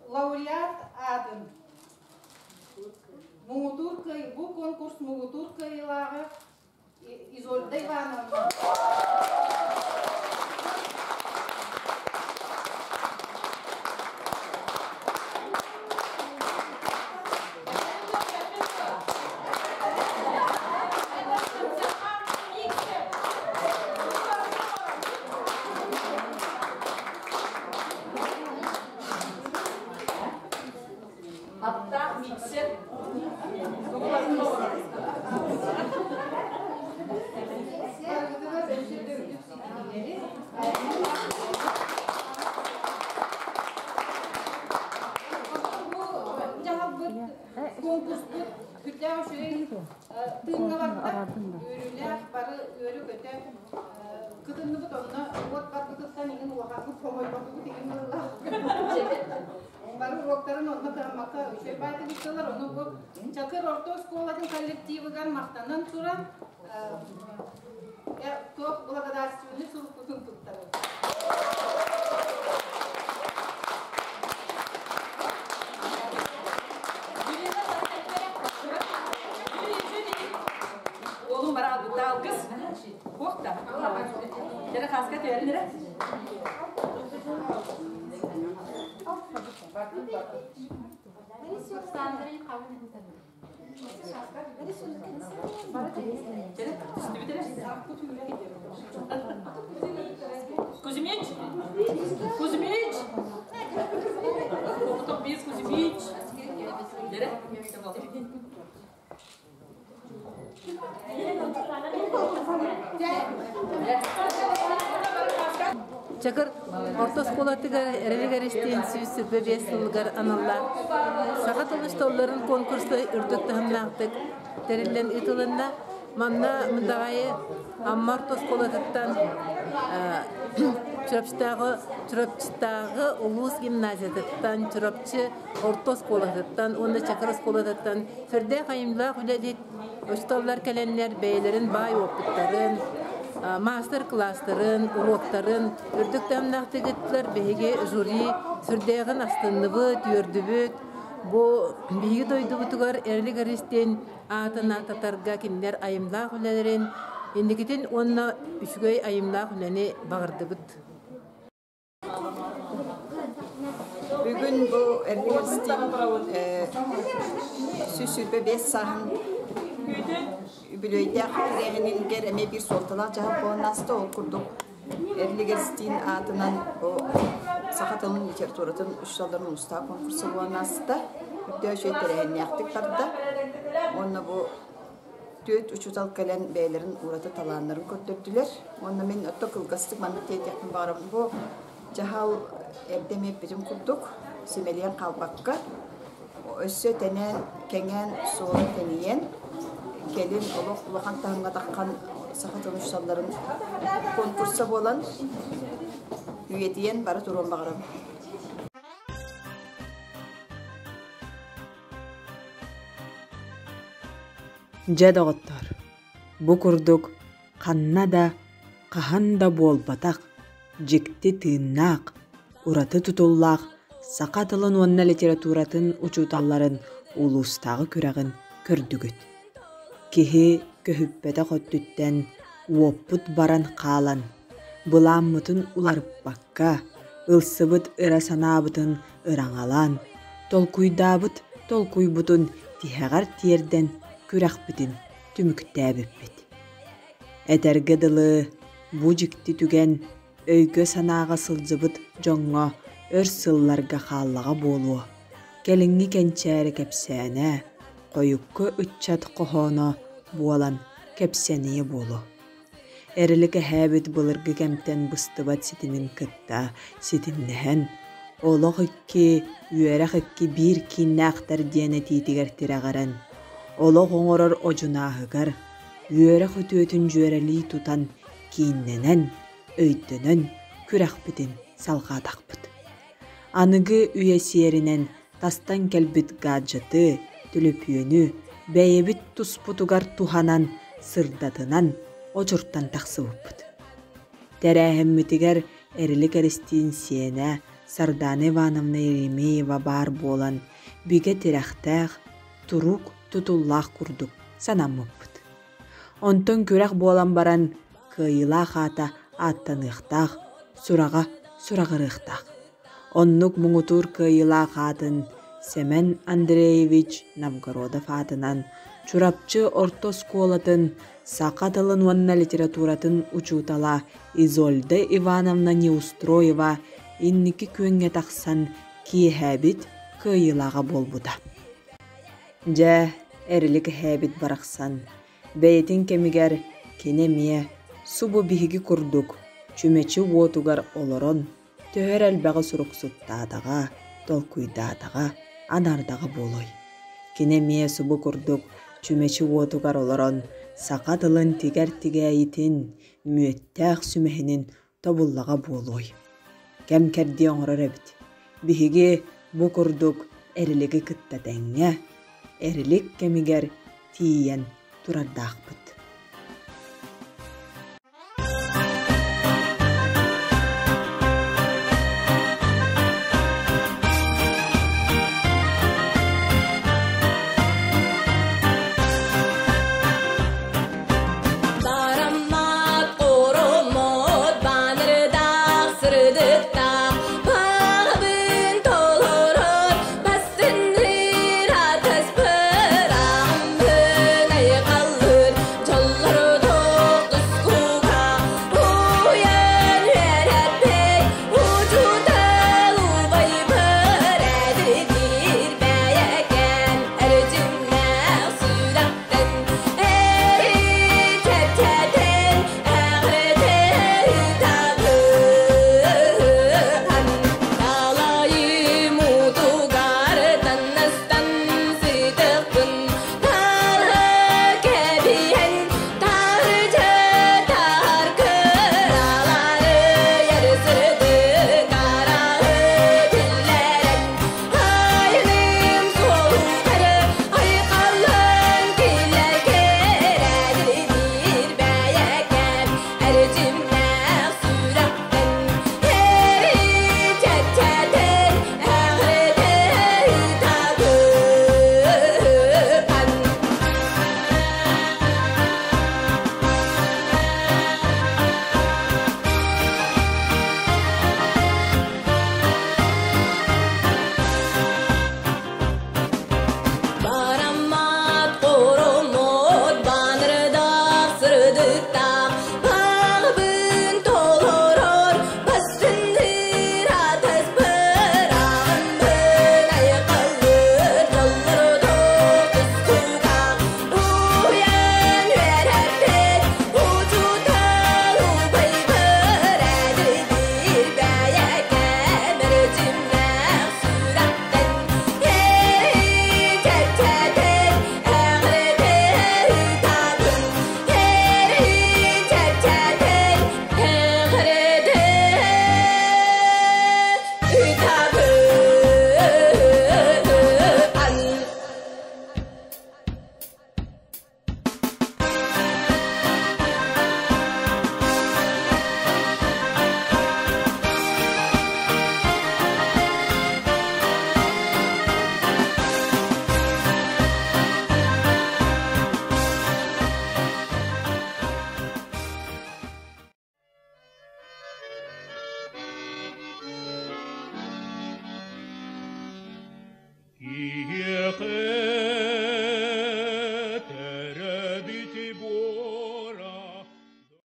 лауреат аатын муҥутуур кыай бу конкурс муҥутуур кыайыылааҕа Изольда Ивановна. Аттаах миксер. Конкурспут сүрдээх үчүгэй тыыҥҥа барда. Үөрүүлээх бары үөрү-көтө кытынныбыт онно уот барбытыттан иҥин улаханнык хомойботубут иҥин быһыылаах. Бары уруоктарын онно кыһаммакка үчүгэй баайтык ыыттылар. Ону бу Чакыр орто оскуолатын коллективыгар махтанан туран туох благодарственный сурукпутун туттарабыт. Уолум бараалбытта алгыс. Куохта. Дere хаска түөрін эрэ. Кузьмич! Кузьмич! Потом без Кузьмич! Дere. Чакыр орто оскуолатыгар эрэлигэр истиэн 125 сылыгар аналлаах саха тылын столларын конкурса үрдүк таһымнаахтык тэриллэн ыытылынна. Манна Мындаҕайы Амма орто оскуолатыттан Чурапчытааҕы Чурапчытааҕы улуус гимназиятыттан Чурапчы орто оскуолатыттан уонна Чакыр оскуолатыттан сүрдээх айымньылаах үлэлиир учууталлар кэлэннэр бэйэлэрин баай уопуттарын, маастар-кылаастарын, уруоктарын үрдүк таһымнаахтык ыыттылар. Биһиги жюри сүрдээҕин астынныбыт, үөрдүбүт. Бу биһиги дойдубутугар Эрилик Эристиин аатын ааттатарга кинилэр айымньылаах үлэлэрин инникитин уонна үчүгэй айымньылаах үлэни баҕардыбыт. Бүгүн бу Эрдигерстин 125 сааһын үбүлүөйдээх тэрээһинигэр эмиэ биир суолталаах дьаһал буолан ааста. Ол курдук Эрлигерстин аатынан бу саха тылын литературатын учууталларын улуустааҕы конкурса буолан ааста. Үрдөө үчүгэй тэрээһиннээхтик барда. Уонна бу Түөрт учуутал кэлэн бэйэлэрин ураты талааннарын көрдөрдүлэр. Уонна мин отто кылгастык маннык диэтиэхпин баҕарабын. Бу дьаһал эрдэ эмиэ эппитим курдук, симэлийэн хаалбакка, өссө тэнээн, кэҥээн, суола тэнийэн, кэлин олох улахан таһымҥа таххан саха тылын учууталларын конкурса буолан, үйэтийэн бара туруон баҕарабын. Дьэ, доҕоттоор, бу курдук ханна да, хаһан да буолбатах дьикти тыыннаах, ураты тутуллаах саха тылын уонна литературатын учууталларын улуустааҕы күрэҕин көрдүгүт. Киһи көһүппэтэх өттүттэн уоппут баран хаалан, былааммытын уларыппакка, ылсыбыт ыра санаабытын ыраҥалаан, толкуйдаабыт толкуйбутун тиһэҕэр тиэрдэн күрэхпитин түмүктээбиппит. Этэргэ дылы, бу дьикти түгэн өйгө-санааҕа сылдьыбыт дьоҥҥо өр сылларга хааллаҕа буолуо, кэлиҥҥи кэнчээри кэпсээнэ, хойукку ыччат хоһооно буолан кэпсэниэ буолуо. Эрили кэһээбит былыргы кэмтэн быстыбат ситимин кытта ситимнэһэн, олох икки, үөрэх икки биир кииннээхтэр диэн этиитигэр тирэҕирэн, олох оҥорор одьунааһыгар, үөрэх үтүөтүн дьүөрэлии тутан кииннэнэн, өйдөнөн күрэхпитин салҕаатахпыт. Аныгы үйэ сиэринэн тастан кэлбит гаджеты, түлүпүөнү бэйэбит туспутугар туһанан, сырдатынан очуртан тахсыбыппыт. Тэрээһиммитигэр Эрилик Эристиин сиэнэ Сардана Ивановна Еремеева баар буолан, бигэ тирэхтээх, турук тутуллаах курдук санаммыппыт. Онтон күрэх буолан баран, кыайыылаах аата ааттаныахтаах, сураҕа сураҕырыахтаах. Оннук муҥутуур кыайыылаах аатын Сэмэн Андреевич Новгородов аатынан Чурапчы орто оскуолатын саха тылын уонна литературатын учуутала Изольда Ивановна Неустроева инники күөҥҥэ тахсан киэһээбит кыайыылааҕа буолбута. Дьэ, Эрилик эһээбит барахсан, бэйэтин кэмигэр кини эмиэ субу биһиги курдук чүмэчи уотугар олорон төһө эрэ элбэҕи суруксуттаатаҕа, толкуйдаатаҕа, анаардаҕа буолуой. Кини эмиэ субу курдук чүмэчи уотугар олорон саха тылын тигэр тигээйитин, мүөттээх сүмэһинин тобуллаҕа буолуой. Кэм-кэрдии оҥорор эбит. Биһиги бу курдук Эрилиги кытта тэҥҥэ, Эрилик кэмигэр тиийэн турардаахпыт. Бараммат, ороммот, банырдаах, сырдыктаах.